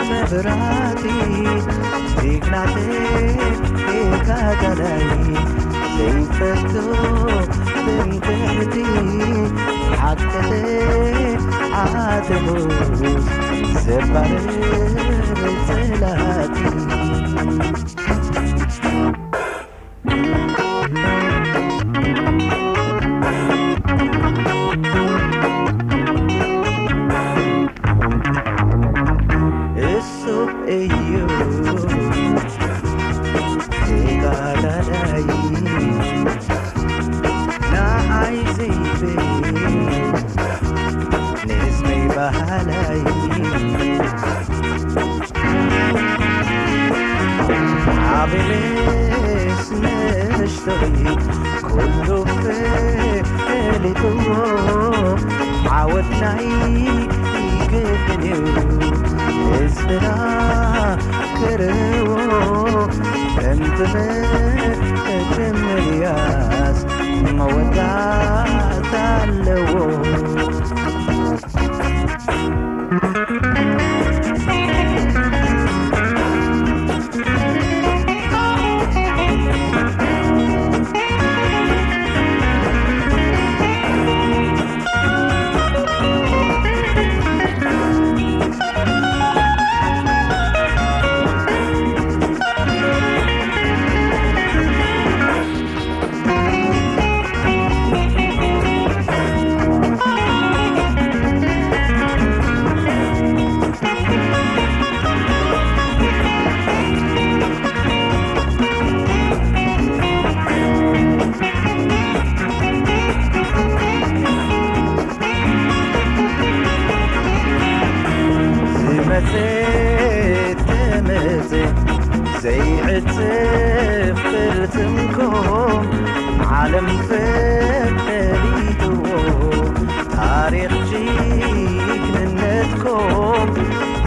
መብራህቲ፣ ጅግና ተጋዳላይ ዘይፈቱ ትምክሕቲ፣ ሓቂ ተዓጢቑ ዘባርር ጸላእቲ። እሱ እዩ ተጋዳላይ፣ ንዓይ ዘይብል ንህዝበይ በሃላይ። ዓብንስ ንእሽቶይ ኩሉ ፈሊጥዎ፣ ዓወት ናይ ግድን እዩ ህዝብና ክርዎ። ከምቲ መጀመርያስ መወዳእታ ኣለዎ። ዝመጸ ተመጸ ዘይዕጸፍ ቅልጽምኩም፣ ዓለም ፈሊጥዎ ታሪኽ ጅግንነትኩም።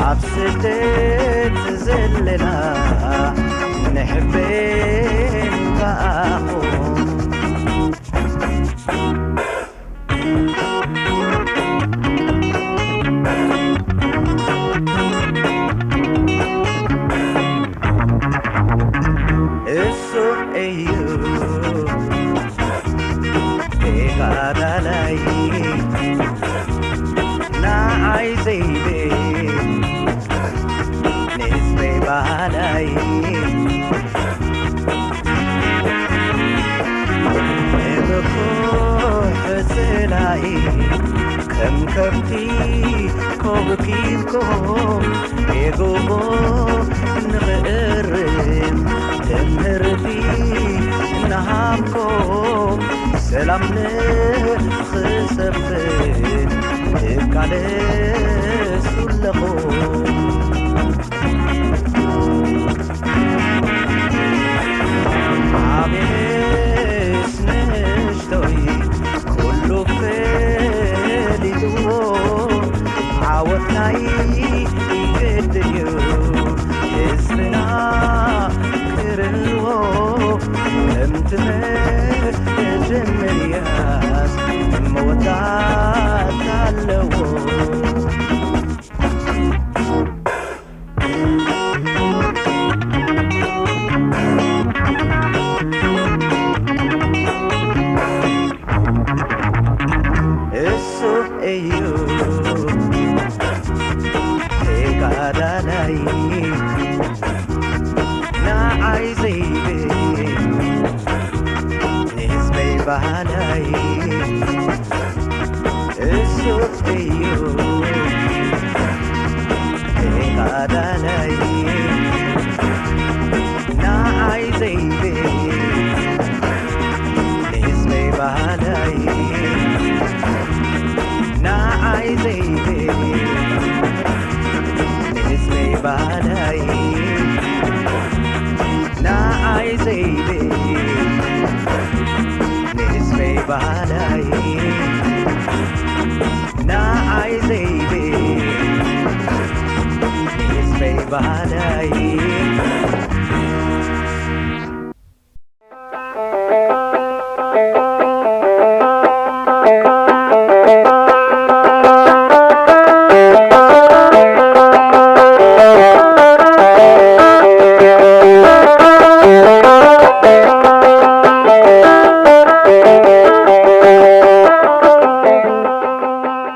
ኣብ ስደት ዘለና ንሕበን ብኣኹም። እሱ እዩ ተጋዳላይ፣ ንዓይ ዘይብል ንህዝበይ በሃላይ። ንብኩሕ ጽላኢ ከም ከብቲ ኮብኪብኩም፣ ጌግኡ ንኽእርም ትምህርቲ እናሃብኩም፣ ሰላም ንኽሰፍን ትቃለሱ ኣለኹም። ዓብንስ ንእሽቶይ ኩሉ ፈሊጥዎ፣ ዓወት ናይ ግድን እዩ ህዝብና ክርዎ። ከምቲ መጀመርያስ መወዳ ኣለዎ። እሱ እዩ ተጋዳላይ፣ ንዓይ ዘይብል ንህዝበይ በሃላይ። እሱ እዩ ተጋዳላይ፣ ንዓይ ዘይብል ንህዝበይ በሃላይ። ንዓይ ዘይብል ንህዝበይ በሃላይ። ንዓይ ዘይብል ንህዝበይ በሃላይ። ንዓይ ዘይብል ንህዝበይ በሃላይ።